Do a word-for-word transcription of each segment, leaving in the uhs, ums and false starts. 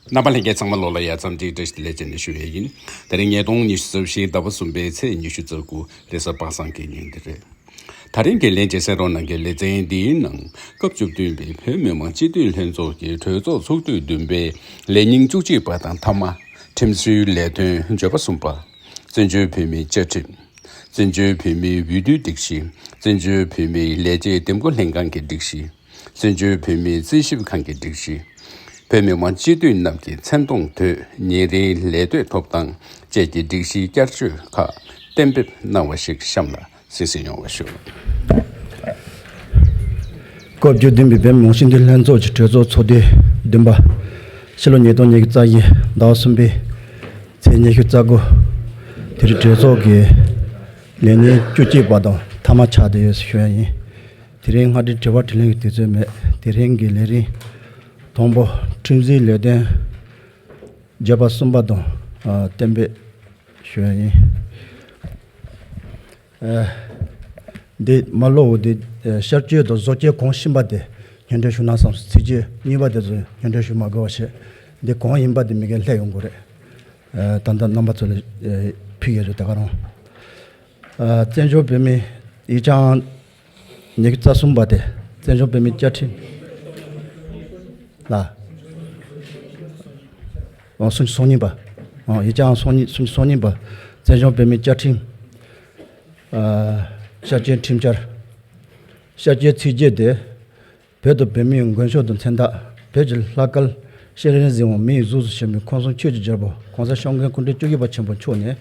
རྣམ་པ་ལྷན་རྒྱས་ཚང་མ་ལོ་ལ་ཡ་འཚམས་འདྲི་བཀྲ་ཤིས་བདེ་ལེགས་ཅེས་ནས་ཞུ་ཡས་ཡིན། དེ་རིང་ཉིས་སྟོང་ཉི་ཤུ་རྩ་བཞི་ཟླ་བ་གསུམ་པའི་ཚེས་ཉི་ཤུ་རྩ་དགུ་རེས་གཟའ་པ་སངས་ཀྱི་ཉིན་དེ་རེད། ད་རིང་གི་ལན་བྱེད་གསན་རོགས་གནང་གི་ལེ་ཚན་འདིའི་ནང་སྐབས་བཅུ་བདུན་པའི་བོད་མི་མང་སྤྱི་འཐུས་ལྷན་ཚོགས་ཀྱི་གྲོས་ཚོགས་ཚོགས་དུས་བདུན་པའི་ལས་ཉིན་བཅུ་གཅིག་པ་དང་མཐའ་མ། ཁྲིམས་སྲོལ་ལས་དོན་བརྗོད་པ་གསུམ་པ། བཙན་བྱོལ་བོད་མིའི་བཅའ་ཁྲིམས། བཙན་བྱོལ་བོད་མིའི་འོས་བསྡུའི་སྒྲིག་གཞི། བཙན་བྱོལ་བོད་མིའི་ལས་བྱེད་འདེམས་བསྐོ་ལྷན་ཁང་གི་སྒྲིག་གཞི། བཙན་བྱོལ་བོད་མིའི་རྩིས་ཞིབ་ཁང་གི་སྒྲིག་གཞི། བོད་མི་མང་སྤྱི་འཐུས་རྣམས་ཀྱི་མཚན་མཐོང་དོད་ཉིན་རེའི་ལས་གཏོད་ཐོབ་ཐང་བཅས་ཀྱི་སྒྲིག་གཞིའི་བསྐྱར་བཅོས་ཁག་གཏན་འབེབས་གནང་བ་ཞིག་གཤམ་ལ་གསན་གཟིགས་ཡོང་བ་ཞུ། སྐབས་བཅུ་བདུན་པའི་བོད་མི་མང་སྤྱི་འཐུས་ལྷན་ཚོགས་ཀྱི་གྲོས་ཚོགས་ཚོགས་དུས་བདུན་པ། ཕྱི་ལོ་ཉིས་སྟོང་ཉི་ཤུ་རྩ་བཞི་ཟླ་བ་གསུམ་པའི་ཚེས་ཉི་ཤུ་རྩ་དགུ། དེ་རིང་གྲོས་ཚོགས་ཀྱི་ལས་ཉིན་བཅུ་གཅིག་པ་དང་མཐའ་མ་ཆགས་བསྡད་ཡོད་ཞུ་ཡ་ཡིན། དེ་རིང་སྔ་དྲོའི་དྲི་བ་དྲིས་ལན་གྱི་དུས་ཚོད་མེད། དེ་རིང་གི་ལས་རིམ་དང་པོ། ཁྲིམས་སྲོལ་ལས་དོན་བརྗོད་པ་གསུམ་པ་དང་གཏན་འབེབས་ཞུ་ཡ་ཡིན། འདི་མ་ཀློག་འོ་འདི་ཤར་བསྐྱོད་དང་བཟོ་བཅོས་གང་ཤེས་པ་དེ་སྙན་སྒྲོན་ཞུ་ན་བསམ། ཚིག་བརྗོད་གཉིས་པ་དེ་ཚོ་སྙན་སྒྲོན་ཞུ་མ་དགོས་པ་བྱས། འདི་གང་ཡིན་པ་དེ་མི་སྒེར་ལྷད་ཡོང་དགོས་རེད། ད་ལྟ་རྣམ་པ་ཚོ་ལ་ཕུལ་ཡོད་རེད་ད་ག་རང་། བཙན་བྱོལ་བོད་མི་ཡིག་ཆ་ཉི་ཤུ་རྩ་གསུམ་པ་དེ་བཙན་བྱོལ་བོད་མིའི་བཅའ་ཁྲིམས་ལ། སུམ་ཅུ་སོ་གཉིས་པ། ཡིག་ཆ་སུམ་ཅུ་སོ་གཉིས་པ། བཙན་བྱོལ་བོད་མིའི་བཅའ་ཁྲིམས། ཤར་བསྐྱོད་ཁྲིམས་འཆར། ཤར་བསྐྱོད་ཚིག་བརྗོད་དེ། བོད་དུ་བོད་མིའི་མགོན་སྐྱབས་དང་མཚན་རྟགས། བོད་ཀྱི་ལྷ་སྐལ་ཤེས་རིག་འཛིན་པ་མི་ཡི་གཟུགས་སུ་བྱོན་པའི་ཁམས་གསུམ་ཆོས་ཀྱི་རྒྱལ་པོ་༸གོང་ས་༸སྐྱབས་མགོན་སྐུ་ཕྲེང་བཅུ་བཞི་པ་ཆེན་པོ་མཆོག་ནས་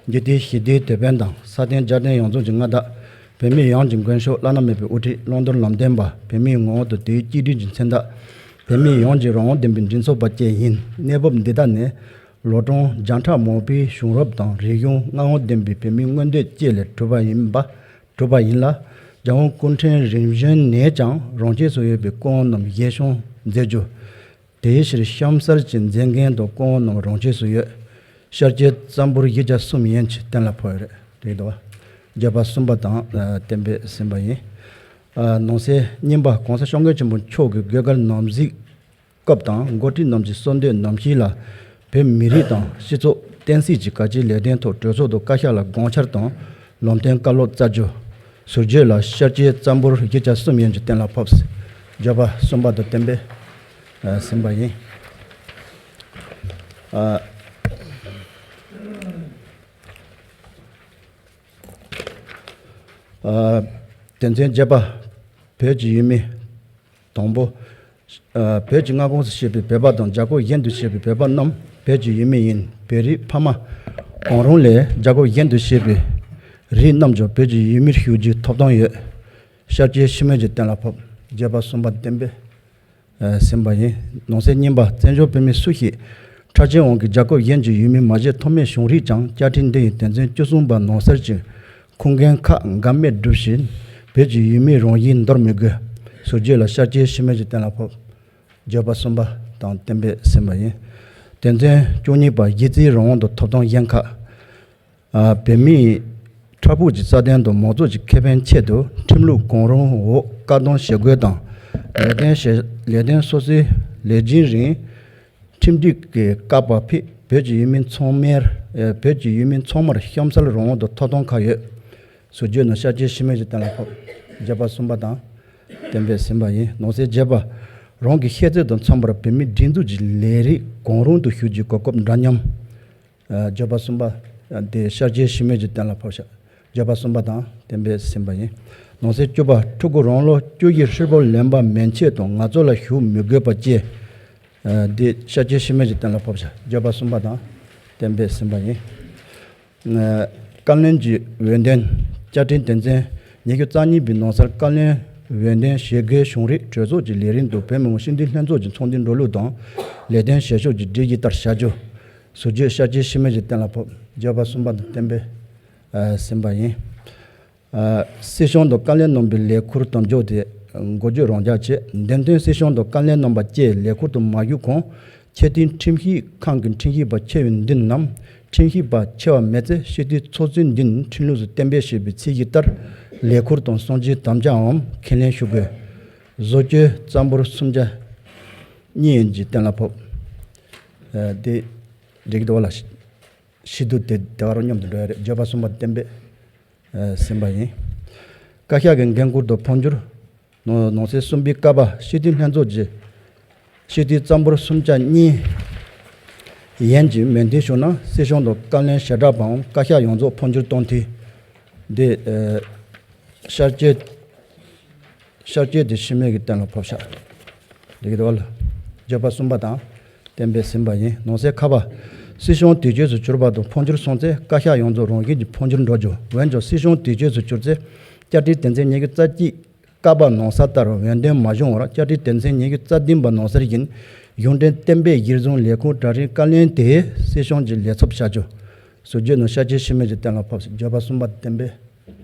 རྒྱུད་སྡེ་ཞི་བདེའི་དེད་དཔོན་དང་ས་སྟེང་རྒྱལ་བསྟན་ཡོངས་རྫོགས་ཀྱི་མངའ་བདག་བོད་མི་ཡོངས་ཀྱི་མགོན་སྐྱབས་བླ་ན་མེད་པའི་དབུ་ཁྲིད་བླང་དོར་ལམ་སྟོན་པ་བོད་མིའི་ངོ་བོ་དང་དེའི་གཅིག་སྒྲིལ་གྱི་མཚན་རྟགས། བོད་མི་ཡོངས་ཀྱི་རང་དབང་ལྡན་པའི་མགྲིན་ཚབ་པ་བཅས་ཡིན། གནས་བབ་འདི་དག་ནི་ལོ་གྲངས་བརྒྱ་ཕྲག་མང་པོའི་བྱུང་རབས་དང་རིག་གཞུང་མངའ་དབང་ལྡན་པའི་བོད་མིའི་མངོན་འདོད་བཅས་ལས་གྲུབ་པ་ཡིན་པ། གྲུབ་པ་ཡིན་ལ། རྒྱལ་དབང་སྐུ་ཕྲེང་རིམ་བྱོན་ནས་ཀྱང་རང་ཆས་སུ་ཡོད་པའི་སྐུ་དབང་རྣམས་གཞིར་བཟུང་མཛད་རྒྱུ། དེའི་ཕྱིར་གཤམ་གསལ་གྱི་མཛད་འགན་དང་སྐུ་དབང་རྣམས་རང་ཆས་སུ་ཡོད། ཤར་བསྐྱོད་རྩ་འབོར་བཞི་བརྒྱ་གསུམ་ཡན་གྱིས་གཏན་ལ་ཕབ་ཡོད་རེད། རེད་དོ། བརྗོད་པ་གསུམ་པ་དང་གཏན་འབེབས་ཟིན་པ་ཡིན། ནང་གསེས་གཉིས་པ། གོང་ས་སྐྱབས་མགོན་ཆེན་པོ་མཆོག་གི་དགོས་གལ་ནམ་གཟིགས་སྐབས་དང་འགོ་ཁྲིད་རྣམས་ཀྱི་གསོལ་འདེབས་ནམ་ཞིག་ལ། བོད་མི་རིགས་དང་སྤྱི་ཚོགས་བསྟན་སྲིད་ཀྱི་གལ་ཆེའི་ལས་དོན་ཐོག་གྲོས་ཚོགས་དང་བཀའ་ཤག་ལ་དགོངས་འཆར་དང་ལམ་སྟོན་བཀའ་སློབ་བསྩལ་རྒྱུ། ཟུར་བརྗོད་ལ་ཤར་བསྐྱོད་རྩ་འབོར་བཞི་བརྒྱ་གསུམ་ཡན་གྱིས་གཏན་ལ་ཕབ། བརྗོད་པ་གསུམ་པ་དང་གཏན་འབེབས་ཟིན་པ་ཡིན། དོན་ཚན་བརྒྱད་པ། བོད་ཀྱི་ཡུལ་མི། དང་པོ། བོད་ཀྱི་མངའ་ཁོངས་སུ་བཞུགས་པའི་བོད་པ་དང་རྒྱལ་ཁབ་གཞན་དུ་བཞུགས་པའི་བོད་པ་རྣམས་བོད་ཀྱི་ཡུལ་མི་ཡིན། བོད་རིགས་ཕ་མ་གང་རུང་ལས་རྒྱལ་ཁབ་གཞན་དུ་བཞུགས་པའི་རིགས་རྣམས་ཀྱང་བོད་ཀྱི་ཡུལ་མིར་ཞུགས་རྒྱུའི་ཐོབ་ཐང་ཡོད། ཤར་བསྐྱོད་ཕྱི་མོལ་གྱིས་གཏན་ལ་ཕབ། བརྗོད་པ་གསུམ་པ་གཏན་འབེབས་ཟིན་པ་ཡིན། ནང་གསེས་གཉིས་པ། བཙན་བྱོལ་བོད་མི་སུ་ཞིག་ཁྲག་ཆེན་དབང་གིས་རྒྱལ་ཁབ་གཞན་གྱི་ཡུལ་མི་མ་བྱས་ཐབས་མེད་བྱུང་རིགས་ཀྱང་བཅའ་ཁྲིམས་འདི་ཡི་དོན་ཚན་བཅུ་གསུམ་པ་ནང་གསལ་གྱི་ཁུངས་འགན་ཁག་འགལ་མེད་སྒྲུབ་བཞིན་བོད་ཀྱི་ཡུལ་མིའི་རང་བཞིན་འདོར་མི་དགོས། ཟུར་བརྗོད་ལ་ཤར་བསྐྱོད་ཕྱི་མོལ་གྱིས་གཏན་ལ་ཕབ། བརྗོད་པ་གསུམ་པ་དང་གཏན་འབེབས་ཟིན་པ་ཡིན། དོན་ཚན་བཅུ་གཉིས་པ། གཞི་རྩའི་རང་དབང་དང་ཐོབ་ཐང་གཞན་ཁག་བོད་མིའི་ཕྲག་ཕུག་གི་རྩ་དོན་དང་མང་གཙོ་གི་ཁེ་ཕན་ཆེད་དུ་ཁྲིམས་ལུགས་གང་རུང་འོག་བཀག་སྡོམ་བྱེད་དགོས་དང་། ལས་དོན་བྱེད་ལས་དོན་སོ་སོའི་ལས་རྒྱུན་རིང་ཁྲིམས་སྒྲིག་གི་བཀག་པ་ཕུད་བོད་ཀྱི་ཡུལ་མི་ཚང་མར་བོད་ཀྱི་ཡུལ་མི་ཚང་མར་གཤམ་གསལ་རང་དབང་དང་ཐོབ་ཐང་ཁག་ཡོད། ཟུར་བརྗོད་ནང་ཤར་བསྐྱོད་ཕྱི་མོལ་གྱིས་གཏན་ལ་ཕབ། བརྗོད་པ་གསུམ་པ་དང་གཏན་འབེབས་ཟིན་པ་ཡིན། ནང་གསེས་བརྒྱད་པ། རང་གི་ཤེས་ཚད་དང་འཚམ་པར་བོད་མིའི་སྒྲིག་འཛུགས་ཀྱི་ལས་རིགས་གང་རུང་དུ་ཞུགས་རྒྱུའི་གོ་སྐབས་འདྲ་མཉམ། བརྗོད་པ་གསུམ་པ། དེ་ཤར་བསྐྱོད་ཕྱི་མོལ་གྱིས་གཏན་ལ་ཕབ་ཤག་བརྗོད་པ་གསུམ་པ་དང་གཏན་འབེབས་ཟིན་པ་ཡིན། ནང་གསེས་བཅུ་པ། ཕྲུ་གུ་རང་ལོ་བཅུ་བཞི་ཧྲིལ་པོ་ལོན་པ་མན་ཆད་དུ་ངལ་རྩོལ་ལ་ཞུགས་མི་དགོས་པ་བཅས། འདི་ཤར་བསྐྱོད་ཕྱི་མོལ་གྱིས་གཏན་ལ་ཕབ་ཤག་བརྗོད་པ་གསུམ་པ་དང་གཏན་འབེབས་ཟིན་པ་ཡིན། བཀའ་བློན་གྱི་འོས་འདེམས། བཅའ་ཁྲིམས་དོན་ཚན་ཉི་ཤུ་རྩ་གཉིས་པའི་ནང་གསལ་བཀའ་བློན་འོས་འདེམས་བྱེད་དགོས་བྱུང་རིགས་གྲོས་ཚོགས་ཀྱི་ལས་རིམ་དང་བོད་མི་མང་སྤྱི་འཐུས་ལྷན་ཚོགས་ཀྱི་ཚོགས་འདུའི་འགྲོ་ལུགས་དང་ལས་དོན་བྱེད་ཕྱོགས་ཀྱི་སྒྲིག་གཞི་ལྟར་བྱ་རྒྱུ། ཟུར་བརྗོད་ཤར་བསྐྱོད་ཕྱི་མོལ་གྱིས་གཏན་ལ་ཕབ། བརྗོད་པ་གསུམ་པ་དང་གཏན་འབེབས་ཟིན་པ་ཡིན། སྲིད་སྐྱོང་དང་བཀའ་བློན་རྣམ་པའི་ལས་ཁུར་དམ་འཇོག་དེ་འགོ་བརྗོད་རང་འཇགས་བྱས། འདེམས་ཐོན་སྲིད་སྐྱོང་དང་བཀའ་བློན་རྣམ་པ་བཅས་ལས་ཁུར་དུ་མ་ཞུགས་གོང་ཆེས་མཐོའི་ཁྲིམས་ཞིབ་ཁང་གི་ཁྲིམས་ཞིབ་པ་ཆེ་བའི་མདུན་ནམ་ཁྲིམས་ཞིབ་པ་ཆེ་བ་མེད་ཚེ་སྤྱི་འཐུས་ཚོགས་གཙོའི་མདུན་ཁྲིམས་ལུགས་སུ་གཏན་འབེབས་བྱས་པའི་ཚད་གཞི་ལྟར་ལས་ཁུར་དང་གསུང་ཆོས་དམ་བཅའམ་ཁས་ལེན་ཞུ་དགོས། བཟོ་བཅོས་རྩ་འབོར་སུམ་བརྒྱ་གཉིས་ཡན་གྱིས་གཏན་ལ་ཕབ། ཨ་དེ་འགྲིག་གི་འདུག་བ་ལ། ཤི་དུས་དེ་དེ་ག་རང་མཉམ་དུ་འགྲོ་ཡ་རེད། བརྗོད་པ་གསུམ་པ་གཏན་འབེབས་ཨ་ཟིན་པ་ཡིན། བཀའ་ཤག་གི་འགན་ཁུར་དང་འཕོ་འགྱུར། ནང་ནང་གསེས་གསུམ་པའི་ཀ་པ། སྤྱི་འཐུས་ལྷན་ཚོགས་ཀྱི་སྤྱི་འཐུས་རྩ་འབོར་གསུམ་ཆ་གཉིས་ཡན་གྱིས་མོས་མཐུན་བྱུང་ན། སྲིད་སྐྱོང་དང་བཀའ་བློན་ཞལ་གྲངས་པའམ་བཀའ་ཤག་ཡོངས་རྫོགས་འཕོ་འགྱུར་གཏོང་འཐུས། འདི་ཨ་ཤར་སྐྱོད། ཤར་སྐྱོད་དེ་ཤི་མེད་ཀྱིས་གཏན་ལ་ཕབ་ཤག་འགྲིག་གི་འདུག་བ་ལ། བརྗོད་པ་གསུམ་པ་དང་གཏན་འབེབས་ཟིན་པ་ཡིན། ནང་གསེས་ཁ་པ། སྲིད་སྐྱོང་དུས་གཅོད་སུ་གྱུར་པ་དང་འཕོ་འགྱུར་སོང་ཚེ་བཀའ་ཤག་ཡོངས་རྫོགས་རང་བཞིན་གྱིས་འཕོ་འགྱུར་འགྲོ་རྒྱུ། འོན་ཀྱང་སྲིད་སྐྱོང་དུས་གཅོད་སུ་གྱུར་ཚེ་བཅའ་ཁྲིམས་དོན་ཚན་ཉི་ཤུ་རྩ་གཅིག་ཀ་པ་ནང་གསལ་ལྟར་འོས་འདེམས་མ་བྱུང་བར་བཅའ་ཁྲིམས་དོན་ཚན་ཉི་ཤུ་རྩ་བདུན་པ་ནང་གསལ་བཞིན་གཞུང་འབྲེལ་གཏན་འབེབས་གཞིར་བཟུང་ལས་ཁུངས་དྲ་རིགས་བཀའ་བློན་དེ་སྲིད་སྐྱོང་གི་ལས་ཚབ་བྱ་རྒྱུ། ཟུར་བརྗོད་ནང་ཤར་སྐྱོད་ཤི་མེད་ཀྱིས་གཏན་ལ་ཕབ། བརྗོད་པ་གསུམ་པ་གཏན་འབེབས་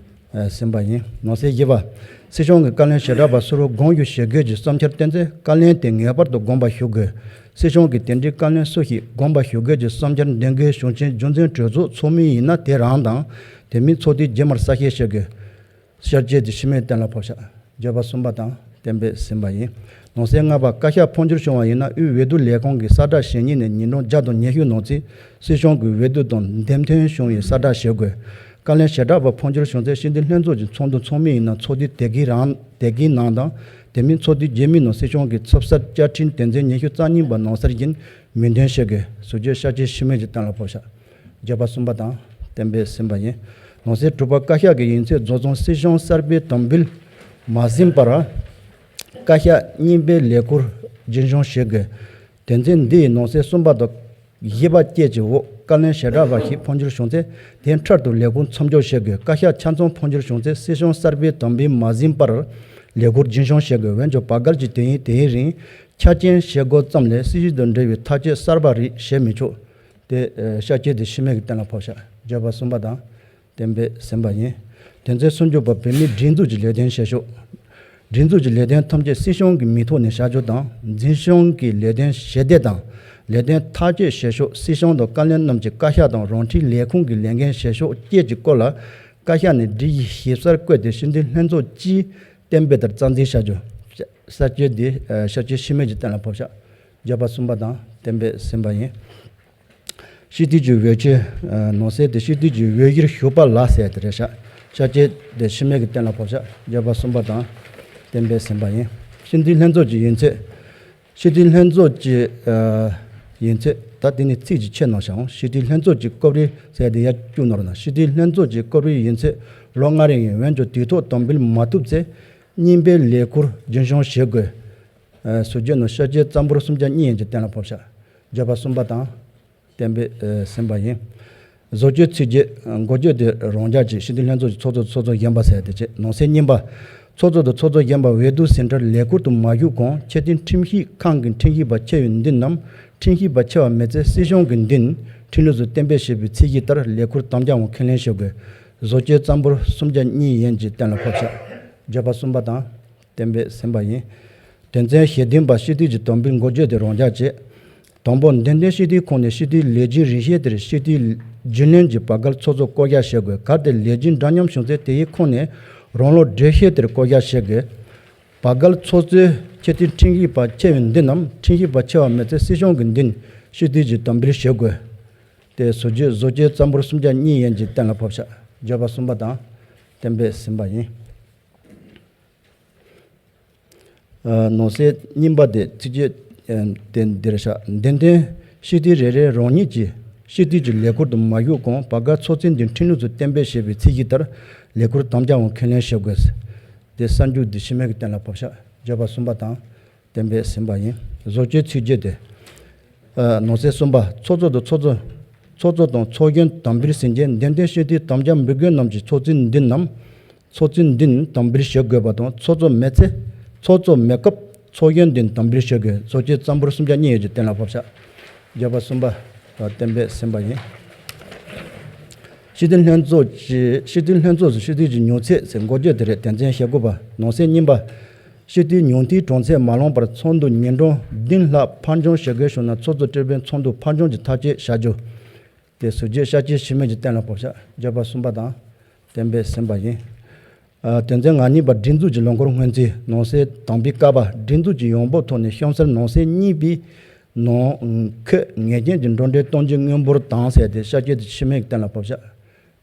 ཨ་ཟིན་པ་ཡིན། ནང་གསེས་བཞི་པ། སྲིད་སྐྱོང་གིས་བཀའ་བློན་ཞལ་གྲངས་པ་སུ་རུ་དགོངས་ཞུ་བྱེད་དགོས་ཀྱི་བསམ་འཆར་བཏོན་ཚེ་བཀའ་བློན་དེ་ངེས་པར་དུ་དགོངས་པ་ཞུ་དགོས། སྲིད་སྐྱོང་གིས་དེ་འདྲའི་བཀའ་བློན་སུ་ཞིག་དགོངས་པ་ཞུ་དགོས་ཀྱི་བསམ་འཆར་འདོན་དགོས། གཞུང་ཆེན་རྒྱུ་མཚན་གྲོས་ཚོགས་ཚོགས་མི་ཡིན་ན་དེ་རང་དང་། དེ་མིན་ཚོགས་དུས་རྗེས་མར་གསལ་བཤད་བྱེད་དགོས། ཤར་སྐྱོད་དེ་ཤི་མེད་གཏན་ལ་ཕབ་ཤག་བརྗོད་པ་གསུམ་པ་དང་གཏན་འབེབས་ཟིན་པ་ཡིན། ནང་གསེས་ལྔ་པ། བཀའ་ཤག་འཕོ་འགྱུར་བྱུང་བ་ཡིན་ན་དབུས་འོས་བསྡུ་ལས་ཁང་གི་གསལ་བསྒྲགས་ཞུ་སྙིང་ནས་ཉིན་གྲངས་བརྒྱ་དང་ཉི་ཤུ་ནང་ཚུད་སྲིད་སྐྱོང་གི་འོས་བསྡུ་དང་འདེམས་ཐོན་བྱུང་བའི་གསལ་བསྒྲགས་ཞུ་དགོས། བཀའ་བློན་ཞལ་གྲངས་པ་འཕོ་འགྱུར་བྱུང་ཚེ་སྤྱི་འཐུས་ལྷན་ཚོགས་ཀྱི་ཚོགས་འདུ་ཚོགས་མི་ཡིན་ན་ཚོགས་དུས་དེ་གའི་རང་དེ་གའི་ནང་དང་། དེ་མིན་ཚོགས་དུས་རྗེས་མའི་ནང་སྲིད་སྐྱོང་གིས་ཚབ་གསར་བཅའ་ཁྲིམས་དོན་ཚན་ཉི་ཤུ་རྩ་གཉིས་པ་ནང་གསལ་བཞིན་མོས་མཐུན་བྱེད་དགོས། ཟུར་བརྗོད་ཤར་སྐྱོད་ཤི་མེད་ཀྱིས་གཏན་ལ་ཕབ་ཤག་བརྗོད་པ་གསུམ་པ་དང་གཏན་འབེབས་ཟིན་པ་ཡིན། ནང་གསེས་དྲུག་པ། བཀའ་ཤག་གིས་ཡིན་ཚད་རྫོགས་ཚང་སྲིད་སྐྱོང་གསར་པའི་དམ་འབུལ་མ་ཟིན་པར་བཀའ་ཤག་རྙིང་པའི་ལས་ཁུར་རྒྱུན་སྐྱོང་བྱེད་དགོས། དོན་ཚན་འདི་ཡི་ནང་གསེས་གསུམ་པ་དང་བཞི་པ་བཅས་ཀྱི་འོག་བཀའ་བློན་ཞལ་གྲངས་པ་ཞིག་འཕོ་འགྱུར་བྱུང་ཚེ་དེ་འཕྲལ་དུ་ལས་ཁུར་མཚམས་འཇོག་བྱེད་དགོས། བཀའ་ཤག་ཆ་ཚང་འཕོ་འགྱུར་བྱུང་ཚེ་སྲིད་སྐྱོང་གསར་པའི་དམ་འབུལ་མ་ཟིན་པར་ལས་ཁུར་རྒྱུན་སྐྱོང་བྱེད་དགོས། འོན་ཀྱང་བར་བརྒལ་གྱི་དུས་ཡུན་དེའི་རིང་ཆ་རྐྱེན་བྱེད་དགོས་ཙམ་ལས་སྲིད་བྱུས་དང་འབྲེལ་བའི་ཐག་གཅོད་གསར་པ་རིགས་བྱེད་མི་ཆོག་དེ་ཨ་ཤར་སྐྱོད་དེ་ཤི་མེད་ཀྱིས་གཏན་ལ་ཕབ་ཤག་བརྗོད་པ་གསུམ་པ་དང་གཏན་འབེབས་ཟིན་པ་ཡིན། དོན་ཚན་སུམ་ཅུ་པ། བོད་མིའི་སྒྲིག་འཛུགས་ཀྱི་ལས་དོན་བྱེད་ཕྱོགས། སྒྲིག་འཛུགས་ཀྱི་ལས་དོན་ཐམས་ཅད་སྲིད་སྐྱོང་གི་མིང་ཐོག་ནས་བྱ་རྒྱུ་དང་། འཛིན་སྐྱོང་གི་ལས་དོན་བྱེད་བདེ་དང་། ལས་དོན་ཐག་གཅོད་བྱེད་ཕྱོགས། སྲིད་སྐྱོང་དང་བཀའ་བློན་རྣམས་ཀྱི་བཀའ་ཤག་དང་རང་འཁྲིའི་ལས་ཁུངས་ཀྱི་ལས་འགན་བྱེད་ཕྱོགས་བཅས་ཀྱི་སྐོར་ལ་བཀའ་ཤག་ནས་སྒྲིག་གཞི་ཞིབ་གསལ་བཀོད་དེ་སྤྱི་འཐུས་ལྷན་ཚོགས་ཀྱིས་གཏན་འབེབས་ལྟར་རྩ་འཛིན་བྱ་རྒྱུ། ཤར་སྐྱོད་དེ་ཨ་ཤར་སྐྱོད་ཤི་མེད་ཀྱིས་གཏན་ལ་ཕབ་ཤག་བརྗོད་པ་གསུམ་པ་དང་གཏན་འབེབས་ཟིན་པ་ཡིན། སྤྱི་འཐུས་ཀྱི་འོས་ཆོས། ཨ་ནང་གསེས་དེ་སྤྱི་འཐུས་ཀྱི་འོས་གཞིར་ཞུགས་པ་ལ་ཟེར་དེ་རེད་ཤག་ཤར་སྐྱོད་དེ་ཤི་མེད་ཀྱིས་གཏན་ལ་ཕབ་ཤག་བརྗོད་པ་གསུམ་པ་དང་གཏན་འབེབས་ཟིན་པ་ཡིན། སྤྱི་འཐུས་ལྷན་ཚོགས་ཀྱི་ཡིན་ཚད། སྤྱི་འཐུས་ལྷན་ཚོགས་ཀྱི་ཨ་ཡིན་ཚད། ད་དེ་ནི་ཚིག་ཅིག་ཆད་གནང་ཤག་སྤྱི་འཐུས་ལྷན་ཚོགས་ཀྱི་སྐབས་རེ་ཟེར་དེ་ཡར་བསྐྱུར་གནང་རོགས་གནང་། སྤྱི་འཐུས་ལྷན་ཚོགས་ཀྱི་སྐབས་རེ་ཡིན་ཚད་ལོ་ལྔ་རིང་ཡིན། འོན་ཀྱང་དུས་ཐོག་དམ་འབུལ་མ་ཐུབ་ཚེ་རྙིང་པའི་ལས་ཁུར་རྒྱུན་སྐྱོང་བྱེད་དགོས། ཨ་ཟུར་བརྗོད་ནང་ཤར་སྐྱོད་རྩ་འབོར་གསུམ་ཆ་གཉིས་ཡན་གྱིས་གཏན་ལ་ཕབ་ཤག་བརྗོད་པ་གསུམ་པ་དང་གཏན་འབེབས་ཨ་ཟིན་པ་ཡིན། བཟོ་བཅོས་ཚིག་བརྗོད། འགོ་བརྗོད་དེ་རང་འཇགས་ཀྱི་སྤྱི་འཐུས་ལྷན་ཚོགས་ཀྱི་ཚོགས་གཙོ་ཚོགས་གཙོ་གཞོན་པ་ཟེར་དེ་བྱས། ནང་གསེས་གཉིས་པ། ཚོགས་གཙོ་དང་ཚོགས་གཙོ་གཞོན་པ་འོས་བསྡུ་ཟིན་འཕྲལ་ལས་ཁུར་དུ་མ་ཞུགས་གོང་ཆེས་མཐོའི་ཁྲིམས་ཞིབ་ཁང་གི་ཁྲིམས་ཞིབ་པ་ཆེ་བའི་མདུན་ནམ། ཁྲིམས་ཞིབ་པ་ཆེ་བ་མེད་ཚེ་སྲིད་གཞུང་གི་མདུན། ཁྲིམས་ལུགས་སུ་གཏན་འབེབས་བྱས་པའི་ཚད་གཞི་ལྟར་ལས་ཁུར་དམ་བཅའ་འོག་ཁས་ལེན་བྱེད་དགོས། བཟོ་བཅོས་རྩ་འབོར་གསུམ་ཆ་གཉིས་ཡན་གྱིས་གཏན་ལ་ཕབ་ཤག་བརྗོད་པ་གསུམ་པ་དང་གཏན་འབེབས་ཟིན་པ་ཡིན། དོན་ཚན་ཞེ་བདུན་པ། སྤྱི་འཐུས་ཀྱི་དམ་འབུལ་འགོ་བརྗོད་དེ་རང་འཇགས་བྱས། དང་པོ། འདེམས་ཐོན་སྤྱི་འཐུས་ཁོངས་ནས་སྤྱི་འཐུས་ལས་རྒྱུན་རིམ་བྱེད་དེར་སྤྱི་འཐུས་རྒྱུན་ལོན་གྱི་བར་བརྒལ་ཚོགས་གཙོ་བསྐོ་གཞག་བྱེད་དགོས། གལ་ཏེ་ལས་རྒྱུན་འདྲ་མཉམ་བྱུང་ཚེ་དེའི་ཁོངས་ནས་རང་ལོ་བགྲེས་བྱེད་དེར་བསྐོ་གཞག་བྱེད་དགོས། བར་བརྒལ་ཚོགས་གཙོས་ཆེས་མཐོའི་ཁྲིམས་ཞིབ་པ་ཆེ་བའི་མདུན་ནམ། ཁྲིམས་ཞིབ་པ་ཆེ་བ་མེད་ཚེ་སྲིད་གཞུང་གི་མདུན་སྤྱི་འཐུས་ཀྱི་དམ་འབུལ་བྱེད་དགོས། དེ་བཟོ་བཅོས་བཟོ་བཅོས་རྩ་འབོར་གསུམ་ཆ་གཉིས་ཡན་གྱིས་གཏན་ལ་ཕབ་ཤག་བརྗོད་པ་གསུམ་པ་དང་གཏན་འབེབས་ཟིན་པ་ཡིན། ཨ་ནང་གསེས་གཉིས་པ་དེ་ཚིག་བརྗོད་ཨ་དེ་འདིར་བཞག་འདེམས་ཐོན་སྤྱི་འཐུས་རེ་རེ་རང་ཉིད་ཀྱིས་སྤྱི་འཐུས་ཀྱི་ལས་ཁུར་དུ་མ་ཞུགས་གོང་བར་བརྒལ་ཚོགས་གཙོའི་མདུན་ཁྲིམས་ལུགས་སུ་གཏན་འབེབས་བྱས་པའི་ཚད་གཞི་ལྟར་ལས་ཁུར་དམ་བཅའ་འོག་ཁས་ལེན་བྱེད་དགོས། དེ་གསར་འཇུག་འདི་ཤི་མེད་ཀྱིས་གཏན་ལ་ཕབ་ཤག་བརྗོད་པ་གསུམ་པ་དང་གཏན་འབེབས་ཟིན་པ་ཡིན། བཟོ་བཅོས་ཚིག་བརྗོད་དེ། ཨ་ནང་གསེས་གསུམ་པ། ཚོགས་གཙོ་དང་ཚོགས་གཙོ། ཚོགས་གཙོ་དང་ཚོགས་གཞོན་དམ་འབུལ་ཟིན་རྗེས་འདེམས་ཐོན་སྤྱི་འཐུས་དམ་བཅའ་འབུལ་དགོས་རྣམས་ཀྱིས་ཚོགས་གཙོའི་མདུན་ནམ། ཚོགས་གཙོའི་མདུན་དམ་འབུལ་ཞུ་དགོས་པ་དང་། ཚོགས་གཙོ་མེད་ཚེ་ཚོགས་གཙོ་མེད་སྐབས་ཚོགས་གཞོན་མདུན་དམ་འབུལ་ཞུ་དགོས། བཟོ་བཅོས་རྩ་འབོར་གསུམ་ཆ་གཉིས་ཡན་གྱིས་གཏན་ལ་ཕབ་ཤག་བརྗོད་པ་གསུམ་པ་གཏན་འབེབས་ཟིན་པ་ཡིན། སྤྱི་འཐུས་ལྷན་ཚོགས་ཀྱི་སྤྱི་འཐུས་ལྷན་ཚོགས་སུ་སྤྱི་འཐུས་ཀྱི་མྱོང་ཚད་ཟེར་འགོ་བརྗོད་དེ་རེད། དོན་ཚན་ཞེ་དགུ་པ། ནང་གསེས་གཉིས་པ། སྤྱི་འཐུས་ཉུང་མཐའི་གྲངས་ཚད་མ་ལོངས་པར་ཚོགས་འདུ་ཉིན་གྲངས་བདུན་ལྷག་ཕར་འགྱངས་བྱེད་དགོས་བྱུང་ན་ཚོགས་གཙོ་སྤྲུལ་པས་ཚོགས་འདུ་ཕར་འགྱངས་ཀྱི་ཐག་གཅོད་བྱ་རྒྱུ། དེ་ཟུར་བརྗོད་ཤར་སྐྱོད་ཤི་མེད་ཀྱིས་གཏན་ལ་ཕབ་ཤག་བརྗོད་པ་གསུམ་པ་དང་གཏན་འབེབས་ཟིན་པ་ཡིན། ཨ་དོན་ཚན་ང་གཉིས་པ། སྒྲིག་འཛུགས་ཀྱི་ལོ་འཁོར་སྔོན་རྩིས། ནང་གསེས་དང་པོའི་ཀ་པ། སྒྲིག་འཛུགས་ཀྱི་ཡོང་འབབ་ཐོག་ནས་གཤམ་གསལ་ནང་གསེས་གཉིས་པའི་ ནང་ཁུལ་ངེས་ཅན་གྱི་འགྲོ་གྲོན་གཏོང་རྒྱུའི་དངུལ་འབོར་དང་ཟེར་ཏེ་ཤར་སྐྱོད་དེ་ཕྱི་མིག་གི་སྟེང་ལ་ཕབ་ཤག་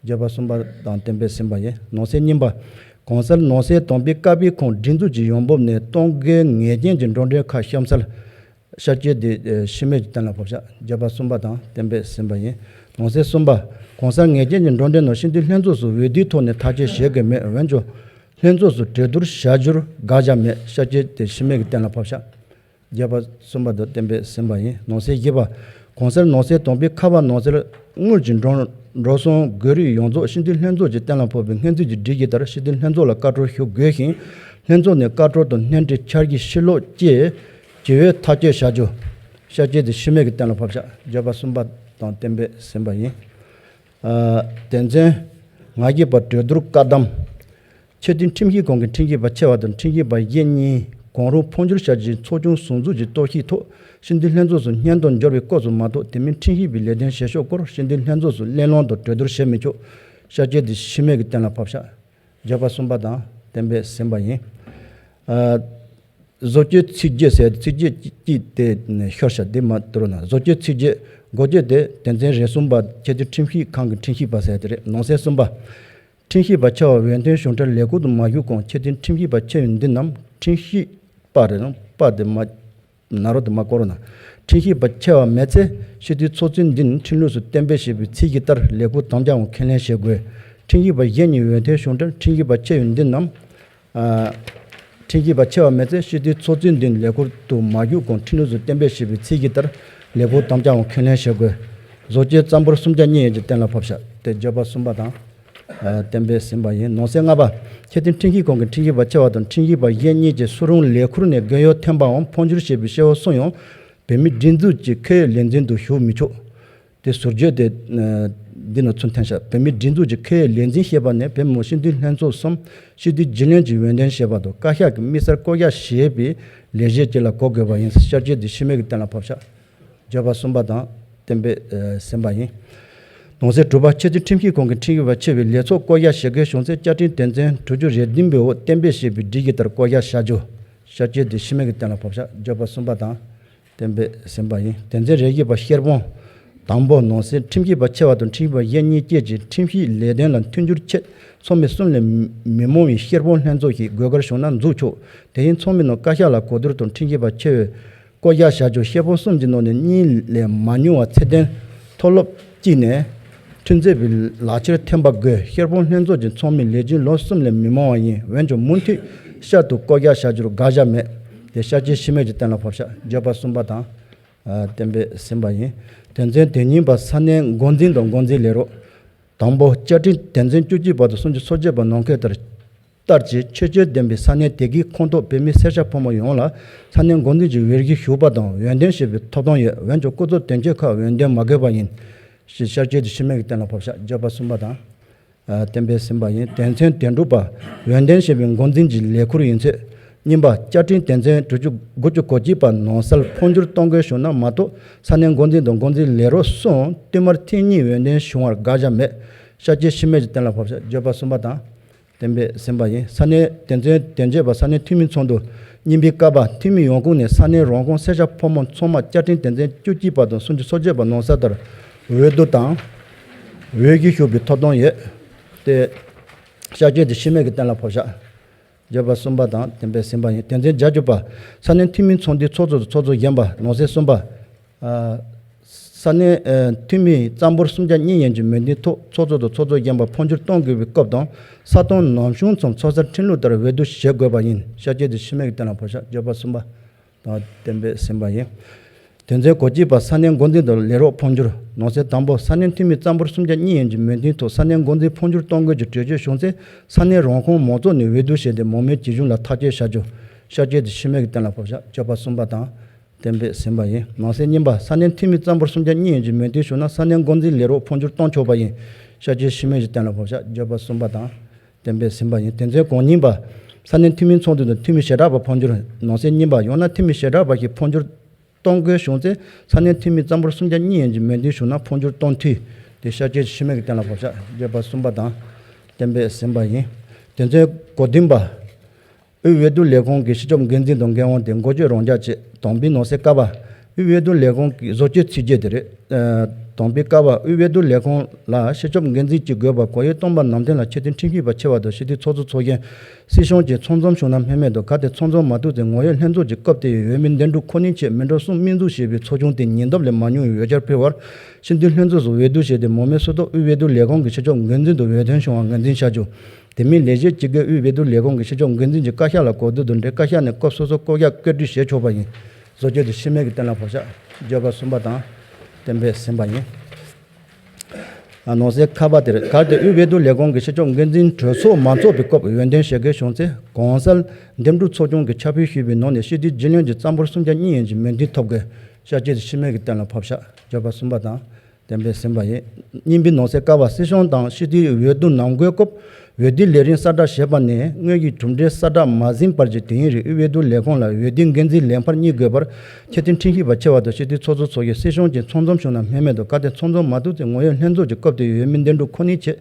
བརྗོད་པ་གསུམ་པ་དང་གཏན་འབེབས་ཟིན་པ་ཡིན། ནང་གསེས་གཉིས་པ། གོང་གསལ་ནང་གསེས་དང་པོའི་ཀ་པའི་ཁོངས་སྒྲིག་འཛུགས་ཀྱི་ཡོང་འབབ་ནས་གཏོང་དགོས་ངེས་ཅན་གྱི་འགྲོ་གྲོན་ཁག་གཤམ་གསལ། ཤར་སྐྱོད་དེ་ཕྱི་མིག་གི་སྟེང་ལ་ཕབ་ཤག་བརྗོད་པ་གསུམ་པ་དང་གཏན་འབེབས་ཟིན་པ་ཡིན། ནང་གསེས་གསུམ་པ། གོང་གསལ་ངེས་ཅན་གྱི་འགྲོ་གྲོན་ནང་སྤྱི་འཐུས་ལྷན་ཚོགས་སུ་འོས་བསྡུའི་ཐོག་ནས་ཐག་གཅོད་བྱེད་དགོས་མེད། འོན་ཀྱང་ལྷན་ཚོགས་སུ་གྲོས་བསྡུར་བྱ་རྒྱུར་དགག་བཞག་མེད། ཤར་སྐྱོད་དེ་ཕྱི་མིག་གི་སྟེང་ལ་ཕབ་ཤག་བརྗོད་པ་གསུམ་པ་དང་གཏན་འབེབས་ཟིན་པ་ཡིན། ནང་གསེས་བཞི་པ། གོང་གསལ་ནང་གསེས་དང་པོའི་ཁ་པ་ནང་གསལ་དངུལ་གྱི་འགྲོ་འགྲོ་སོང་དགོས་རིགས་ཡོངས་རྫོགས་སྤྱི་འཐུས་ལྷན་ཚོགས་ཀྱི་གཏན་ལ་ཕབ་པའི་སྔོན་རྩིས་ཀྱི་སྒྲིག་གཞི་ལྟར་སྤྱི་འཐུས་ལྷན་ཚོགས་ལ་བཀའ་འཁྲོལ་ཞུ་དགོས་ཤིང་། ལྷན་ཚོགས་ནས་བཀའ་འཁྲོལ་དང་སྣེ་ཁྲིད་འཆར་གཞི་ཕྱིར་སློག་བཅས་བྱེད་འོས་ཐག་གཅོད་བྱ་རྒྱུ། ཤར་སྐྱོད་དེ་ཕྱི་མིག་གི་སྟེང་ལ་ཕབ་ཤག་བརྗོད་པ་གསུམ་པ་དང་གཏན་འབེབས་ཟིན་པ་ཡིན། ཨ། དོན་ཚན་ང་བཞི་པ། གྲོས་བསྡུར་བཀག་སྡོམ། ཆེས་མཐོའི་ཁྲིམས་ཞིབ་ཁང་གི་ཁྲིམས་ཞིབ་པ་ཆེ་བ་དང་ཁྲིམས་ཞིབ་པ་གཞན་གཉིས་གང་རུང་འཕོ་འགྱུར་བྱ་རྒྱུའི་ཚོགས་ཆུང་ཟུར་འཛུགས་ཀྱི་རྟོག་ཞིབ་ཐོག་སྤྱི་འཐུས་ལྷན་ཚོགས་སུ་སྙན་ཐོ་འབྱོར་བའི་སྐབས་སུ་མ་གཏོགས་དེ་མིན་ཁྲིམས་ཞིབ་པའི་ལས་དོན་བྱེད་ཕྱོགས་སྐོར་སྤྱི་འཐུས་ལྷན་ཚོགས་སུ་གླེང་སློང་དང་གྲོས་བསྡུར་བྱེད་མི་ཆོག་ཤར་སྐྱོད་དེ་ཕྱི་མིག་གི་སྟེང་ལ་ཕབ་ཤག་བརྗོད་པ་གསུམ་པ་དང་གཏན་འབེབས་ཟིན་པ་ཡིན། ཨ། བཟོ་བཅོས་ཚིག་བརྗོད་ཟེར་ཚིག་བརྗོད་ཅིག་དེ་ཤོར་ཤག་དེ་མ་གཏོགས་ན། བཟོ་བཅོས་ཚིག་བརྗོད་འགོ་བརྗོད་དེ་དོན་ཚན་རེ་གསུམ་པ། ཆེས་མཐོའི་ཁྲིམས་ཞིབ་ཁང་གི་ཁྲིམས་ཞིབ་པ་ཟེར་དེ་རེད། ནང་གསེས་གསུམ་པ། ཁྲིམས་ཞིབ་པ་ཆེ་བ་འོས་ཐོན་གཞུང་འབྲེལ་ལས་ཁུར་དུ་མ་ཞུགས་གོང་ཆེས་མཐོའི་ཁྲིམས་ཞིབ་པ་ཆེ་བའི་མདུན་ནམ་ཁྲིམས་ཞིབ་པ་རེད་ནམ་པ་དེ་མ་ན་རོ་དེ་མ་བསྐོར་ན། ཁྲིམས་ཞིབ་པ་ཆེ་བ་མེད་ཚེ་སྤྱི་འཐུས་ཚོགས་གཙོའི་མདུན་ཁྲིམས་ལུགས་སུ་གཏན་འབེབས་བྱས་པའི་ཚད་གཞི་ལྟར་ལས་ཁུར་དམ་བཅའ་འོག་ཁས་ལེན་བྱེད་དགོས། ཁྲིམས་ཞིབ་པ་གཞན་གཉིས་འོས་ཐོན་གཞུང་འབྲེལ་ཁྲིམས་ཞིབ་པ་ཆེ་བའི་མདུན་ནམ། ཨ། ཁྲིམས་ཞིབ་པ་ཆེ་བ་མེད་ཚེ་སྤྱི་འཐུས་ཚོགས་གཙོའི་མདུན་ལས་ཁུར་དུ་མ་ཞུགས་གོང་ཁྲིམས་ལུགས་སུ་གཏན་འབེབས་བྱས་པའི་ཚད་གཞི་ལྟར་ལས་ཁུར་དམ་བཅའ་འོག་ཁས་ལེན་བྱེད་དགོས། བཟོ་བཅོས་རྩ་འབོར་གསུམ་བརྒྱ་གཉིས་ཡན་གྱི་གཏན་ལ་ཕབ་ཤག་དེ་བརྗོད་པ་གསུམ་པ་དང་། ཨ། གཏན་འབེབས་ཟིན་པ་ཡིན། ནང་གསེས་ལྔ་པ། ཆེས་མཐོའི་ཁྲིམས་ཞིབ་ཁང་གི་ཁྲིམས་ཞིབ་པ་ཆེ་བ་དང་ཁྲིམས་ཞིབ་པ་གཞན་གཉིས་ཀྱིས་སུ་རུང་ལས་ཁུར་ནས་རྒས་ཡོལ་ཐོན་པའམ་འཕོ་འགྱུར་བྱས་པའི་བཤད་པ་གསུམ་ཡང་བོད་མིའི་སྒྲིག་འཛུགས་ཀྱི་ཁེ་ཡོད་ལས་འཛིན་དུ་ཞུགས་མི་ཆོག་དེ་ཟུར་བརྗོད་དེ། ཨ། འདི་ནང་ཚུར་འཐེན་ཤག་བོད་མིའི་སྒྲིག་འཛུགས་ཀྱི་ཁེ་ཡོད་ལས་འཛིན་ཞེས་པ་ནི་བོད་མི་སྤྱི་འཐུས་ལྷན་ཚོགས་སམ་སྤྱི་འཐུས་རྒྱུན་ལས་ཀྱི་འོས་འདེམས་བྱས་པ་དང་བཀའ་ཤག་གིས་དམིགས་བསལ་བསྐོ་གཞག་བྱས་པའི་ལས་བྱེད་ཅིག་ལ་གོ་དགོས་པ་ཡིན། ཤར་སྐྱོད་དེ་ཕྱི་མིག་གི་སྟེང་ལ་ཕབ་ཤག་བརྗོད་པ་གསུམ་པ་དང་གཏན་འབེབས་ཟིན་པ་ཡིན། ནང་གསེས་དྲུག་པ། ཆེས་མཐོའི་ཁྲིམས་ཞིབ་ཁང་གི་ཁྲིམས་ཞིབ་པ་ཆེ་བའི་ལས་ཚོགས་བསྐོ་གཞག་བྱེད་དགོས་བྱུང་ཚེ་བཅའ་ཁྲིམས་དོན་ཚན་དྲུག་ཅུ་རེ་བདུན་པའི་འོག་གཏན་འབེབས་བྱས་པའི་སྒྲིག་གཞི་ལྟར་བསྐོ་གཞག་བྱ་རྒྱུ། ཤར་སྐྱོད་དེ་ཕྱི་མིག་གི་སྟེང་ལ་ཕབ་ཤག་བརྗོད་པ་གསུམ་པ་དང་གཏན་འབེབས་ཟིན་པ་ཡིན། དོན་ཚན་རེ་བཞི་པ། བཤེར་དཔང་། དང་པོ། ནང་གསེས་ཁྲིམས་ཞིབ་པ་ཆེ་བ་དང་ཁྲིམས་ཞིབ་པ་གཞན་གཉིས་བཅས་ཀྱི་ཁྲིམས་ཞིབ་ལས་དོན་ལ་མཐུན་འགྱུར་ཆེད་ཚོགས་མི་གསུམ་ལས་མི་མང་བའི་བཤེར་དཔང་ལྷན་ཚོགས་ཤིག་དགོས་གལ་བྱུང་ན་འཛུགས་ཆོག་དེ་བཞིན་ཚོགས་མི་རྣམས་བཀའ་ཤག་ལ་གོ་བསྡུར་དང་ཁྲིམས་ཞིབ་པ་ཆེ་བའི་བསྐོ་གཞག་བྱ་རྒྱུ། བཤེར་དཔང་གསུམ་གྱི་ནང་ནས་གཉིས་ལས་མ་ཉུང་བ་ཚད་ལྡན་མཐོ་སློབ་གཅིག་ནས་ཁྲིམས་རྩོད་པའི་ལག་ཁྱེར་ཐོན་པ་དགོས། བཤེར་དཔང་ལྷན་ཚོགས་ཀྱི་ཚོགས་མི་ལས་བྱེད་ལོ་གསུམ་ལས་མི་མང་བ་ཡིན། འོན་ཀྱང་མུ་མཐུད་བསྐྱར་དུ་བསྐོ་གཞག་བྱ་རྒྱུར་དགག་བཞག་མེད། དེ་ཤར་སྐྱོད་ཕྱི་མིག་གི་སྟེང་ལ་ཕབ་ཤག་བརྗོད་པ་གསུམ་པ་དང་། ཨ། གཏན་འབེབས་ཟིན་པ་ཡིན། དོན་ཚན་དོན་གཉིས་པ། ས་གནས་འགོ་འཛིན་དང་འགོ་འཛིན་ལས་རོགས། དང་པོ། བཅའ་ཁྲིམས་དོན་ཚན་བཅུ་གཅིག་པ་དང་སུམ་ཅུ་སོ་བརྒྱད་པ་ནང་འཁོད་ལྟར། ལྟར་གྱི་ཆོས་སྤྱོད་ལྡན་པའི་ས་གནས་དེ་གའི་ཁོངས་གཏོགས་བོད་མི་སེར་སྐྱ་ཕོ་མོ་ཡོངས་ལ་ས་གནས་འགོ་འཛིན་གྱི་འོས་བཞི་ཞུགས་པ་དང་འོས་འདེམས་བྱེད་པའི་ཐོབ་ཐང་ཡོད། འོན་ཀྱང་སྐུ་ཚབ་དོན་གཅོད་ཁག་འོས་འདེམས་མ་དགོས་པ་ཡིན། ཞེས་ཤར་སྐྱོད་དེ་ཕྱི་མིག་གི་སྟེང་ལ་ཕབ་ཤག་བརྗོད་པ་གསུམ་པ་དང་། ཨ། གཏན་འབེབས་ཟིན་པ་ཡིན། དོན་ཚན་དོན་དྲུག་པ། འོས་འདེམས་བྱས་པའི་འགོ་འཛིན་གྱི་ལས་ཁུར་ཡིན་ཚུལ། གཉིས་པ། བཅའ་ཁྲིམས་དོན་ཚན་དྲུག་ཅུ་དགུ་ཅུ་གོ་གཅིག་པ་ནང་གསལ་འཕོ་འགྱུར་གཏོང་དགོས་བྱུང་ན་མ་གཏོགས་ས་གནས་འགོ་འཛིན་དང་འགོ་འཛིན་ལས་རོགས་གསུམ་བསྟུད་མར་ཐེངས་གཉིས་འོས་འདེམས་བྱུང་བར་དགག་བཞག་མེད། ཤར་སྐྱོད་ཕྱི་མིག་གི་སྟེང་ལ་ཕབ་ཤག་བརྗོད་པ་གསུམ་པ་དང་། གཏན་འབེབས་ཟིན་པ་ཡིན། ས་གནས་དོན་ཚན་དོན་གཅོད་པ་ས་གནས་འཐུས་མི་ཚོགས་འདུ་གཉིས་པའི་སྐབས་འཐུས་མི་ཡོང་ཁུངས་ནས་ས་གནས་རང་ཁོངས་སེར་སྐྱ་ཕོ་མོ་ཚང་མ་བཅའ་ཁྲིམས་དོན་ཚན་བཅུ་གཅིག་པ་དང་སུམ་ཅུ་སོ་བརྒྱད་པ་ནང་གསལ་ལྟར་འོས་བསྡུ་དང་། འོས་བཞི་ཞུགས་པའི་ཐོབ་ཐང་ཡོད། དེ་ཤར་སྐྱོད་དེ་ཕྱི་མིག་གི་སྟེང་ལ་ཕབ་ཤག་བརྗོད་པ་གསུམ་པ་དང་གཏན་འབེབས་ཟིན་པ་ཡིན། དོན་ཚན་བརྒྱད་ཅུ་པ། ས་གནས་འཐུས་མི་ཚོགས་འདུའི་ཚོགས་གཙོ་དང་ཚོགས་གཙོ་གཞོན་པ་ནང་གསེས་གསུམ་པ། ཨ། ས་གནས་ཨ་འཐུས་མིའི་རྩ་འབོར་སུམ་བརྒྱ་གཉིས་ཡན་གྱི་མོས་མཐུན་ཐོག་ཚོགས་གཙོ་དང་ཚོགས་གཙོ་གཞོན་པ་འཕོ་འགྱུར་གཏོང་དགོས་པའི་སྐབས་དང་ས་སྟོང་ནམ་བྱུང་ཙམ་ཚོགས་སར་ཁྲིམས་ལུགས་ལྟར་འོས་བསྡུ་བྱེད་དགོས་པ་ཡིན། ཤར་སྐྱོད་དེ་ཕྱི་མིག་གི་སྟེང་ལ་ཕབ་ཤག་བརྗོད་པ་གསུམ་པ། དང་གཏན་འབེབས་ཟིན་པ་ཡིན། དོན་ཚན་གོ་གཅིག་པ། ས་གནས་འགོ་འཛིན་དང་ལས་རོགས་འཕོ་འགྱུར། ནང་གསེས་དང་པོ། ས་གནས་འཐུས་མི་རྩ་འབོར་སུམ་བརྒྱ་གཉིས་ཡན་གྱི་མོས་མཐུན་ཐོག་ས་གནས་འགོ་འཛིན་འཕོ་འགྱུར་གཏོང་དགོས་ཀྱི་གྲོས་ཆོད་བྱུང་ཚེ་ས་གནས་རང་ཁོངས་མང་ཚོགས་ནས་འོས་བསྡུ་བྱས་ཏེ་མང་མོས་ཇི་བཞིན་ལ་ཐག་གཅོད་བྱ་རྒྱུ། ཤར་སྐྱོད་དེ་ཕྱི་མིག་གི་སྟེང་ལ་ཕབ་ཤག་བརྗོད་པ་གསུམ་པ་དང་གཏན་འབེབས་ཟིན་པ་ཡིན། ནང་གསེས་གཉིས་པ། ས་གནས་འཐུས་མི་རྩ་འབོར་སུམ་བརྒྱ་གཉིས་ཡན་གྱི་མོས་མཐུན་བྱུང་ན་ས་གནས་འགོ་འཛིན་ལས་རོགས་འཕོ་འགྱུར་གཏོང་ཆོག་པ་ཡིན། ཤར་སྐྱོད་ཕྱི་མིག་གི་སྟེང་ལ་ཕབ་ཤག་བརྗོད་པ་གསུམ་པ་དང་གཏན་འབེབས་ཟིན་པ་ཡིན། དོན་ཚན་གོ་གཉིས་པ། ས་གནས་འཐུས་མི་ཚོགས་འདུ་དང་འཐུས་མི་བྱེ་བྲག་པ་འཕོ་འགྱུར། ནང་གསེས་གཉིས་པ། ཡང་ན་འཐུས་མི་བྱེ་བྲག་པ་ཞིག་འཕོ་འགྱུར་གཏོང་དགོས་བྱུང་ཚེ་ས་གནས་འཐུས་མི་རྩ་འབོར་སུམ་བརྒྱ་གཉིས་ཡན་གྱི་མོས་མཐུན་བྱུང་ན་འཕོ་འགྱུར་གཏོང་འཐུས། དེ་ཤར་སྐྱོད་ཕྱི་མིག་གི་སྟེང་ལ་ཕབ་ཤག་བརྗོད་པ་གསུམ་པ་དང་གཏན་འབེབས་ཟིན་པ་ཡིན། དོན་ཚན་གོ་བདུན་པ། དབུས་འོས་བསྡུ་ལས་ཁུངས་ཀྱི་སྤྱི་ཁྱབ་འགན་འཛིན་དང་འགན་དབང་དེ་འགོ་བརྗོད་རང་འཇགས་བྱས། དང་པོའི་ནང་གསེས་ཀ་པ། དབུས་འོས་བསྡུ་ལས་ཁུངས་ཀྱི་བཟོ་བཅོས་ཚིག་བརྗོད་དེ་རེད། ཨ། དོམ་པའི་ཀ་བ། དབུས་འོས་བསྡུ་ལས་ཁུངས་ལ་སྤྱི་ཁྱབ་འགན་འཛིན་གྱི་དགོས་པ་གོ་ཡོད་སྟོན་པ་རྣམས་དོན་ལ་ཆེ་མཐོང་ཁྲིམས་ཞིབ་པ་ཆེ་བ་དང་སྤྱི་འཐུས་ཚོགས་གཙོ་ཚོགས་གཞོན། སྲིད་གཞུང་བཅས་ཚང་འཛོམས་བྱུང་ན་སྨན་མེད་དོ། གལ་ཏེ་ཚང་འཛོམས་མ་ཐུབ་ཚེ་ངོ་ཡོད་ལྷན་ཚོགས་ཀྱི་སྐབས་དེའི་འོས་མི་འདེམས་སྒྲུག་ཁོ་ནའི་ཆེད་མི་འགྲོ་གསུམ་དམིགས་འཛུགས་བྱས་པའི་ཚོགས་ཆུང་དེ་ཉེ་འདབས་ལས་མ་ཉུང་བའི་འོས་འཆར་ཕུལ་བར་སྤྱི་འཐུས་ལྷན་ཚོགས་སུ་འོས་བསྡུ་བྱས་ཏེ་མང་མོས་སུ་གཏོགས་དབུས་འོས་བསྡུ་ལས་ཁུངས་ཀྱི་སྤྱི་ཁྱབ་འགན་འཛིན་དུ་འོས་ཐོན་བྱུང་བར་ངོས་འཛིན་བྱ་རྒྱུ། དེ་མིན་ལས་བྱེད་སྤྱི་སྒེར་དབུས་འོས་བསྡུ་ལས་ཁུངས་ཀྱི་སྤྱི་ཁྱབ་འགན་འཛིན་གྱི་བཀའ་ཤག་ལ་གོ་བསྡུར་དང་འབྲེལ་བཀའ་ཤག་ནས་སྐབས་སོ་སོར་བསྐོ་གཞག་བཀོད་སྒྲིག་བྱས་ཆོག་པ་ཡིན། བཟོ་བཅོས་དེ་སྤྱི་མོས་ཀྱིས་གཏན་ལ་ཕབ་བཞག་བརྗོད་པ་གསུམ་པ་དང་གཏན་འབེབས་ཟིན་པ་ཡིན། ཨ། ནང་གསེས་ཁ་པ་དེར་གལ་ཏེ་དབུས་འོས་བསྡུ་ལས་ཁུངས་ཀྱི་སྤྱི་ཁྱབ་འགན་འཛིན་གྲོས་ཚོགས་མ་འཚོགས་པའི་སྐབས་འོས་འདེམས་བྱེད་དགོས་བྱུང་ཚེ་གོང་གསལ་འདེམས་སྒྲུག་ཚོགས་ཆུང་གིས་ཁྱབ་སྤེལ་ཞུས་པའི་ནང་ནས་སྤྱི་འཐུས་རྒྱུན་ལོན་གྱི་རྩ་འབོར་གསུམ་ཆ་གཉིས་ཡན་གྱི་མོས་མཐུན་ཐོབ་དགོས། བྱ་སྤྱོད་དེ་སྤྱི་མོས་ཀྱིས་གཏན་ལ་ཕབ་བཞག་བརྗོད་པ་གསུམ་པ་དང་གཏན་འབེབས་ཟིན་པ་ཡིན། གཉིས་པའི་ནང་གསེས་ཀ་བ། སྲིད་གཞུང་དང་སྤྱི་འཐུས་འོས་བསྡུ་ནང་འགོའི་སྐབས་འོས་བསྡུའི་ལས་རིམ་གསལ་བསྒྲགས་བྱས་པ་ནས་སྔོན་གྱི་གྲུབ་འབྲས་གསལ་བསྒྲགས་མ་ཟིན་བར་གྱི་དུས་ཡུན་རིང་དབུས་འོས་བསྡུ་ལས་ཁུངས་ལ་འོས་བསྡུའི་འགན་འཛིན་ལེན་འཕར་གཉིས་དགོས་པར་ཆེ་མཐོང་ཁྲིམས་ཞིབ་པ་ཆེ་བ་དང་སྤྱི་འཐུས་ཚོགས་གཙོ་ཚོགས་གཞོན། སྲིད་གཞུང་བཅས་ཚང་འཛོམས་བྱུང་ན་སྨན་མེད་དོ། གལ་ཏེ་ཚང་འཛོམས་མ་ཐུབ་ཚེ་ངོ་ཡོད་ལྷན་ཚོགས་ཀྱི་སྐབས་དེའི་འོས་མི་འདེམས་སྒྲུག་ཁོ་ནའི་ཆེད་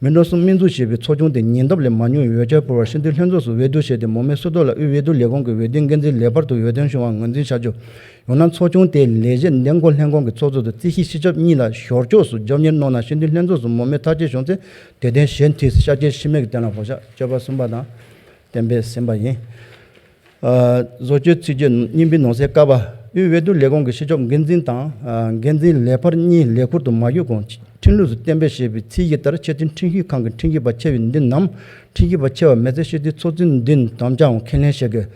མི་འགྲོ་གསུམ་དམིགས་འཛུགས་བྱས་པའི་ཚོགས་ཆུང་དེ་ཉེ་འདབས་ལས་མ་ཉུང་བའི་འོས་འཆར་ཕུལ་བར་སྤྱི་འཐུས་ལྷན་ཚོགས་སུ་འོས་བསྡུ་བྱས་ཏེ་མང་མོས་སུ་གཏོགས་ལ་དབུས་འོས་བསྡུ་ལས་ཁུངས་ཀྱི་འོས་བསྡུའི་འགན་འཛིན་ལེགས་པར་དུ་འོས་ཐོན་བྱུང་བར་ངོས་འཛིན་བྱ་རྒྱུ། ཡང་ན་ཚོགས་ཆུང་དེའི་ལས་བྱེད་འདེམས་བསྐོ་ལྷན་ཁང་གི་ཚོགས་གཙོ་དང་རྩིས་ཞིབ་སྤྱི་ཁྱབ་གཉིས་ལ་ཞོར་ཕྱོགས་སུ་རྒྱབ་གཉེར་གནང་ན་སྤྱི་འཐུས་ལྷན་ཚོགས་སུ་མང་མོས་ཐག་གཅོད་བྱུང་ཚེ་དེ་དོན་གཞན་དུས་སུ་བྱ་སྤྱོད་སྤྱི་མོས་ཀྱིས་གཏན་ལ་ཕབ་བཞག་བརྗོད་པ་གསུམ་པ་དང་གཏན་འབེབས་ཟིན་པ་ཡིན། ཨ། བཟོ་བཅོས་ཚིག་བརྗོད་གཉིས་པའི་ནང་གསེས་ཀ་བ། དབུས་འོས་བསྡུ་ལས་ཁུངས་ཀྱི་སྤྱི་ཁྱབ་འགན་འཛིན་དང་། ཨ། འགན་འཛིན་ལེགས་པར་གཉིས་ལས་ཁུར་དུ་མ་ཞུགས་གོང་ཁྲིམས་ལུགས་སུ་གཏན་འབེབས་བྱས་པའི་ཚད་གཞི་ལྟར་ཆེ་མཐོང་ཁྲིམས་ཞིབ་ཁང་གི་ཁྲིམས་ཞིབ་པ་ཆེ་བའི་འདུན་ནམ་ཁྲིམས་ཞིབ་པ་ཆེ་བ་མེད་ཚེ་སྤྱི་འཐུས་ཚོགས་གཙོའི་འདུན་དམ་བཅའ་འོག་ཁས་ལེན་བྱེད་དགོས།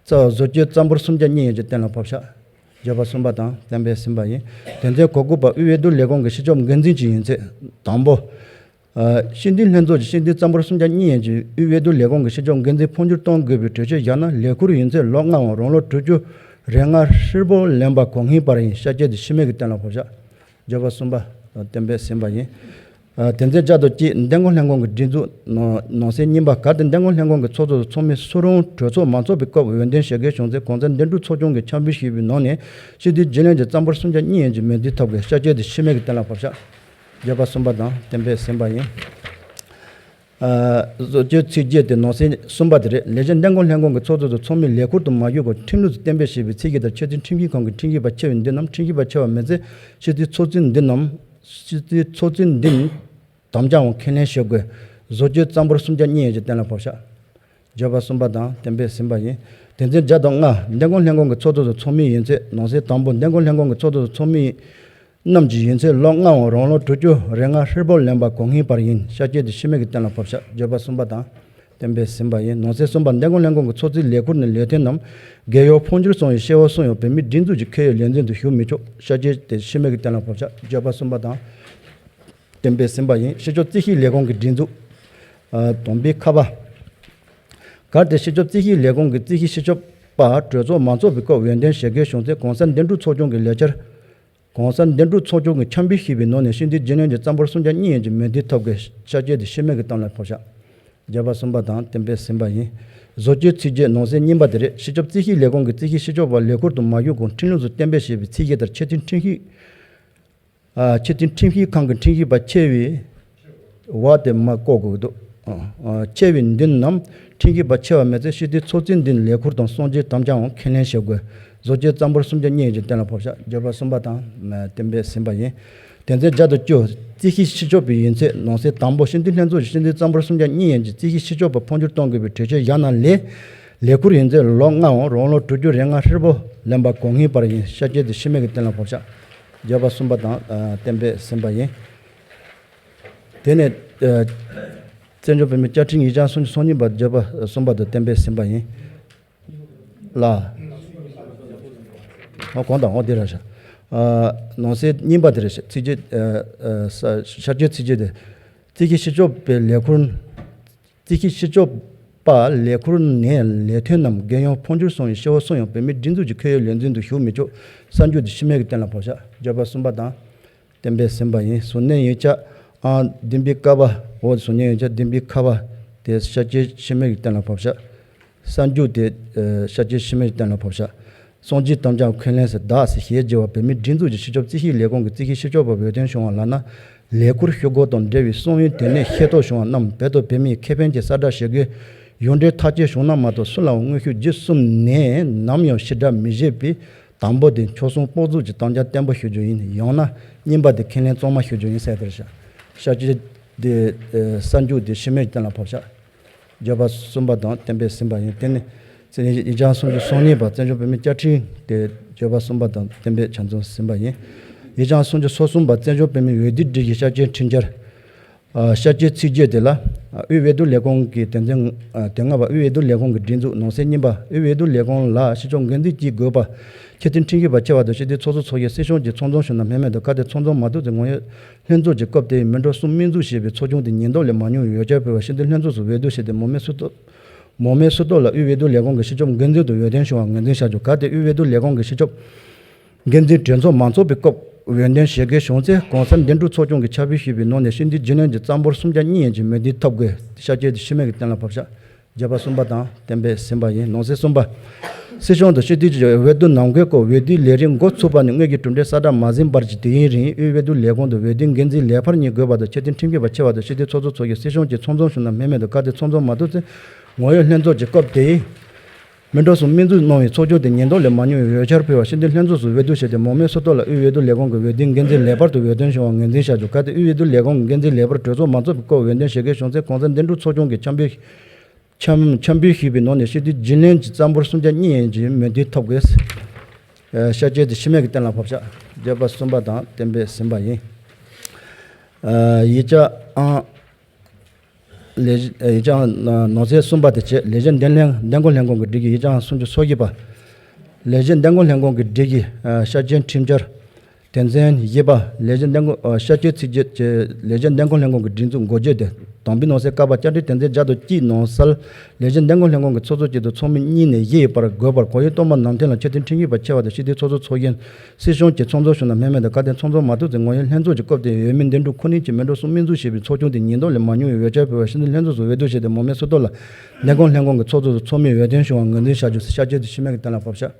རྩ་བ། བཟོ་བཅོས་རྩ་འབོར་གསུམ་ཆ་གཉིས་ཡན་གྱིས་གཏན་ལ་ཕབ་བཞག་བརྗོད་པ་གསུམ་པ་དང་གཏན་འབེབས་ཟིན་པ་ཡིན། དོན་ཚན་གོ་དགུ་པ། དབུས་འོས་བསྡུ་ལས་ཁུངས་ཀྱི་སྤྱི་ཁྱབ་འགན་འཛིན་གྱི་ཡིན་ཚད་དང་པོ། ཨ། སྤྱི་འཐུས་ལྷན་ཚོགས་ཀྱི་སྤྱི་འཐུས་རྩ་འབོར་གསུམ་ཆ་གཉིས་ཡན་གྱིས་དབུས་འོས་བསྡུ་ལས་ཁུངས་ཀྱི་སྤྱི་ཁྱབ་འགན་འཛིན་འཕོ་འགྱུར་གཏོང་དགོས་པའི་གྲོས་ཆོད་བཞག་ན་ལས་ཁུར་ཡིན་ཚད་ལོ་ལྔའམ་རང་ལོ་དྲུག་ཅུ་རེ་ལྔ་ཧྲིལ་པོ་ལོན་པ་གོང་སྔོན་པར་ཡིན། བྱ་སྤྱོད་དེ་སྤྱི་མོས་ཀྱིས་གཏན་ལ་ཕབ་བཞག་བརྗོད་པ་གསུམ་པ་གཏན་འབེབས་ཟིན་པ་ཡིན། ཨ། དོན་ཚན་བརྒྱ་དང་གཅིག་འདེམས་བསྐོ་ལྷན་ཁང་གི་སྒྲིག་འཛུགས་ནང་། ནང་གསེས་གཉིས་པ། གལ་ཏེ་འདེམས་བསྐོ་ལྷན་ཁང་གི་ཚོགས་གཙོ་དང་ཚོགས་མི་སུ་རུང་གྲོས་ཚོགས་མ་འཚོགས་པའི་སྐབས་འོས་འདེམས་བྱེད་དགོས་བྱུང་ཚེ་གོང་གསལ་འདེམས་སྒྲུག་ཚོགས་ཆུང་གིས་ཁྱབ་སྤེལ་ཞུས་པའི་ནང་ནས་སྤྱི་འཐུས་རྒྱུན་ལོན་གྱི་རྩ་འབོར་གསུམ་ཆ་གཉིས་ཡན་གྱིས་མོས་མཐུན་ཐོབ་དགོས། བྱ་སྤྱོད་དེ་སྤྱི་མོས་ཀྱིས་གཏན་ལ་ཕབ་བཞག་བརྗོད་པ་གསུམ་པ་དང་གཏན་འབེབས་ཟིན་པ་ཡིན། ཨ། བཟོ་བཅོས་ཚིག་བརྗོད་དེ་ནང་གསེས་གསུམ་པ་དེ་རེད། ལས་བྱེད་འདེམས་བསྐོ་ལྷན་ཁང་གི་ཚོགས་གཙོ་དང་ཚོགས་མི་ལས་ཁུར་དུ་མ་ཞུགས་གོང་ཁྲིམས་ལུགས་སུ་གཏན་འབེབས་བྱས་པའི་ཚད་གཞི་ལྟར་ཆེ་མཐོང་ཁྲིམས་ཞིབ་ཁང་གི་ཁྲིམས་ཞིབ་པ་ཆེ་བའི་འདུན་ནམ་ཁྲིམས་ཞིབ་པ་ཆེ་བ་མེད་ཚེ་སྤྱི་འཐུས་ཚོགས་གཙོའི་འདུན་ནམ་སྤྱི་འཐུས་ཚོགས་གཙོའི་འདུན་དམ་བཅའ་འོག་ཁས་ལེན་བྱེད་དགོས། བཟོ་བཅོས་རྩ་འབོར་གསུམ་ཆ་གཉིས་ཡན་གྱིས་གཏན་ལ་ཕབ་བཞག་བརྗོད་པ་གསུམ་པ་དང་གཏན་འབེབས་ཟིན་པ་ཡིན། དོན་ཚན་བརྒྱ་དང་ལྔ། འདེམས་བསྐོ་ལྷན་ཁང་གི་ཚོགས་གཙོ་དང་ཚོགས་མི་ཡིན་ཚད་ནང་གསེས་དང་པོ། འདེམས་བསྐོ་ལྷན་ཁང་གི་ཚོགས་གཙོ་དང་ཚོགས་མི་རྣམས་ཀྱི་ཡིན་ཚད་ལོ་ལྔའམ་རང་ལོ་དྲུག་ཅུ་རེ་ལྔ་ཧྲིལ་པོ་ལོན་པ་གོང་སྔོན་པར་ཡིན། བྱ་སྤྱོད་དེ་སྤྱི་མོས་ཀྱིས་གཏན་ལ་ཕབ་བཞག་བརྗོད་པ་གསུམ་པ་དང་གཏན་འབེབས་ཟིན་པ་ཡིན། ནང་གསེས་གསུམ་པ། འདེམས་བསྐོ་ལྷན་ཁང་གི་ཚོགས་གཙོའི་ལས་ཁུར་ནས་ལོས་ཐོན་ནམ་རྒས་ཡོལ་འཕོ་འགྱུར་སོང་བའི་སྐྱེ་བོ་སུ་ཡང་བོད་མིའི་སྒྲིག་འཛུགས་ཀྱི་ཁེ་ཡོད་ལས་འཛིན་དུ་ཞུགས་མི་ཆོག་བྱ་སྤྱོད་དེ་སྤྱི་མོས་ཀྱིས་གཏན་ལ་ཕབ་བཞག་བརྗོད་པ་གསུམ་པ་དང་གཏན་འབེབས་ཟིན་པ་ཡིན། སྤྱི་ཁྱབ་རྩིས་ཞིབ་ལས་ཁུངས་ཀྱི་སྒྲིག་འཛུགས། ཨ། དོམ་པའི་ཁ་པ། གལ་ཏེ་སྤྱི་ཁྱབ་རྩིས་ཞིབ་ལས་ཁུངས་ཀྱི་རྩིས་ཞིབ་སྤྱི་ཁྱབ་པ་གྲོས་ཚོགས་མ་འཚོགས་པའི་སྐབས་འོས་འདེམས་བྱེད་དགོས་བྱུང་ཚེ་གོང་གསལ་འདེམས་སྒྲུག་ཚོགས་ཆུང་གི་ལས་འཆར། གོང་གསལ་འདེམས་སྒྲུག་ཚོགས་ཆུང་གིས་ཁྱབ་སྤེལ་ཞུས་པའི་ནང་ནས་སྤྱི་འཐུས་རྒྱུན་ལོན་གྱི་རྩ་འབོར་གསུམ་ཆ་གཉིས་ཡན་གྱི་མོས་མཐུན་ཐོབ་དགོས། བྱ་སྤྱོད་དེ་སྤྱི་མོས་ཀྱིས་གཏན་ལ་ཕབ་བཞག་བརྗོད་པ་གསུམ་པ་དང་གཏན་འབེབས་ཟིན་པ་ཡིན། བཟོ་བཅོས་ཚིག་བརྗོད་ནང་གསེས་གཉིས་པ་དེ་རེད། སྤྱི་ཁྱབ་རྩིས་ཞིབ་ལས་ཁུངས་ཀྱི་རྩིས་ཞིབ་སྤྱི་ཁྱབ་པ་ལས་ཁུར་དུ་མ་ཞུགས་གོང་ཁྲིམས་ལུགས་སུ་གཏན་འབེབས་བྱས་པའི་ཚད་གཞི་ལྟར་ཆེ་མཐོང་ཁྲིམས་ཞིབ། ཨ། ཆེ་མཐོང་ཁྲིམས་ཞིབ་ཁང་གི་ཁྲིམས་ཞིབ་པ་ཆེ་བའི། བ་དེ་མ་བཀོད་དགོས་ཀྱི་འདུག་ཨ། ཆེ་བའི་འདུན་ནམ་ཁྲིམས་ཞིབ་པ་ཆེ་བ་མེད་ཚེ་སྤྱི་འཐུས་ཚོགས་གཙོའི་འདུན་ལས་ཁུར་དང་གསུམ་གྱི་དམ་བཅའ་འོག་ཁས་ལེན་བྱེད་དགོས། བཟོ་བཅོས་རྩ་འབོར་གསུམ་ཆ་གཉིས་ཡན་གྱིས་གཏན་ལ་ཕབ་བཞག་བརྗོད་པ་གསུམ་པ་དང་གཏན་འབེབས་ཟིན་པ་ཡིན། དོན་ཚན་བརྒྱ་དང་བཅུ། རྩིས་ཞིབ་སྤྱི་ཁྱབ་པའི་ཡིན་ཚད་ནང་གསེས་དང་པོ། སྤྱི་འཐུས་ལྷན་ཚོགས་ཀྱི་སྤྱི་འཐུས་རྩ་འབོར་གསུམ་ཆ་གཉིས་ཡན་གྱི་རྩིས་ཞིབ་སྤྱི་ཁྱབ་པ་འཕོ་འགྱུར་གཏོང་དགོས་པའི་གྲོས་ཆོད་བཞག་ན་ལས། ལས་ཁུར་ཡིན་ཚད་ལོ་ལྔའམ་རང་ལོ་དྲུག་ཅུ་རེ་ལྔ་ཧྲིལ་པོ་ལོན་པ་གོང་སྔོན་པར་ཡིན། བྱ་སྤྱོད་དེ་སྤྱི་མོས་ཀྱིས་གཏན་ལ་ཕབ་བཞག་བརྗོད་པ་གསུམ་པ་དང་གཏན་འབེབས་ཟིན་པ་ཡིན། དེ་ནས། ཨ། བཙན་བྱོལ་བོད་མིའི་བཅའ་ཁྲིམས་ཉིས་བརྒྱ་སུམ་ཅུ་སོ་གཉིས་པ་བརྗོད་པ་གསུམ་པ་དང་གཏན་འབེབས་ཟིན་པ་ཡིན། ལ། ཨོ། གོང་དང་། ཨོ། དེ་རེད་ཤག་ཨ། ནང་གསེས་གཉིས་པ་དེ་རེད་ཤག་ཚིག་བརྗོད། ཨ། ཨ། ས། བྱ་སྤྱོད་ཚིག་བརྗོད་དེ། རྩིས་ཞིབ་སྤྱི་ཁྱབ་པའི་ལས་ཁུར། རྩིས་ཞིབ་སྤྱི་ཁྱབ་པ་ལས་ཁུར་ནས་ལས་ཐོན་ནམ་རྒས་ཡོལ་འཕོ་འགྱུར་སོང་བའི་སྐྱེ་བོ་སུ་ཡང་བོད་མིའི་སྒྲིག་འཛུགས་ཀྱི་ཁེ་ཡོད་ལས་འཛིན་དུ་ཞུགས་མི་ཆོག་གསར་འཇུག་དེ་སྤྱི་མོས་ཀྱིས་གཏན་ལ་ཕབ་བཞག་བརྗོད་པ་གསུམ་པ་དང་། གཏན་འབེབས་ཟིན་པ་ཡིན། གཟུར་གནས་ཡིག་ཆ་ཨང་བདུན་པའི་ཀ་པ། འོ། གཟུར་གནས་ཡིག་ཆ་བདུན་པའི་ཁ་པ་དེ་བྱ་སྤྱོད་སྤྱི་མོས་ཀྱིས་གཏན་ལ་ཕབ་བཞག་གསར་འཇུག་དེ། ཨ། བྱ་སྤྱོད་སྤྱི་མོས་ཀྱིས་གཏན་ལ་ཕབ་བཞག་གསུམ་གྱི་དམ་བཅའ་ཁས་ལེན་ཟེར། བདག་ཟེར་ཞེས་བགྱི་བ་བོད་མིའི་སྒྲིག་འཛུགས་ཀྱི་སྤྱི་ཁྱབ་རྩིས་ཞིབ་ལས་ཁུངས་ཀྱི་རྩིས་ཞིབ་སྤྱི་ཁྱབ་པ་འོས་ཐོན་བྱུང་བ་ལགས་ན། ལས་ཁུར་ཞུ་སྒོ་དང་འབྲེལ་བའི་གསང་བའི་དོན་གནད་ཤེས་རྟོགས་བྱུང་བ་རྣམས་བོད་དང་བོད་མིའི་ཁེ་ཕན་ཆེད་གསལ་བསྒྲགས་བྱེད་དགོས། ཡོངས་འབྲེལ་ཐག་གཅོད་བྱུང་ན་མ་གཏོགས་སུ་ལའང་དངོས་ཤུགས་བརྒྱུད་གསུམ་ནས་ནམ་ཡང་ཕྱིར་བསྒྲགས་མི་བྱེད་པའི་ དང་པོ་དེ་མཆོག་གསུམ་དཔག་ཚོད་ཀྱི་དམ་བཅའ་བརྟན་པོ་ཞུ་རྒྱུ་ཡིན། ཡང་ན་གཉིས་པ་དེ་ཁས་ལེན་གཙང་མ་ཞུ་རྒྱུ་ཡིན་ཟེར་དེར་བཞག་ཤཱཀྱ་དེ་ཨེ་གསར་འཇུག་དེ་ཕྱི་མའི་གཏན་ལ་ཕབ་བཞག་བརྗོད་པ་གསུམ་པ་དང་བསྟན་པས་ཟིན་པ་ཡིན། དེ་ནི་ཡིག་བྱང་སུམ་ཅུ་སོ་གཉིས་པ་བཙན་བྱོལ་བོད་མིའི་བཅའ་ཁྲིམས་དེ་བརྗོད་པ་གསུམ་པ་དང་བསྟན་པས་ཆ་མཚོན་ཟིན་པ་ཡིན། ཡིག་བྱང་སུམ་ཅུ་སོ་གསུམ་པ་བཙན་བྱོལ་བོད་མིའི་འོས་བསྡུའི་སྒྲིག་གཞི་ཤར་སྐྱོད་ཁྲིམས་འཆར། ཨ་ཤར་སྐྱོད་ཚིག་བརྗོད་དེ་ལ། ཨ་དབུས་འོས་བསྡུ་ལས་ཁུངས་ཀྱི་དོན་ཚན། ཨ་དོན་ལྔ་པ། དབུས་འོས་བསྡུ་ལས་ཁུངས་ཀྱི་སྒྲིག་འཛུགས། ནང་གསེས་གཉིས་པ། དབུས་འོས་བསྡུ་ལས་ཁུངས་ལ་སྤྱི་ཁྱབ་འགན་འཛིན་གྱིས་དགོས་པ་ཆེས་མཐོའི་ཁྲིམས་ཞིབ་པ་ཆེ་བ་དང་སྤྱི་འཐུས་ཚོགས་གཙོ་ཚོགས་གཞོན། སྲིད་སྐྱོང་གིས་ཚང་འཛོམས་བྱུང་ན་སྨན་མེད་དང་གལ་ཏེ་ཚང་འཛོམས་མ་ཐུབ་ཚེ་ངོ་ཡོད་ལྷན་ཚོགས་ཀྱི་སྐབས་དེའི་མི་འགྲོ་གསུམ་དམིགས་འཛུགས་བྱས་པའི་ཚོགས་ཆུང་དེ་ཉིན་ལྡོག་ལས་མ་ཉུང་བའི་འོས་འཆར་ཕུལ་བར་ཤེས་ལྡན་ལྷན་ཚོགས་སུ་འོས་བསྡུ་བྱས་ཏེ་མང་མོས་སུ་གཏོགས། མང་མོས་སུ་གཏོགས་ལ་དབུས་འོས་བསྡུ་ལས་ཁུངས་ཀྱི་སྤྱི་ཁྱབ་འགན་འཛིན་དུ་འོས་ཐོན་བྱུང་བར་ངོས་འཛིན་བྱ་རྒྱུ། གལ་ཏེ་དབུས་འོས་བསྡུ་ལས་ཁུངས་ཀྱི་སྤྱི་ཁྱབ་འགན་འཛིན་གྲོས་ཚོགས་མ་འཚོགས་པའི་སྐབས་འོས་ཐོན་བྱེད་དགོས་བྱུང་ཚེ་གོང་གསལ་འདེམས་སྒྲུག་ཚོགས་ཆུང་གིས་ཆ་ཕབ་ཞུས་པའི་ནང་ནས་ཤེས་ལྡན་རྒྱུན་ལས་ཀྱི་རྩ་འབོར་གསུམ་ཆ་གཉིས་ཡན་གྱི་མོས་མཐུན་ཐོབ་དགོས། ཤར་སྐྱོད་དེ་ཕྱི་མའི་གཏན་ལ་ཕབ་བཞག་བརྗོད་པ་གསུམ་པ་དང་བསྟན་པས་ཟིན་པ་ཡིན། ནང་གསེས་གསུམ་པ། སྲིད་སྐྱོང་དང་སྤྱི་འཐུས་ཀྱི་འོས་བསྡུ་ནམ་མཁའི་སྐོར་འོས་བསྡུའི་ལས་རིམ་འགོ་ཚུགས་པ་ནས་དངོས་ཀྱི་གྲུབ་འབྲས་གསལ་བསྒྲགས་མ་ཟིན་བར་གྱི་དུས་ཡུན་རིང་དབུས་འོས་བསྡུ་ལས་ཁུངས་དུ་འོས་བསྡུའི་འགན་འཛིན་ལས་འཕར་གཉིས་དགོས་པ་དང་ཆེས་མཐོའི་ཁྲིམས་ཞིབ་པ་ཆེ་བ་དང་སྤྱི་འཐུས་ཚོགས་གཙོ་ཚོགས་གཞོན། སྲིད་སྐྱོང་གིས་ཚང་འཛོམས་བྱུང་ན་སྨན་མེད་དང་གལ་ཏེ་ཚང་འཛོམས་མ་ཐུབ་ཚེ་ངོ་ཡོད་ལྷན་ཚོགས་ཀྱི་སྐབས་དེའི་མི་འགྲོ་གསུམ་དམིགས་འཛུགས་གནང་བའི་ཚོགས་ཆུང་དེ་ཉིན་ལྡོག་ལས་མ་ཉུང་བའི་འོས་འཆར་ཕུལ་བར་ཤེས་ལྡན་ལྷན་ཚོགས་སུ་འོས་བསྡུ་བྱས་ཏེ་མང་མོས་སུ་གཏོགས་ལ་དབུས་འོས་བསྡུ་ལས་ཁུངས་ཀྱི་འོས་བསྡུའི་འགན་འཛིན་ལས་འཕར་དུ་འོས་ཐོན་བྱུང་བར་ངོས་འཛིན་བྱ་རྒྱུ། གལ་ཏེ་དབུས་འོས་བསྡུ་ལས་ཁུངས་ཀྱི་འགན་འཛིན་ལས་འཕར་གྲོས་ཚོགས་མ་འཚོགས་པའི་སྐབས་འོས་ཐོན་བྱེད་དགོས་བྱུང་ཚེ་གོང་གསལ་འདེམས་སྒྲུག་ཚོགས་ཆུང་གིས་ཆ་ཕབ་ཆ་ཕབ་ཞུས་པའི་ནང་ནས་ཤེས་ལྡན་རྒྱུན་ལས་ཀྱི་རྩ་འབོར་གསུམ་ཆ་གཉིས་ཡན་གྱི་མོས་མཐུན་ཐོབ་དགོས། ཤར་སྐྱོད་དེ་ཕྱི་མའི་གཏན་ལ་ཕབ་བཞག་བརྗོད་པ་གསུམ་པ་དང་བསྟན་པས་ཟིན་པ་ཡིན། ཡིག་ཆ་ཨང་། ལས་ཡིག་ཆ་ནང་གསེས་གསུམ་པ་དེ་བྱས། ལས་བྱེད་འདེམས་ལྷན་འདེམས་བསྐོ་ལྷན་ཁང་གི་སྒྲིག་གཞི། ཡིག་ཆ་སུམ་ཅུ་སོ་བཞི་པ། ལས་བྱེད་འདེམས་བསྐོ་ལྷན་ཁང་གི་སྒྲིག་གཞི། ཤར་སྐྱོད་ཁྲིམས་འཆར། དོན་ཚན་བཞི་པ། ལས་བྱེད་འདེམས་བསྐོ་ཤར་སྐྱོད་ཚིག་བརྗོད་བཅས་ལས་བྱེད་འདེམས་བསྐོ་ལྷན་ཁང་གི་སྒྲིག་འཛུགས་འགོ་བརྗོད་དེ། དང་པོའི་ནང་གསེས་ཀ་པ། བཅའ་ཁྲིམས་དོན་ཚན་བརྒྱ་དང་གཅིག་ནང་གསལ། ལས་བྱེད་འདེམས་བསྐོ་ལྷན་ཁང་གི་ཚོགས་གཙོ་གཅིག་དང་ཚོགས་མི་གཉིས་ནས་བཞི་ཡི་བར་དགོས་པར་གོང་ཡོད་གཏོར་མ་ནང་དོན་ལ་ཆེས་མཐོའི་ཁྲིམས་ཞིབ་པ་ཆེ་བ་དང་སྤྱི་འཐུས་ཚོགས་གཙོ་ཚོགས་གཞོན། སྲིད་སྐྱོང་གིས་ཚང་འཛོམས་བྱུང་ན་སྨན་མེད་དང་གལ་ཏེ་ཚང་འཛོམས་མ་ཐུབ་ཚེ་ངོ་ཡོད་ལྷན་ཚོགས་ཀྱི་སྐབས་དེའི་འོས་མི་འདེམས་སྒྲུག་ཁོ་ནའི་ཆེད་མི་འགྲོ་གསུམ་དམིགས་འཛུགས་བྱས་པའི་ཚོགས་ཆུང་དེ་ཉིན་ལྡོག་ལས་མ་ཉུང་བའི་འོས་འཆར་ཕུལ་བར་ཤེས་ལྡན་ལྷན་ཚོགས་སུ་འོས་བསྡུ་བྱས་ཏེ་མང་མོས་སུ་གཏོགས་ལ་འདེམས་བསྐོ་ལྷན་ཁང་གི་ཚོགས་གཙོ་སོགས་ཚོགས་མིའི་འོས་ཐོན་བྱུང་བར་ངོས་འཛིན་བྱ་རྒྱུ། ཤར་སྐྱོད་དེ་ཕྱི་མའི་གཏན་ལ་ཕབ་བཞག་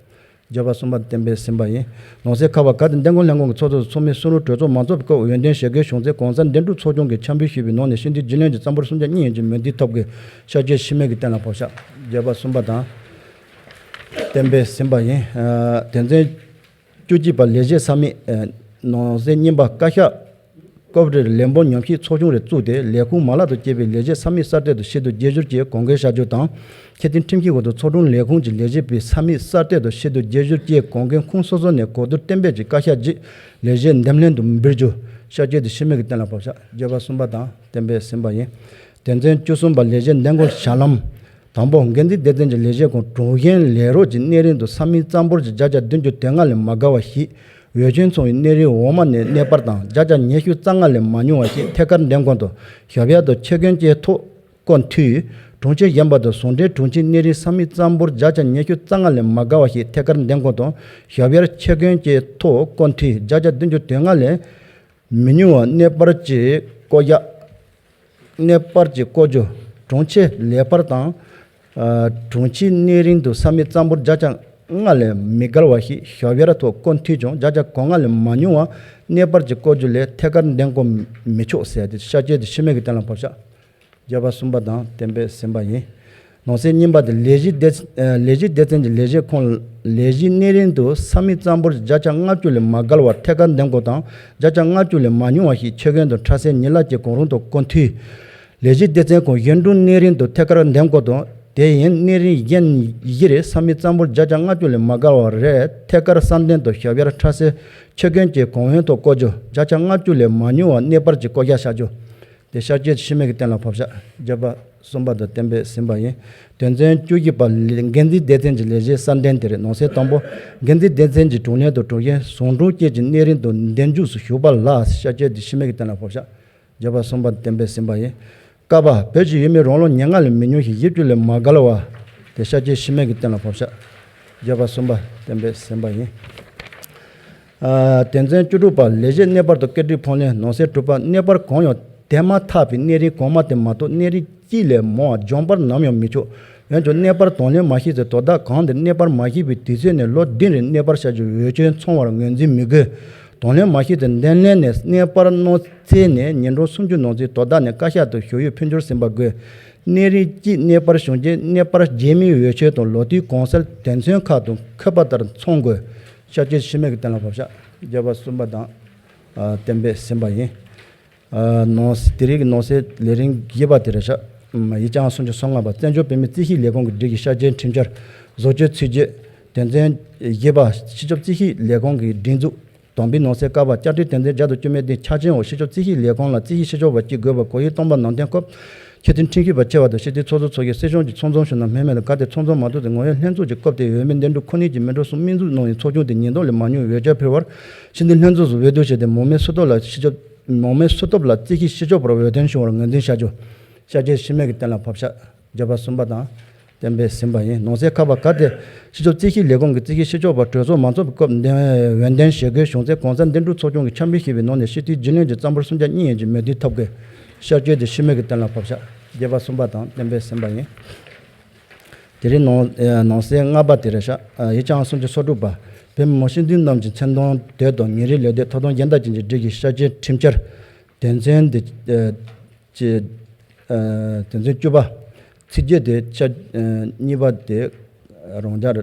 བརྗོད་པ་གསུམ་པ་བསྟན་པས་ཟིན་པ་ཡིན། ནང་གསེས་ཁ་པ། གལ་ཏེ་འདེམས་བསྐོ་ལྷན་ཁང་གི་ཚོགས་གཙོ་སོགས་ཚོགས་མི་སུ་རུང་གྲོས་ཚོགས་མ་འཚོགས་པའི་སྐབས་འོས་ཐོན་བྱེད་དགོས་བྱུང་ཚེ་གོང་གསལ་འདེམས་སྒྲུག་ཚོགས་ཆུང་གིས་ཆ་ཕབ་ཞུས་པའི་ནང་ནས་ཤེས་ལྡན་རྒྱུན་ལས་ཀྱི་རྩ་འབོར་གསུམ་ཆ་གཉིས་ཡན་གྱི་མོས་མཐུན་ཐོབ་དགོས། ཤར་སྐྱོད་ཕྱི་མའི་གཏན་ལ་ཕབ་བཞག་བརྗོད་པ་གསུམ་པ་དང་། བསྟན་པས་ཟིན་པ་ཡིན། དོན་ཚན་བཅུ་གཅིག་པ། ལས་བྱེད་ས་མིག་ནང་གསེས་གཉིས་པ། བཀའ་ཤག་སྐབས་རེར་ལས་འབོར་ཉམས་ཞིབ་ཚོགས་ཆུང་རེ་བཙུགས་ཏེ་ལས་ཁུངས་མ་ལག་དང་བཅས་པའི་ལས་བྱེད་ས་མིག་གསར་གཏོད་དང་ཤེས་རྟོགས་དཔྱད་བསྡུར་བཅས་གོང་འཁོད་བྱ་རྒྱུ་དང་། ཆེས་མཐོའི་ཁྲིམས་ཞིབ་པ་དང་ཚོགས་དྲུང་ལས་ཁུངས་ཀྱི་ལས་བྱེད་པའི་ས་མིག་གསར་གཏོད་དང་ཤེས་རྟོགས་དཔྱད་བསྡུར་བཅས་གོང་འཁོད་ཁུངས་སོ་སོ་ནས་གོ་བསྡུར་གཏན་འབེབས་ཀྱིས་བཀའ་ཤག་ཅིག་ལས་བྱེད་འདེམས་ལྷན་དུ་འབུལ་རྒྱུ། ཤར་སྐྱོད་དེ་ཕྱི་མའི་གཏན་ལ་ཕབ་བཞག་བརྗོད་པ་གསུམ་པ་དང་བསྟན་པས་ཟིན་པ་ཡིན། དོན་ཚན་བཅུ་གསུམ་པ། ལས་བྱེད་འདེམས་བསྐོ་བྱ་ལམ། དང་པོ། འགན་འཛིན་སྡེ་ཚན་གྱི་ལས་བྱེད་ཁང་དྲུང་གཞོན་ལས་རོགས་ཀྱི་གནས་རིམ་དུ་ས་མིག་རྩ་འབོར་གྱི་བརྒྱ་ཆ་བདུན་ཅུ་དོན་ལྔ་ལས་མ་བརྒལ་བ་ཞིག་འོས་ཆོས་ཚང་བའི་གནས་རིམ་འོག་མ་ནས་གནས་སྤར་དང་བརྒྱ་ཆ་ཉི་ཤུ་རྩ་ལྔ་ལས་མ་ཉུང་བ་ཞིག་ཐད་ཀར་འདེམས་ཁང་དུ་ཞབས་ཡར་དང་ཆེད་དོན་བཅས་ཐོག་བསྐོ་འཐུས། དྲུང་ཆེ་གཞོན་པ་དང་ཟུང་འབྲེལ་དྲུང་ཆེའི་གནས་རིམ་ས་མིག་རྩ་འབོར་བརྒྱ་ཆ་ཉི་ཤུ་རྩ་ལྔ་ལས་མ་བརྒལ་བ་ཞིག་ཐད་ཀར་འདེམས་ཁང་དུ་ཞབས་ཡར་ཆེད་དོན་བཅས་ཐོག་བསྐོ་འཐུས། བརྒྱ་ཆ་བདུན་ཅུ་དོན་ལྔ་ལས་མི་ཉུང་བ་གནས་སྤར་གྱིས་བསྐོ་གཞག་གནས་སྤར་གྱིས་བསྐོ་རྒྱུ། དྲུང་ཆེ་ལས་འཕར་དང་། ཨ་དྲུང་ཆེའི་གནས་རིམ་དུ་ས་མིག་རྩ་འབོར་བརྒྱ་ཆ་ལྔ་ལས་མི་བརྒལ་བ་ཞིག་ཞབས་ཡར་ཐོག་བསྐོ་འཐུས་ཀྱང་བརྒྱ་ཆ་གོ་ལྔ་ལས་མ་ཉུང་བ་གནས་སྤར་གྱིས་བསྐོ་རྒྱུ་ལས་ཐད་ཀར་འདེམས་བསྐོ་མི་ཆོག་ཟེར་ཏེ་ཤར་སྐྱོད་དེ་ཕྱི་མའི་གཏན་ལ་ཕབ་བཞག་བརྗོད་པ་གསུམ་པ་དང་བསྟན་པས་ཟིན་པ་ཡིན། ནང་གསེས་གཉིས་པ་དེ། ལས་གཞི་སྡེ་ཨ་ལས་གཞི་སྡེ་ཚན་གྱི་ལས་བྱེད་ཁང་ལས་གཞིའི་གནས་རིམ་དུ་ས་མིག་རྩ་འབོར་བརྒྱ་ཆ་ལྔ་བཅུ་ལས་མ་བརྒལ་བར་ཐད་ཀར་འདེམས་བསྐོ་དང་བརྒྱ་ཆ་ལྔ་བཅུ་ལས་མ་ཉུང་བ་ཞིག་ཆེད་དོན་དང་ཁྲལ་སེལ་ཉི་ལག་བཅས་གང་རུང་དུ་བསྐོ་འཐུས། ལས་གཞི་སྡེ་ཚན་ཁང་གཞོན་དྲུང་གནས་རིམ་དུ་ཐད་ཀར་འདེམས་བསྐོ་དང་དེ་ཡང་གནས་རིམ་གཞན་བཞི་རེ་ས་མིག་རྩ་འབོར་བརྒྱ་ཆ་ལྔ་བཅུ་ལས་མ་བརྒལ་བ་རེ་ཐད་ཀར་གསར་འདེམས་དང་ཞབས་ཡར་ཁྲལ་སེལ་ཆེད་དོན་བཅས་གང་ཡོང་དུ་བསྐོ་རྒྱུ། བརྒྱ་ཆ་ལྔ་བཅུ་ལས་མ་ཉུང་བ་གནས་སྤར་གྱིས་བསྐོ་གཞག་བྱ་རྒྱུ། དེ་ཤར་སྐྱོད་ཕྱི་མའི་གཏན་ལ་ཕབ་བཞག་བརྗོད་པ་གསུམ་པ་དང་བསྟན་པས་ཟིན་པ་ཡིན། དོན་ཚན་བཅུ་བཞི་པ། འགན་འཛིན་སྡེ་ཚན་གྱི་ལས་བྱེད་གསར་འདེམས་དེ་རེད། ནང་གསེས་དང་པོ། འགན་འཛིན་སྡེ་ཚན་གྱི་དྲུང་ལས་དང་དྲུང་གཞོན་ཟུང་དྲུང་བཅས་ཀྱི་གནས་རིམ་དུ་འདེམས་འཇུག་སུ་ཞུགས་པ་ལ་ཤར་སྐྱོད་དེ་ཕྱི་མའི་གཏན་ལ་ཕབ་བཞག་བརྗོད་པ་གསུམ་པ་བསྟན་པས་ཟིན་པ་ཡིན། ཀ་པ། བོད་ཀྱི་ཡུལ་མིའི་རང་ལོ་ཉེར་ལྔ་ལས་མི་ཉུང་ཞིང་བཞི་བཅུ་ལས་མ་བརྒལ་བ། དེ་ཤར་སྐྱོད་ཕྱི་མའི་གཏན་ལ་ཕབ་བཞག་བརྗོད་པ་གསུམ་པ་བསྟན་པས་ཟིན་པ་ཡིན། ཨ་དོན་ཚན་བཅུ་དྲུག་པ། ལས་བྱེད་གནས་སྤར་དང་བཀོད་སྒྲིག་ཕོགས་ལེན། ནང་གསེས་དྲུག་པ། གནས་སྤར་གང་ཡང་དེ་མ་ཐག་པའི་གནས་རིམ་གོང་མ་དེ་མ་གཏོགས་གནས་རིམ་གཅིག་ལས་མང་བ་འཇམ་སྤར་ནམ་ཡང་མི་ཆོག་འོན་ཀྱང་གནས་སྤར་དང་ལེན་མ་ཞུས་ཚེ་དོ་བདག་གང་དེར་གནས་སྤར་མ་ཞུས་པའི་དུས་ཚོད་ནས་ལོ་བདུན་རིང་གནས་སྤར་བྱ་རྒྱུའི་འོས་ཆོས་ཚང་བར་ངོས་འཛིན་མི་དགོས། དང་ལེན་མ་ཞུས་ཚེ་འདེམས་ལྷན་ནས་གནས་སྤར་གནང་ཚེ་ནས་ཉིན་གྲངས་སུམ་ཅུ་ནང་ཚུད་དོ་བདག་ནས་བཀའ་ཤག་ཏུ་ཞུ་ཡིག་ཕུལ་འབྱོར་ཟིན་པ་དགོས། གནས་རིམ་གཅིག་གནས་སྤར་བྱུང་རྗེས་གནས་སྤར་རྗེས་མའི་འོས་ཆོས་དང་ལོ་དུས་གོང་གསལ་དོན་ཚན་ཁག་དང་འཁོད་པ་ལྟར་ཚང་དགོས། ཤཱཀྱའི་འཆི་མེད་ཀྱི་རྟེན་ལ་བབས་ཤག། བརྒྱ་པ་གསུམ་པ་དང་། ཨ། གཏན་འབེབས་ཟིན་པ་ཡིན། ཨ། ནང་གསེས་དེ་རིང་གི་ནང་གསེས་ལས་རིམ་བཞི་པ་དེ་རེད་ཤག། ཨམ། ཡིག་ཆ་ཨང་སུམ་ཅུ་སོ་ལྔ་པ། བཙན་བྱོལ་བོད་མིའི་རྩིས་ཞིབ་ལས་ཁུངས་ཀྱི་སྒྲིག་གཞི་ཤར་རྒྱན་ཁྲིམས་འཆར་བཟོ་བཅོས་ཚིག་བརྗོད། དོན་ཚན་བཞི་པ། སྤྱི་ཁྱབ་རྩིས་ཞིབ་ལས་ཁུངས་ཀྱི་སྒྲིག་འཛུགས། དང་པོའི་ནང་གསེས་ཀ་པ། བསྐྱར་སྒྲིག་དོན་ཚན་བརྒྱ་དང་བཅུ་མེད་བདུན། ཆ་རྐྱེན་འོག་སྤྱི་ཁྱབ་རྩིས་ཞིབ་ལས་ཁུངས་ལ་རྩིས་ཞིབ་ཞིབ་ཕྱོགས་པ་གཅིག་དགོས་པ། གོ་ཡིག་སྟོང་པ་ནང་བསྟན་སྐབས་སྤྱི་འཐུས་ཁྲིམས་ཞིབ་པ་ཆེ་བ་དང་སྤྱི་འཐུས་ཚོགས་གཙོ་མཚོན་བྱེད་སྲིད་གཞུང་གི་ཚོགས་འཛིན་གཞོན་ནུ་མི་མང་དང་། གལ་ཏེ་ཚོགས་འཛིན་མ་ཐུབ་ཚེ་ངོ་ཡོད་ལྷན་ཚོགས་ཀྱི་སྐབས་དེའི་འོས་མི་འདེམས་སྒྲུག་ཁོ་ནའི་གི་མི་འགྲོ་གསུམ་དམིགས་འཛུགས་གནང་བའི་ཚོགས་ཆུང་དེ་ཉིས་སྟོང་ལས་མང་ཉུང་འོས་ཆ་ཕུལ་བར་སྤྱི་འཐུས་ལྷན་ཚོགས་སུ་འོས་བསྡུ་བྱས་ཏེ། མང་མོས་སུ་ཐོབ་ལ་སྤྱི་ཁྱབ། མང་མོས་སུ་ཐོབ་ལ་རྩིས་ཞིབ་ཞིབ་ཕྱོགས་པར་འོས་ཐོན་བྱུང་བར་ངོས་འཛིན་བྱ་རྒྱུ། ཤར་རྒྱན་འཆི་མེད་ཀྱི་རྟེན་ལ་བབས་ཤག། བརྒྱ་པ་གསུམ་པ་དང་གཏན་འབེབས་ཟིན་པ་ཡིན། ནང་གསེས་ཁ་པ། གལ་ཏེ་སྤྱི་ཁྱབ་རྩིས་ཞིབ་ལས་ཁུངས་ཀྱི་རྩིས་ཞིབ་ཞིབ་ཕྱོགས་པ་གྲོས་ཚོགས་མ་འཚོགས་པའི་སྐབས་འོས་འདེམས་བྱེད་དགོས་བྱུང་ཚེ། གོང་གསལ་འདེམས་སྒྲུག་ཚོགས་ཆུང་གི་ཆ་འཕྲིན་ཞུས་པའི་ནང་ནས་སྤྱི་འཐུས་རྒྱུན་ལས་ཀྱི་རྩ་འབོར་སུམ་ཆ་གཉིས་ཡན་གྱི་མོས་མཐུན་ཐོབ་དགོས། ཤར་རྒྱན་དེ་འཆི་མེད་ཀྱི་རྟེན་ལ་བབས་ཤག། བརྒྱ་པ་གསུམ་པ་དང་གཏན་འབེབས་ཟིན་པ་ཡིན། དེ་རིང་ནང་། ཨ། ནང་གསེས་ལྔ་པ་དེ་རེད་ཤག། ཨ། ཡིག་ཆ་ཨང་སུམ་ཅུ་སོ་དྲུག་པ། བོད་མི་མང་སྤྱི་འཐུས་རྣམས་ཀྱི་མཚན་མཐོང་དོད་དང་ཉིན་རེའི་ལས་དོན། ཐོབ་ཐང་གཞན་དག་ཅན་གྱི་སྒྲིག་གཞི་ཤར་རྒྱན་ཁྲིམས་འཆར། དོན་ཚན་དེ། ཨ། ཀྱི། ཨ། དོན་ཚན་བཅུ་པ། ཚིག་བརྗོད་དེ་ཤར། ཨ། གཉིས་པ་དེ་རང་འཇགས།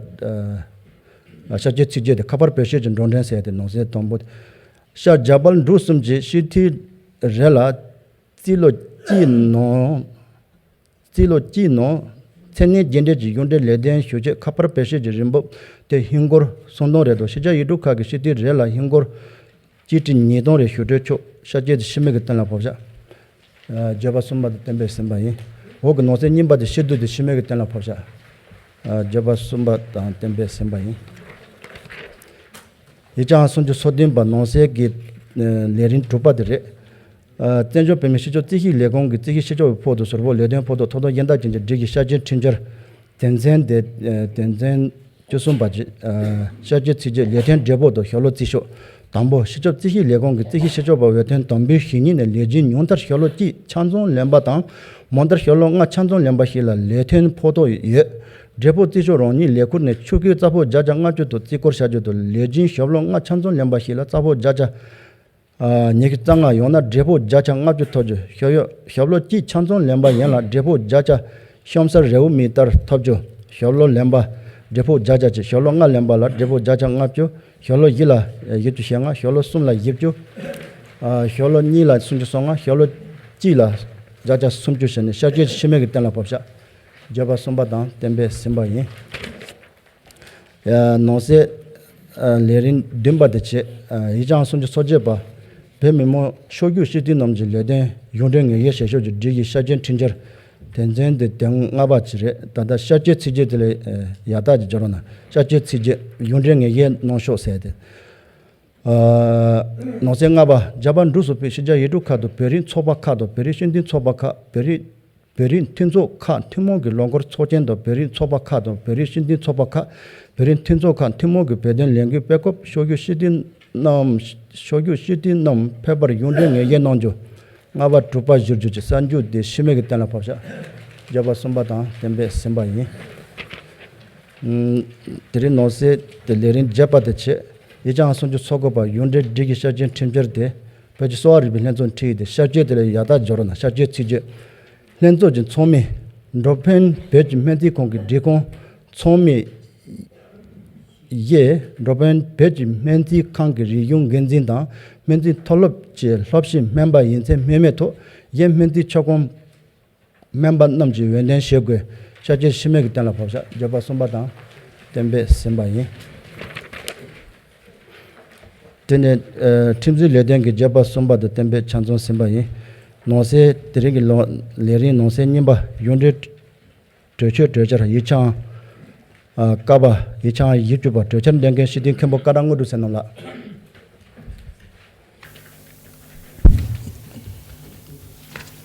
ཨ། ཤར་རྒྱན་ཚིག་བརྗོད་དེ་ཁ་པར་བེད་སྤྱོད་ཀྱི་འགྲོ་གྲོན་ཟེར་ཏེ། ནང་གསེས་དང་པོ། ཤར་རྒྱ་བལ་འབྲུག་གསུམ་གྱི་སྤྱི་འཐུས་རེ་ལ་རྩིས་ལོ་གཅིག་ནང་། རྩིས་ལོ་གཅིག་ནང་མཚན་གནས་རྒྱས་འབྲས་ཀྱི་གཞུང་འབྲེལ་ལས་དོན་ཞུ་ཆེད་ཁ་པར་བེད་སྤྱོད་ཀྱི་རིན་འབབ་དེ་ཧིན་སྒོར་སུམ་སྟོང་རེ་དང་། ཕྱི་རྒྱལ་ཡུལ་གྲུ་ཁག་གི་སྤྱི་འཐུས་རེ་ལ་ཧིན་སྒོར་གཅིག་ཁྲི་ཉིས་སྟོང་རེ་ཞུ་སྤྲོད་ཆོག། ཤར་རྒྱན་དེ་འཆི་མེད་ཀྱི་རྟེན་ལ་བབས་ཤག། ཨ། བརྗོད་པ་གསུམ་པ་དེ་གཏན་འབེབས་ཟིན་པ་ཡིན། འོག་གི་ནང་གསེས་གཉིས་པ་དེ་ཕྱིར་བསྡུ་དེ་འཆི་མེད་ཀྱི་རྟེན་ལ་བབས་ཤག། ཨ། བརྗོད་པ་གསུམ་པ་དང་གཏན་འབེབས་ཟིན་པ་ཡིན། ཡིག་ཆ་ཨང་སུམ་ཅུ་སོ་བདུན་པ། ནང་གསེས་ཀྱི་ལས་རིམ་དྲུག་པ་དེ་རེད། ཨ། བཙན་བྱོལ་བོད་མིའི་སྤྱི་ཁྱབ་རྩིས་ཞིབ་ལས་ཁུངས་ཀྱི་རྩིས་ཞིབ་ཞིབ་ཕྱོགས་པའི་ཕོགས་དང་ཟུར་ཕོགས། ལས་དོན་ཕོགས་དང་ཐོབ་ཐང་གཞན་དག་ཅན་གྱི་སྒྲིག་གཞི་ཤར་རྒྱན་ཁྲིམས་འཆར། དོན་ཚན་དེ། ཨ། དོན་ཚན་བཅུ་གསུམ་པ་ཅི། ཨ། ཤར་རྒྱན་ཚིག་བརྗོད། ལས་དོན་འབྲས་བུ་དང་ཞབས་ལོ་རྩིས་ཤོག། དང་པོ། སྤྱི་ཁྱབ་རྩིས་ཞིབ་ལས་ཁུངས་ཀྱི་རྩིས་ཞིབ་ཞིབ་ཕྱོགས་པ་འོས་ཐོན་དམ་འབུལ་ཞུ་སྙིང་ནས་ལས་རྒྱུན་ཉུང་མཐར་ཞབས་ལོ་གཅིག་ཆ་ཚང་ལེན་པ་དང་། མང་མཐར་ཞབས་ལོ་ལྔ་ཆ་ཚང་ལེན་པ་ཞིག་ལ་ལས་དོན་ཕོགས་ཐོག་ཡོད། འབྲས་བུ་རྩིས་ཤོག་རང་ཉིད་ལས་ཁུར་ནས་ཆུ་ཁོལ་རྩ་ཕོགས་བརྒྱ་ཆ་ལྔ་བཅུ་དང་རྩིས་སྐོར་བྱ་རྒྱུ་དང་། ལས་རྒྱུན་ཞབས་ལོ་ལྔ་ཆ་ཚང་ལེན་པ་ཞིག་ལ་རྩ་ཕོགས་བརྒྱ་ཆ། ཨ། ཉི་ཤུ་རྩ་ལྔ། ཡང་ན་འབྲས་ཕོགས་བརྒྱ་ཆ་ལྔ་བཅུ་ཐོབ་རྒྱུ། ཞབས་ཡོ། ཞབས་ལོ་གཅིག་ཆ་ཚང་ལེན་པ་ཡན་ལ་འབྲས་ཕོགས་བརྒྱ་ཆ། གཤམ་གསལ་རེའུ་མིག་ལྟར་ཐོབ་རྒྱུ། ཞབས་ལོ་ལེན་པ། འབྲས་ཕོགས་བརྒྱ་ཆ་གཅིག། ཞབས་ལོ་ལྔ་ལེན་པ་ལ་འབྲས་ཕོགས་བརྒྱ་ཆ་ལྔ་བཅུ། ཞབས་ལོ་བཞི་ལ་བཞི་བཅུ་ཞེ་ལྔ། ཞབས་ལོ་གསུམ་ལ་བཞི་བཅུ། ཨ། ཞབས་ལོ་གཉིས་ལ་སུམ་ཅུ་སོ་ལྔ། ཞབས་ལོ་གཅིག་ལ་བརྒྱ་ཆ་སུམ་ཅུ་བྱས་ནས་ཤར་རྒྱན་འཆི་མེད་ཀྱི་རྟེན་ལ་བབས་ཤག། བརྗོད་པ་གསུམ་པ་དང་གཏན་འབེབས་ཟིན་པ་ཡིན། ཨ། ནང་གསེས། ཨ། ལས་རིམ་བདུན་པ་དེ་བྱས། ཨ། ཡིག་ཆ་ཨང་སུམ་ཅུ་སོ་བརྒྱད་པ། བོད་མི་མང་ཤོག་གཞུང་སྤྱི་འཐུས་རྣམས་ཀྱི་ལས་དོན་གཞུང་འབྲེལ་ངེས་ཤེས་བྱེད་ཕྱོགས་ཀྱི་སྒྲིག་གཞི་ཤར་རྒྱན་ཁྲིམས་འཆར། དོན་ཚན་དེ་དོན་ལྔ་པ་ཅིག་རེད། ད་ལྟ་ཤར་རྒྱན་ཚིག་བརྗོད་དེ་ལས། ཨ། ཡག་ཐག་ཅིག་སྦྱོར་རོགས་གནང་། ཤར་རྒྱན་ཚིག་བརྗོད། གཞུང་འབྲེལ་ངེས་ཤེས་གནང་ཕྱོགས་ཟེར་ཏེ། ཨ། ནང་གསེས་ལྔ་པ། རྒྱ་བལ་འབྲུག་གསུམ་པའི་ཕྱི་རྒྱལ་ཡུལ་གྲུ་ཁག་ཏུ་བོད་རིགས་ཚོགས་པ་ཁག་དང་བོད་རིགས་སྤྱི་མཐུན་ཚོགས་པ་ཁག་བོད་རིགས། བོད་རིགས་མཐུན་ཚོགས་ཁག་ཐུན་མོང་གི་ལོ་འཁོར་ཚོགས་ཆེན་དང་། བོད་རིགས་ཚོགས་པ་ཁག་དང་བོད་རིགས་སྤྱི་མཐུན་ཚོགས་པ་ཁག་བོད་རིགས་མཐུན་ཚོགས་ཁག་ཐུན་མོང་གི་བོད་དོན་ལས་འགུལ་སྤེལ་སྐབས་ཤོག་གཞུང་སྤྱི་འཐུས་རྣམས། ཤོག་གཞུང་སྤྱི་འཐུས་རྣམས་ཕེབས་པར་གཞུང་འབྲེལ་ངེས་ཤེས་གནང་རྒྱུ། ལྔ་པ་དྲུག་པ་བཞུར་རྒྱུ་གྱི་གསར་འཇུག་དེ་འཆི་མེད་ཀྱི་རྟེན་ལ་བབས་ཤག། བརྗོད་པ་གསུམ་པ་དང་གཏན་འབེབས་ཟིན་པ་ཡིན། ཨུམ། དེ་རིང་ནང་གསེས་དེ་ལས་རིམ་བརྒྱད་པ་དེ་བྱས། ཡིག་ཆ་ཨང་སུམ་ཅུ་སོ་དགུ་པ། གཞུང་འབྲེལ་སྒྲིག་གཞི་ཤར་རྒྱན་ཁྲིམས་འཆར་དེ་བོད་ཀྱི་གསོ་བ་རིག་པའི་ལྷན་ཚོགས་ཁྲིད་ཡིག་དེ་ཤར་རྒྱན་དེ་ལས་ཡག་ཐག་སྦྱོར་རོགས་གནང་། ཤར་རྒྱན་ཚིག་བརྗོད། ལྷན་ཚོགས་ཀྱི་ཚོགས་མི། འགྲོ་ཕན་བོད་ཀྱི་སྨན་རྩིས་ཁང་གི་སྒྲིག་ཁང་ཚོགས་མི། བཞི། འགྲོ་ཕན་བོད་ཀྱི་སྨན་རྩིས་ཁང་གི་རིག་གཞུང་འགན་འཛིན་དང་སྨན་རྩིས་མཐོ་སློབ་ཀྱི་སློབ་ཕྱིའི་སྨན་པ་ཡིན་ཚད་སྨན་མེད་ཐོག་གཞན་སྨན་རྩིས་ཆོག་ཁོངས་སྨན་པ་རྣམས་ཀྱིས་འོས་འདེམས་བྱེད་དགོས། ཤར་རྒྱན་འཆི་མེད་ཀྱི་རྟེན་ལ་བབས་ཤག། བརྗོད་པ་གསུམ་པ་དང་གཏན་འབེབས་ཟིན་པ་ཡིན། དེ་ནས། ཨ། ཁྲིམས་འཛིན་ལས་དོན་གྱི་བརྗོད་པ་གསུམ་པ་དང་གཏན་འབེབས་ཆ་ཚང་ཟིན་པ་ཡིན། ནང་གསེས་དེ་རིང་གི་ལོ། ལས་རིམ་ནང་གསེས་གཉིས་པ། གཞུང་འབྲེལ་གྲོས་ཆོད་གྲོས་འཆར། ཡིག་ཆ་ཨང་། ཨ། ཀ་པ། ཡིག་ཆ་ཨང་བཞི་བཅུ་པ། གྲོས་འཆར་འདོན་མཁན་སྤྱི་འཐུས་མཁན་པོ་ཀ་ཌ་དངོས་གྲུབ་བསོད་ནམས་ལགས།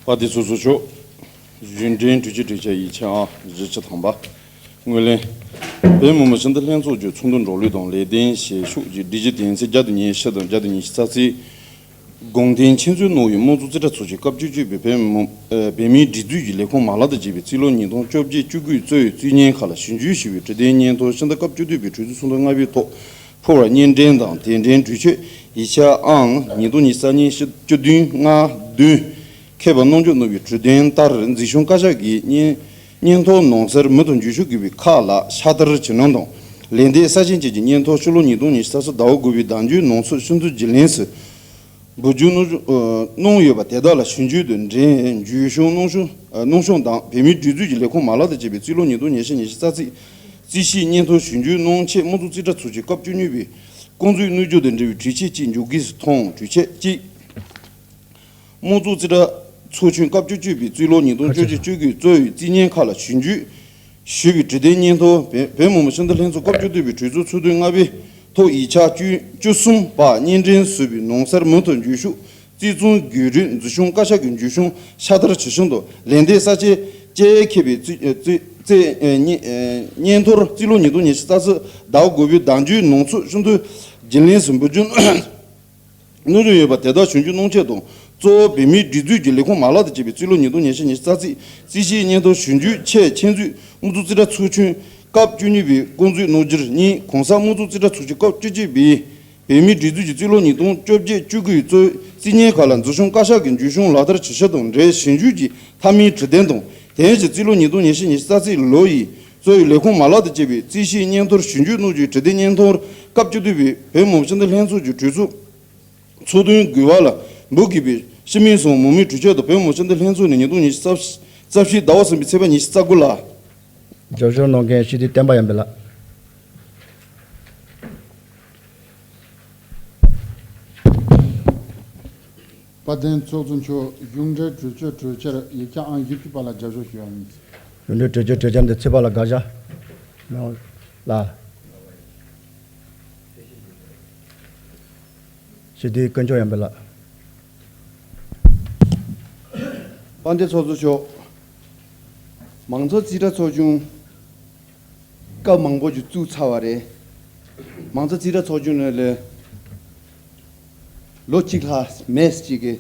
པ་དེ་ཚོ་བཟོ་ཆོག། གཞུང་འབྲེལ་གྲོས་ཆོད་གྲོས་འཆར་ཡིག་ཆ་ཨང་བཞི་བཅུ་ཐམ་པ། ངོས་ལེན། བོད་མི་མང་སྤྱི་འཐུས་ལྷན་ཚོགས་ཀྱི་ཚོགས་འདུ་འགྲོ་ལུགས་དང་ལས་དོན་བྱེད་ཕྱོགས་ཀྱི་སྒྲིག་གཞི་དོན་ཚན་བརྒྱ་དང་ཉི་ཤུ་དང་བརྒྱ་དང་ཉི་ཤུ་རྩ་གཅིག། དགོངས་དོན་ཆེད་འཛུགས་གནང་བའི་དམངས་གཙོ་རྩིས་ཁྲ་ཚོགས་ཆེན་སྐབས་བཅུ་གཅིག་པའི་བོད་མི་མང་། ཨ། བོད་མིའི་སྒྲིག་འཛུགས་ཀྱི་ལས་ཁུངས་མ་ལག་དང་བཅས་པའི་རྩིས་ལོ་ཉིས་སྟོང་བཅོ་བརྒྱད་བཅུ་དགུ་གཙོས་རྩིས་བརྙན་ཁག་ལ་ཞིབ་འཇུག་ཞུ་བའི་དྲི་དོན་སྙན་ཐོ་ཕྱི་ཟླ་སྐབས་བཅུ་བདུན་པའི་གྲོས་ཚོགས་ཚོགས་འདུ་ལྔ་པའི་ཐོག་ཕུལ་བར་སྙན་སྒྲོན་དང་། དེ་འབྲེལ་གྲོས་ཆོད་ཡིག་ཆ་ཨང་ཉིས་སྟོང་ཉི་ཤུ་རྩ་གཉིས་བཅུ་བདུན་ལྔ་བདུན། མཁས་པ་རྣམ་འཇོག་གནང་བའི་དྲི་དོན་ལྟར། འཛིན་སྐྱོང་བཀའ་ཤག་གིས་སྙན། སྙན་ཐོ་ནང་གསལ་མུ་མཐུད་འཇུག་ཞུ་དགོས་པའི་ཁག་ལ་ཕྱག་བསྟར་ཇི་གནང་དང་ ལས་སྡེ་གསར་བཞེངས་བཅས་ཀྱི་སྙན་ཐོ་ཕྱི་ལོ་ཉིས་སྟོང་ཉི་ཤུ་རྩ་གསུམ་ཟླ་བ་དགུ་པའི་ཟླ་མཇུག་ནང་ཚུད་ཕྱི་འདོན་བརྒྱུད་ལེན་སུ་འབུལ་རྒྱུ་གནང་གནང་ཡོད་པ་དེ་དག་ལ་ཞིབ་འཇུག་དང་འབྲེལ་མཇུག་སྐྱོང་གནང་བྱུང་གནང་བྱུང་དང་བོད་མིའི་སྒྲིག་འཛུགས་ཀྱི་ལས་ཁུངས་མ་ལག་དང་བཅས་པའི་རྩིས་ལོ་ཉིས་སྟོང་ཉི་ཤུ་ཉི་ཤུ་རྩ་རྩིས་རྩིས་ཞིབ་སྙན་ཐོ་ཞིབ་འཇུག་གནང་ཆེད་དམངས་གཙོ་རྩིས་ཁྲ་ཚོགས་ཆུང་སྐབས་བཅུ་གཉིས་པའི་སྐོང་འཛུགས་གནང་རྒྱུ་དང་འབྲེལ་བའི་གྲོས་ཆོད་ཅིག་འཇོག་དགོས་སུ་མཐོང་། གྲོས་ཆོད་གཅིག་དམངས་གཙོ་རྩིས་ཁྲ་ཚོགས་ཆུང་སྐབས་བཅུ་གཅིག་པའི་རྩིས་ལོ་ཉིས་སྟོང་བཅོ་བརྒྱད་བཅུ་དགུའི་གཙོ་བོའི་རྩིས་སྙན་ཁག་ལ་ཞིབ་འཇུག་ཞུས་པའི་དྲི་བརྟན་སྙན་ཐོ་བོད་བོད་མི་མང་སྤྱི་འཐུས་ལྷན་ཚོགས་སྐབས་བཅུ་བདུན་པའི་གྲོས་ཚོགས་ཚོགས་ཐེངས་ལྔ་པའི་ཐོག་ཡིག་ཆ་བཅུ་བཅུ་གསུམ་པ་སྙན་སྒྲོན་ཞུས་པའི་ནང་གསར་མུ་མཐུད་འགྱུར་ཤོག་རྩིས་ཚང་བརྒྱུད་རིམ་འཛུགས་སྐྱོང་བཀའ་ཤག་གི་འགྱུར་སྲུང་ཕྱག་བསྟར་ཇི་བཞིན་དུ་ལས་སྡེ་གསར་བཅད་བཅས་ཁེབས་པའི་རྩིས་རྩིས་རྩིས་སྙན་སྙན་ཐོར་རྩིས་ལོ་ཉིས་སྟོང་ཉི་ཤུ་རྩ་གསུམ་ཟླ་བ་དགུ་པའི་ཟླ་མཇུག་ནང་ཚུད་ཕྱི་འདོན་བརྒྱུད་ལེན་སུ་འབུལ་རྒྱུ་གནང་རྒྱུ་ཡོད་པ་དེ་དག་ཞིབ་འཇུག་གནང་ཆེད་དང་གཙོ་བོ་བོད་མིའི་སྒྲིག་འཛུགས་ཀྱི་ལས་ཁུངས་མ་ལག་དང་བཅས་པའི་རྩིས་ལོ་ཉིས་སྟོང་ཉི་ཤུ་ཉི་ཤུ་རྩ་རྩིས་རྩིས་ཞིབ་སྙན་ཐོ་ཞིབ་འཇུག་ཆེད་ཆེད་འཛུགས་དམངས་གཙོ་རྩིས་ཁྲ་ཚོགས་ཆུང་སྐབས་བཅུ་གཉིས་པའི་སྐོང་འཛུགས་གནང་རྒྱུར་གཉིས། གོང་གསལ་དམངས་གཙོ་རྩིས་ཁྲ་ཚོགས་ཆུང་སྐབས་བཅུ་གཅིག་པའི་བོད་མིའི་སྒྲིག་འཛུགས་ཀྱི་རྩིས་ལོ་ཉིས་སྟོང་བཅོ་བརྒྱད་བཅུ་དགུ་ཡི་གཙོ་བོའི་རྩིས་སྙན་ཁག་ལ་འཛུགས་སྐྱོང་བཀའ་ཤག་གི་འགྱུར་སྲུང་ལག་བསྟར་ཇི་བཞིན་དང་འབྲེལ་ཞིབ་འཇུག་གི་མཐའ་མའི་དྲི་བརྟན་དང་དེ་བཞིན་རྩིས་ལོ་ཉིས་སྟོང་ཉི་ཤུ་ཉི་ཤུ་རྩ་རྩིས་ལོ་ཡི་གཙོ་བོའི་ལས་ཁུངས་མ་ལག་དང་བཅས་པའི་རྩིས་ཞིབ་སྙན་ཐོར་ཞིབ་འཇུག་གནང་རྒྱུའི་དྲི་བརྟན་སྙན་ཐོར་སྐབས་བཅུ་བདུན་པའི་བོད་མི་མང་སྤྱི་འཐུས་ལྷན་ཚོགས་ཀྱི་གྲོས་ཚོགས་ཚོགས་ཐེངས་དགུ་པ་ལ་འབུལ་དགོས་པའི་སྤྱི་མོས་སམ་མང་མོས་གྲོས་ཆོད་དང་བོད་མི་མང་སྤྱི་འཐུས་ལྷན་ཚོགས་ནས་ཉིས་སྟོང་ཉི་ཤུ་རྩ་བཞི་ཟླ་བ་གསུམ་པའི་ཚེས་པ་ཉི་ཤུ་རྩ་དགུ་ལ། རྒྱབ་སྐྱོར་གནང་མཁན་སྤྱི་འཐུས་བསྟན་པ་ཡར་འཕེལ་ལགས། དཔལ་ལྡན་ཚོགས་གཙོ་མཆོག་གཞུང་འབྲེལ་གྲོས་ཆོད་གྲོས་འཆར་ཡིག་ཆ་ཨང་བཞི་བཅུ་པ་ལ་རྒྱབ་སྐྱོར་ཞུ་བ་ཡིན། གཞུང་འབྲེལ་གྲོས་ཆོད་གྲོས་འཆར་འདི་ཚེས་པ་ལ་དགག་བཞག་གནང་ལ། སྤྱི་འཐུས་དཀོན་མཆོག་ཡར་འཕེལ་ལགས། དཔལ་ལྡན་ཚོགས་གཙོ་མཆོག་མང་གཙོ་རྩིས་ཁྲ་ཚོགས་ཆུང་སྐབས་མང་པོ་ཞིག་བཙུགས་ཚར་བ་རེད། མང་གཙོ་རྩིས་ཁྲ་ཚོགས་ཆུང་ནང་ལ་ལོ་གཅིག་ལྷག་མེད་ཅིག་གི་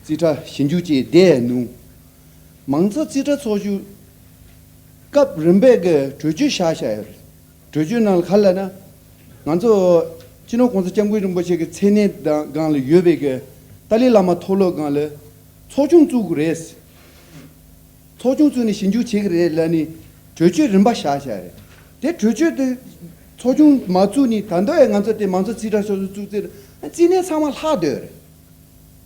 རྩིས་ཁྲ་ཞིབ་འཇུག་བྱས་བསྡད་ནུས། མང་གཙོ་རྩིས་ཁྲ་ཚོགས་ཆུང་སྐབས་རིམ་པས་ཀྱི་གྲོས་ཆོད་བཞག་བཞག་ཡོད་རེད། གྲོས་ཆོད་ནང་ལ་ག་རེ་ལབ་ན། ང་ཚོ་སྤྱི་ནོར་༸གོང་ས་༸སྐྱབས་མགོན་རིན་པོ་ཆེ་གི་མཚན་གནས་དང་སྒང་ལ་ཡོད་པའི་གི་ཏཱ་ལའི་བླ་མ་མཐོ་སློབ་སྒང་ལ་ཚོགས་ཆུང་བཙུགས་དགོས་རེད། ཚོགས་ཆུང་བཙུགས་ནས་ཞིབ་འཇུག་བྱེད་ཀྱི་རེད་ལབ་ནས་གྲོས་ཆོད་རིམ་པ་བཞག་བཞག་རེད། དེ་གྲོས་ཆོད་དེ་ཚོགས་ཆུང་མ་བཙུགས་ནས་ད་ལྟ་ཡང་ང་ཚོ་དེ་མང་གཙོ་རྩིས་ཁྲ་ཚོགས་ཆུང་བཙུགས་ཚེ་རྩིས་གནས་ཚང་མ་ལྷག་སྡོད་རེད།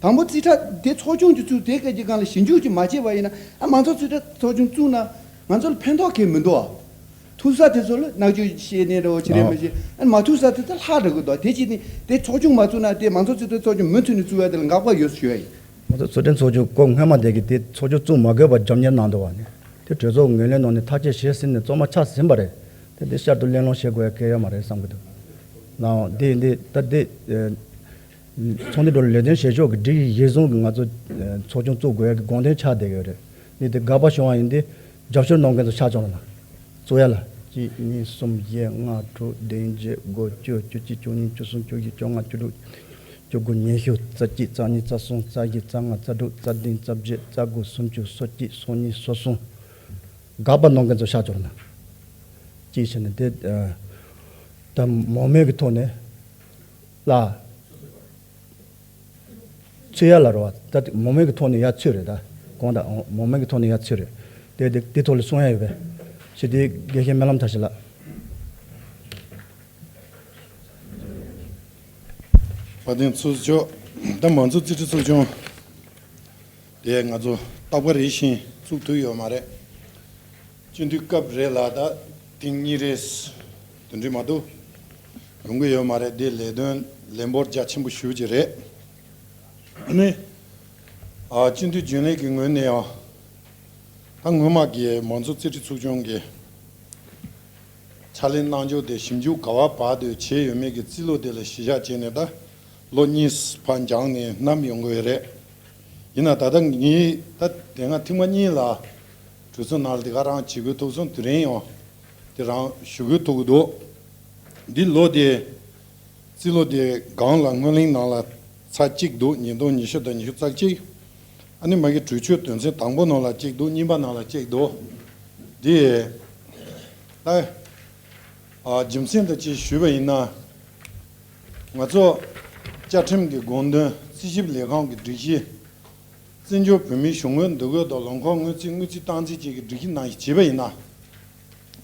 དང་པོ་རྩིས་ཁྲ་དེ་ཚོགས་ཆུང་གི་བཙུགས་དེ་སྐད་ཀྱི་སྒང་ལ་ཞིབ་འཇུག་ཅིག་མ་བྱས་པ་ཡིན་ན་ཨ་མང་གཙོ་རྩིས་ཁྲ་ཚོགས་ཆུང་བཙུགས་ན་ང་ཚོ་ལ་ཕན་ཐོགས་གང་ཡང་མི་འདུག་ཨ། ཐུག་ས་དེ་ཚོ་ལ་མནར་གཅོད་བྱས་ནས་རེད་བ་བྱེད་རེད་མི་བྱེད་ཨ་མ་ཐུག་ས་དེ་ཚོ་ལྷག་འགྲོ་གི་འདུག་དེ་ཅི་ནི་དེ་ཚོགས་ཆུང་མ་བཙུགས་ན་དེ་མང་གཙོ་རྩིས་ཁྲ་ཚོགས་ཆུང་མུ་མཐུད་ནས་བཙུགས་ཡ་དེ་ལ་དགག་པ་ཡོད་ཞུ་ཡ་ཡིན། མང་གཙོ་ཚོགས་ཆུང་ཚོགས་ཆུང་སྐབས་སྔོན་མ་དེ་གི་དེ་ཚོགས་ཆུང་བཙུགས་མ་དགོས་པར་རྒྱབ་གཉེར་གནང་འདུག་བ་ནི་དེ་གྲོས་ཚོགས་ངོས་ལེན་གནང་ནས་ཐག་གཅོད་བྱས་ཟིན་ནས་གཙང་མ་ཆགས་ཟིན་པ་རེད། དེ་འདི་བསྐྱར་དུ་གླེང་སློང་བྱེད་དགོས་ཡ་གལ་ཡོད་མ་རེད་བསམ་གི་འདུག་ནའང་འདི་འདི་ད་འདི་ཚོགས་འདུ་འགྲོ་ལས་དོན་བྱེད་ཕྱོགས་ཀྱི་སྒྲིག་གཞི་གཞིར་བཟུང་གི་ང་ཚོ་ཚོགས་ཆུང་བཙུགས་དགོས་ཡ་གི་དགོངས་དོན་ཆགས་བསྡད་ཡོད་རེད། འདི་དེ་དགག་པ་བྱུང་བ་ཡིན་དེ་རྒྱབ་སྐྱོར་གནང་མཁན་ཚོ་ཆ་ཚང་ལ་ན་གཙོ་ཡ་ལ་གཅིག་གཉིས་གསུམ་བཞི་ལྔ་དྲུག་བདུན་བརྒྱད་དགུ་བཅུ་བཅུ་གཅིག་བཅུ་གཉིས་བཅུ་གསུམ་བཅུ་བཞི་བཅོ་ལྔ་བཅུ་དྲུག་བཅུ་དགུ་ཉི་ཤུ་རྩ་གཅིག་རྩ་གཉིས་རྩ་གསུམ་རྩ་བཞི་རྩ་ལྔ་རྩ་དྲུག་རྩ་བདུན་རྩ་བརྒྱད་རྩ་དགུ་སུམ་ཅུ་སོ་གཅིག་སོ་གཉིས་སོ་གསུམ། དགག་པ་གནང་མཁན་ཚོ་ཤ་སྦྱོར་ན། གཅིག་བྱས་ནས་དེ་ད་མང་མོས་ཀྱི་ཐོག་ནས་ལ་ཚུད་ཡ་ལ་རོ་བ་ད་མང་མོས་ཀྱི་ཐོག་ནས་ཡ་ཚུད་རེད་ད་གང་ལྟར་མང་མོས་ཀྱི་ཐོག་ནས་ཡ་ཚུད་རེད། དེ་དེ་དེ་ཐོག་ལ་གསུང་ཡ་ཡོད་པས། ཞེས་དེ་དགེ་བཤེས་སྨོན་ལམ་མཐར་ཕྱིན་ལགས། དཔལ་ལྡན་ཚོགས་གཙོ་མཆོག་ད་མང་གཙོ་རྩིས་ཁྲ་ཚོགས་ཆུང་དེ་ང་ཚོ་རྟག་པ་རེ་བཞིན་བཙུགས་ཐུབ་ཡོད་མ་རེད། སྤྱི་འཐུས་སྐབས་རེ་ལ་ད་ཐེངས་གཉིས་རེ་དེ་འདྲ་མ་གཏོགས་ཡོང་གི་ཡོད་མ་རེད། དེ་ལས་དོན་ལས་འབོར་རྒྱ་ཆེན་པོ་ཞེ་པོ་ཅིག་རེད། ཨ་ནི་ཨ་སྤྱི་འཐུས་རྒྱུན་ལས་ཀྱི་ངོས་ནས་ཡང་ད་སྔོན་མ་གི་མང་གཙོ་རྩིས་ཁྲ་ཚོགས་ཆུང་གི་ཕྱག་ལས་གནང་ཕྱོགས་དེ་ཞིབ་འཇུག་ག་བ་བར་དུ་བྱས་ཡོད་མེད་ཀྱི་རྩིས་ལོ་དེ་ལ་གཞི་བཞག་བྱས་ནས་ད་ལོ་གཉིས་ཕར་འགྱངས་ནས་བསྣམས་ཡོང་གི་ཡོད་རེད། ཡིན་ན་ད་ལྟ་ངས་ད་དེ་སྔ་ཐེངས་མ་གཉིས་ལ་གྲོས་ཚོགས་ནང་ལ་དེ་ག་རང་བྱེད་དགོས་ཐུག་སོང་། དེ་རིང་ཡང་དེ་རང་ཞུ་དགོས་ཐུག་གི་འདུག་འདི་ལོ་དེ་རྩིས་ལོ་དེ་སྒང་ལ་སྔོན་གླེང་ནང་ལ་ཚར་གཅིག་འདུག་ཉིས་སྟོང་ཉི་ཤུ་དང་ཉི་ཤུ་རྩ་གཅིག་ཨ་ནི་མ་གི་གྲོས་ཆོད་དོན་ཚན་དང་པོ་ནང་ལ་གཅིག་འདུག་གཉིས་པ་ནང་ལ་གཅིག་འདུག་འདི་ད་ཨ་རྒྱུ་མཚན་དང་བཅས་ཞུས་པ་ཡིན་ན། ང་ཚོ་བཅའ་ཁྲིམས་ཀྱི་དགོངས་དོན་རྩིས་ཞིབ་ལས་ཁང་གི་སྒྲིག་གཞི། བཙན་བྱོལ་བོད་མིའི་གཞུང་དངུལ་འདུ་འགོད་དང་ལོ་འཁོར་དངུལ་རྩིས་དངུལ་རྩིས་སྟངས་འཛིན་བཅས་ཀྱི་སྒྲིག་གཞི་ནང་བཞིན་བྱས་པ་ཡིན་ན།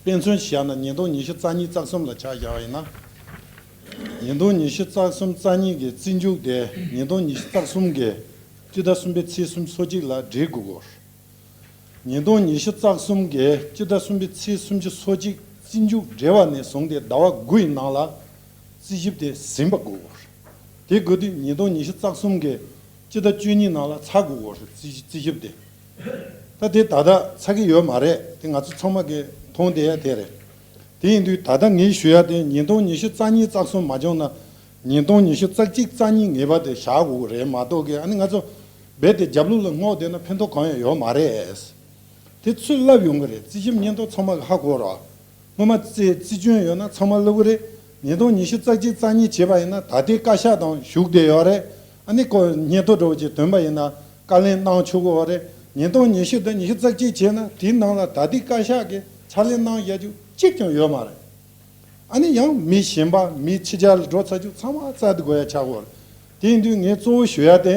དཔེ་མཚོན་བཞག་ན་ཉིས་སྟོང་ཉི་ཤུ་རྩ་གཉིས་རྩ་གསུམ་ལ་ཆ་བཞག་པ་ཡིན་ན། ཉིས་སྟོང་ཉི་ཤུ་རྩ་གསུམ་རྩ་གཉིས་ཀྱི་རྩིས་འཇོག་དེ་ཉིས་སྟོང་ཉི་ཤུ་རྩ་གསུམ་གྱི་སྤྱི་ཟླ་གསུམ་པའི་ཚེས་སུམ་ཅུ་སོ་གཅིག་ལ་འབྲི་དགོས་སྐོར། ཉིས་སྟོང་ཉི་ཤུ་རྩ་གསུམ་གྱི་སྤྱི་ཟླ་གསུམ་པའི་ཚེས་སུམ་ཅུ་སོ་གཅིག་རྩིས་འཇོག་འབྲི་བ་ནས་བཟུང་སྟེ་ཟླ་བ་དགུ་ཡི་ནང་ལ་རྩིས་ཞིབ་དེ་ཟིན་པ་དགོས་སྐོར། དེ་དགོས་དུས་ཉིས་སྟོང་ཉི་ཤུ་རྩ་གསུམ་གྱི་སྤྱི་ཟླ་བཅུ་གཉིས་ནང་ལ་ཚར་དགོས་སྐོར་རྩིས་རྩིས་ཞིབ་དེ། ད་དེ་ད་ལྟ་ཚར་གྱི་ཡོད་མ་རེད། དེ་ང་ཚོ་ཚང་མ་གིས་མཐོང་བསྡད་ཡ་དེ་རེད། དེ་ཡིན་དུས་ད་ལྟ་ངས་ཞུ་ཡ་དེ་ཉིས་སྟོང་ཉི་ཤུ་རྩ་གཉིས་རྩ་གསུམ་མ་བྱུང་ན་ཉིས་སྟོང་ཉི་ཤུ་རྩ་གཅིག་རྩ་གཉིས་ངེས་པར་དུ་བཞག་དགོས་ཀྱི་རེད་མ་གཏོགས་ཀྱི་ཨ་ནི་ང་ཚོ་རྦད་དེ་རྒྱབ་ལོགས་ལ་བསྔོགས་བསྡད་ན་ཕན་ཐོགས་གང་ཡང་ཡོད་མ་རེད། དེ་ཚུར་ལབ་ཡོང་གི་རེད། རྩིས་ཞིབ་སྙན་ཐོ་ཚང་མ་གིས་ཧ་གོ་རོགས། སྔོན་མ་རྩིས་རྩིས་སྐྱོན་ཡོད་ན་ཚང་མ་ལབ་གི་རེད། ཉིས་སྟོང་ཉི་ཤུ་རྩ་གཅིག་རྩ་གཉིས་བྱས་པ་ཡིན་ན་ད་ལྟའི་བཀའ་ཤག་དང་བཞུགས་བསྡད་ཡོད་རེད། ཨ་ནི་ཁོ་སྙན་ཐོ་འདྲ་བོ་ཅིག་ཐོན་པ་ཡིན་ན་བཀའ་ལན་གནང་ཆོག་གི་ཡོད་རེད། ཉིས་སྟོང་ཉི་ཤུ་དང་ཉི་ཤུ་རྩ་གཅིག་བྱས་ན་དེའི་ནང་ལ་ད་ལྟའི་བཀའ་ཤག་གིས་ཕྱག་ལས་གནང་ཡ་རྒྱུ་གཅིག་ཀྱང་ཡོད་མ་རེད། ཨ་ནི་ཡང་མི་གཞན་པ་མི་ཕྱི་རྒྱལ་ལ་འགྲོ་ཚར་རྒྱུ་ཚང་མ་རྩད་དུ་དགོས་ཡ་ཆགས་ཡོད་རེད། དེ་ཡིན་དུས་ངས་གཙོ་བོ་ཞུ་ཡ་དེ་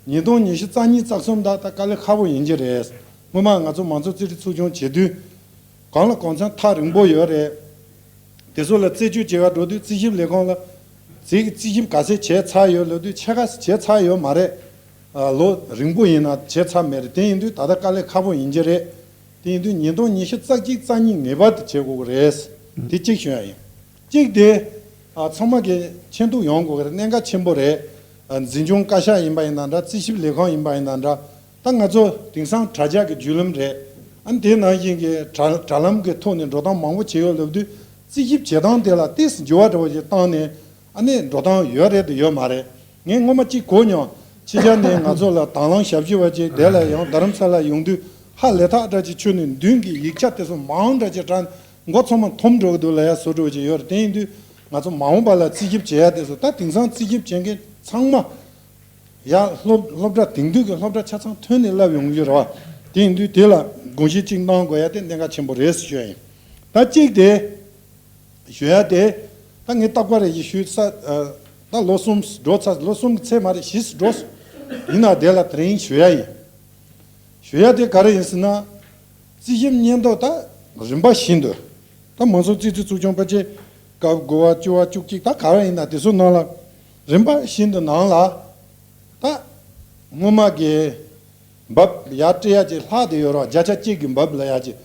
ཉིས་སྟོང་ཉི་ཤུ་རྩ་གཉིས་རྩ་གསུམ་ད་ལྟ་དཀའ་ལས་ཁག་པོ་ཡིན་གྱི་རེད། སྔོན་མ་ང་ཚོ་མང་གཙོ་རྩིས་ཁྲའི་ཚོགས་ཆུང་བྱེད་དུས། གང་ལ་གང་འཚམ་ཐག་རིང་པོ་ཡོད་རེད། དེ་ཚོ་ལ་རྩད་གཅོད་བྱེད་ག་འགྲོ་དུས་རྩིས་ཞིབ་ལས་ཁུངས་ལ་རྩིས་རྩིས་ཞིབ་ག་ཚད་བྱས་ཚར་ཡོད་ལབ་དུས་ཕྱེད་ཀ་བྱས་ཚར་ཡོད་མ་རེད། ཨ། ལོ་རིང་པོ་ཡིན་ན་བྱས་ཚར་མེད་རེད། དེ་ཡིན་དུས་ད་ལྟ་དཀའ་ལས་ཁག་པོ་ཡིན་གྱི་རེད། དེ་ཡིན་དུས་ཉིས་སྟོང་ཉི་ཤུ་རྩ་གཅིག་རྩ་གཉིས་ངེས་པར་དུ་བྱེད་དགོས་ཀྱི་རེད། དེ་གཅིག་ཞུ་ཡ་ཡིན། གཅིག་དེ། ཨ། ཚང་མ་གིས་མཁྱེན་རྟོགས་ཡོང་དགོས་ཀྱི་རེད། གནད་འགག་ཆེན་པོ་རེད། ཨ། འཛིན་སྐྱོང་བཀའ་ཤག་ཡིན་པ་ཡིན་ན་འདྲ། རྩིས་ཞིབ་ལས་ཁུངས་ཡིན་པ་ཡིན་ན་འདྲ། ད་ང་ཚོ་དེང་སང་དྲ་རྒྱ་གི་བརྒྱུད་ལམ་རེད། ཨ་ནི་དེ་ནང་བཞིན་གྱི་དྲ་དྲ་ལམ་གྱི་ཐོག་ནས་འགྲོ་སྟངས་མང་པོ་བྱས་ཡོད་ལབ་དུས་རྩིས་ཞིབ་བྱེད་སྟངས་དེ་ལ་ཏོག་ཙམ་འགྱུར་བ་འདྲ་བོ་ཞིག་བཏང་ནས་ཨ་ནི་འགྲོ་སྟངས་ཡོད་རེད་དང་ཡོད་མ་རེད། ངས་སྔོན་མ་གཅིག་གོ་མྱོང་། ཕྱི་རྒྱལ་ནས་ང་ཚོ་ལ་དང་བླངས་ཞབས་ཞུ་བ་ཅིག་དེ་ལ་ཡང་རྡ་རམ་ས་ལ་ཡོང་དུས་ཧ་ལས་ཐག་འདྲ་ཅིག་ཁྱོན་ནས་མདུན་གྱི་ཡིག་ཆ་དེ་ཚོ་མང་འདྲ་ཅིག་དྲངས། མགོ་ཚང་མ་འཐོམ་འགྲོ་གི་འདུག་ལབ་ཡ་བཟོ་འདྲ་བོ་ཅིག་ཡོད་རེད། དེ་ཡིན་དུས་ང་ཚོ་མ་འོངས་པ་ལ་རྩིས་ཞིབ་བྱེད་ཡ་དེ་ཚོ་ད་དེང་སང་རྩིས་ཞིབ་བྱེད་མཁན་ཚང་མ། ཡང་སློབ་སློབ་གྲྭ་དེང་དུས་ཀྱི་སློབ་གྲྭ་ཆ་ཚང་ཐོན་ནས་བསླབ་ཡོང་གི་རེད་བ། དེ་ཡིན་དུས་དེ་ལ་དགོངས་བཞེས་གཅིག་གནང་དགོས་ཡ་དེ་གནད་འགག་ཆེན་པོ་རེད་ཟེར་ཞུ་ཡ་ཡིན། ད་གཅིག་དེ་ཞུ་ཡ་དེ་ད་ངས་རྟག་པར་རེ་ཞིག་ཞུས་ས། ད་ལོ་གསུམ་འགྲོ་ཚར། ལོ་གསུམ་གྱི་ཚད་མ་རེད། བཞི་འགྲོ་སོང་། ཡིན་ན་དེ་ལ་དེ་རིང་ཞུ་ཡ་ཡིན། ཞུ་ཡ་དེ་ག་རེ་ཡིན་ཟེར་ན། རྩིས་ཞིབ་སྙན་ཐོ་ད་རིམ་པ་བཞིན་དུ། ད་མང་གཙོ་རྩིས་ཁྲའི་ཚོགས་ཆུང་ཕལ་ཆེར་སྐབས་དགུ་པ་བཅུ་པ་བཅུ་གཅིག་ད་ག་རེ་ཡིན་ན་དེ་ཚོ་ནང་ལ་རིམ་པ་བཞིན་དུ་ནང་ལ་ད་སྔོན་མ་གི་འབབ་ཡར་སྤྲད་ཡ་ཅིག་ལྷག་བསྡད་ཡོད་རེད་བ། བརྒྱ་ཆ་གཅིག་གི་འབབ་ལབ་ཡ་ཅིག་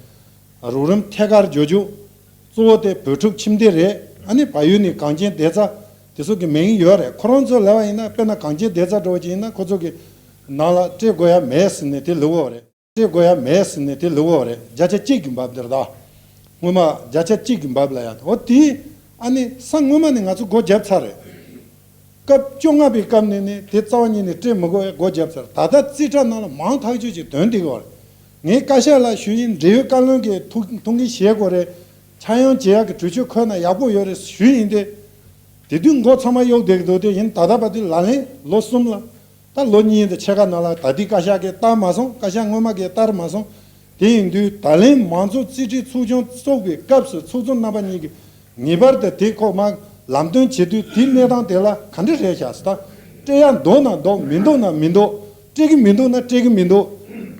རོགས་རམ་ཐད་ཀར་འཇོག་རྒྱུ། གཙོ་བོ་དེ་བོད་ཕྲུག་ཁྱིམ་སྡེ་རེད། ཨ་ནི་བལ་ཡུལ་ནས་གངས་ཅན་བདེ་རྩ་དེ་ཚོ་གི་མིང་ཡོད་རེད། ཁོ་རང་ཚོ་ལབ་པ་ཡིན་ན་དཔེར་ན་གངས་ཅན་བདེ་རྩ་འདྲ་བོ་ཅིག་ཡིན་ན་ཁོ་ཚོ་གི་ནང་ལ་སྤྲད་དགོས་ཡ་མེད་ཟེར་ནས་དེ་ལབ་ཡོད་རེད། སྤྲད་དགོས་ཡ་མེད་ཟེར་ནས་དེ་ལབ་ཡོད་རེད། བརྒྱ་ཆ་གཅིག་གི་འབབ་དེ་རེད་ད། སྔོན་མ་བརྒྱ་ཆ་གཅིག་གི་འབབ་ལབ་ཡ་དེ། འོ་དེ་ཨ་ནི་ས་སྔོན་མ་ནས་ང་ཚོ་སྒོ་བརྒྱབ་ཚར་རེད། སྐབས་བཅོ་ལྔ་པའི་སྐབས་ནས་ནི་དེ་རྩ་བ་ཉིད་ནས་སྤྲད་མི་དགོས་ཡ་སྒོ་བརྒྱབ་ཚར། ད་ལྟ་རྩིས་ཁྲ་ནང་ལ་མང་ཐག་ཆོད་ཅིག་དོན་དེ་གོ་རེད། ངས་བཀའ་ཤག་ལ་ཞུས་ཡིན། འབྲེལ་ཡོད་བཀའ་བློན་གྱིས་ཐུགས་ཐུགས་འགན་བཞེས་དགོས་རེད། ཆག་ཡང་བྱེད་ཡག་གི་གྲོས་ཆོད་འཁོད་ན་ཡག་པོ་ཡོད་རེད་ཞུས་ཡིན་ཏེ། དེ་དུས་མགོ་ཚང་མ་གཡོགས་བསྡད་ཀྱི་འདུག་དེ་ཡིན་ད་ལྟ་བར་དུ་ལག་ལེན་ལོ་གསུམ་ལ། ད་ལོ་གཉིས་དང་ཕྱེད་ཀ་ནང་ལ་ད་ལྟའི་བཀའ་ཤག་གིས་བསྟར་མ་སོང་། བཀའ་ཤག་སྔོན་མ་གིས་བསྟར་མ་སོང་། དེ་ཡིན་དུས་ད་ལན་མང་གཙོ་རྩིས་ཁྲའི་ཚོགས་ཆུང་ཚོགས་པའི་སྐབས་སུ་ཚོགས་གཙོ་རྣམ་པ་གཉིས་ཀྱིས་ངེས་པར་དུ་དེ་ཁོ་མ་ལམ་སྟོན་བྱེད་དུས་དེའི་གནས་སྟངས་དེ་ལ་ག་འདྲ་རེད་ཤག་ཟེར། ད་སྤྲད་ཡ་འདུག་ན་འདུག་མི་འདུག་ན་མི་འདུག་སྤྲད་ཀྱི་མི་འདུག་ན་སྤྲད་ཀྱི་མི་འདུག་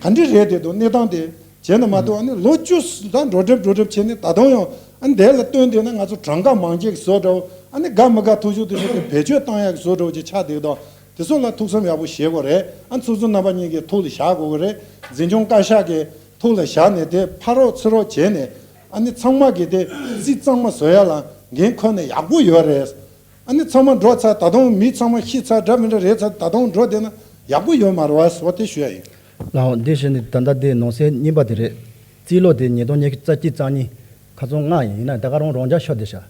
ག་འདྲ་རེད་དེ་འདུག་གནས་སྟངས་དེ་བྱས་ན་མ་གཏོགས། ཨ་ནི་ལོ་བཅུ་ད་འགྲོ་གྲབས་འགྲོ་གྲབས་བྱས་ནས་ད་དུང་ཡང་ཨ་ནི་དེ་ལ་བསྟུན་བསྡད་ན་ང་ཚོ་གྲངས་ཀ་མང་ཆེ་གི་བཟོ་འདྲ་བོ། ཨ་ནི་དགའ་མི་དགའ་ཐུག་ཆོག་དེ་ཚོ་དེ་བེད་སྤྱོད་བཏང་ཡག་གི་བཟོ་འདྲ་བོ་ཅིག་ཆགས་བསྡད་ཀྱི་འདུག་དེ་ཚོ་ལ་ཐུགས་བསམ་ཡག་པོ་བཞེས་དགོས་རེད། ཨ་ཚོགས་གཙོ་རྣམ་པ་གཉིས་ཀྱི་ཐུགས་ལ་བཞག་དགོས་ཀྱི་རེད། འཛིན་སྐྱོང་བཀའ་ཤག་གི་ཐུགས་ལ་བཞག་ནས་དེ་ཕར་རོགས་ཚུར་རོགས་བྱས་ནས་ཨ་ནི་ཚང་མ་གིས་དེ་རྩིས་གཙང་མ་བཟོ་ཡ་ལ་འགན་འཁུར་ན་ཡག་པོ་ཡོད་རེད། ཨ་ནི་ཚང་མ་འགྲོ་ཚར། ད་དུང་མི་ཚང་མ་ཤི་ཚར། འདྲ་མི་འདྲ་རེད་ཚར། ད་དུང་འགྲོ་བསྡད་ན་ཡག་པོ་ཡོད་མ་རེད་བ་ཟེར་བ་དེ་ཞུ་ཡ་ཡིན། ལགས་འོང་། འདི་བཞིན་ད་ལྟ་འདི་ནང་གསེས་གཉིས་པ་དེ་རེད། རྩིས་ལོ་དེ་ཉིས་སྟོང་ཉི་ཤུ་རྩ་གཅིག་རྩ་གཉིས། ཁ་སང་ལྔ་ཡིན་ན་ད་ག་རང་རང་འཇགས་ཤོར་བསྡད་ཤག་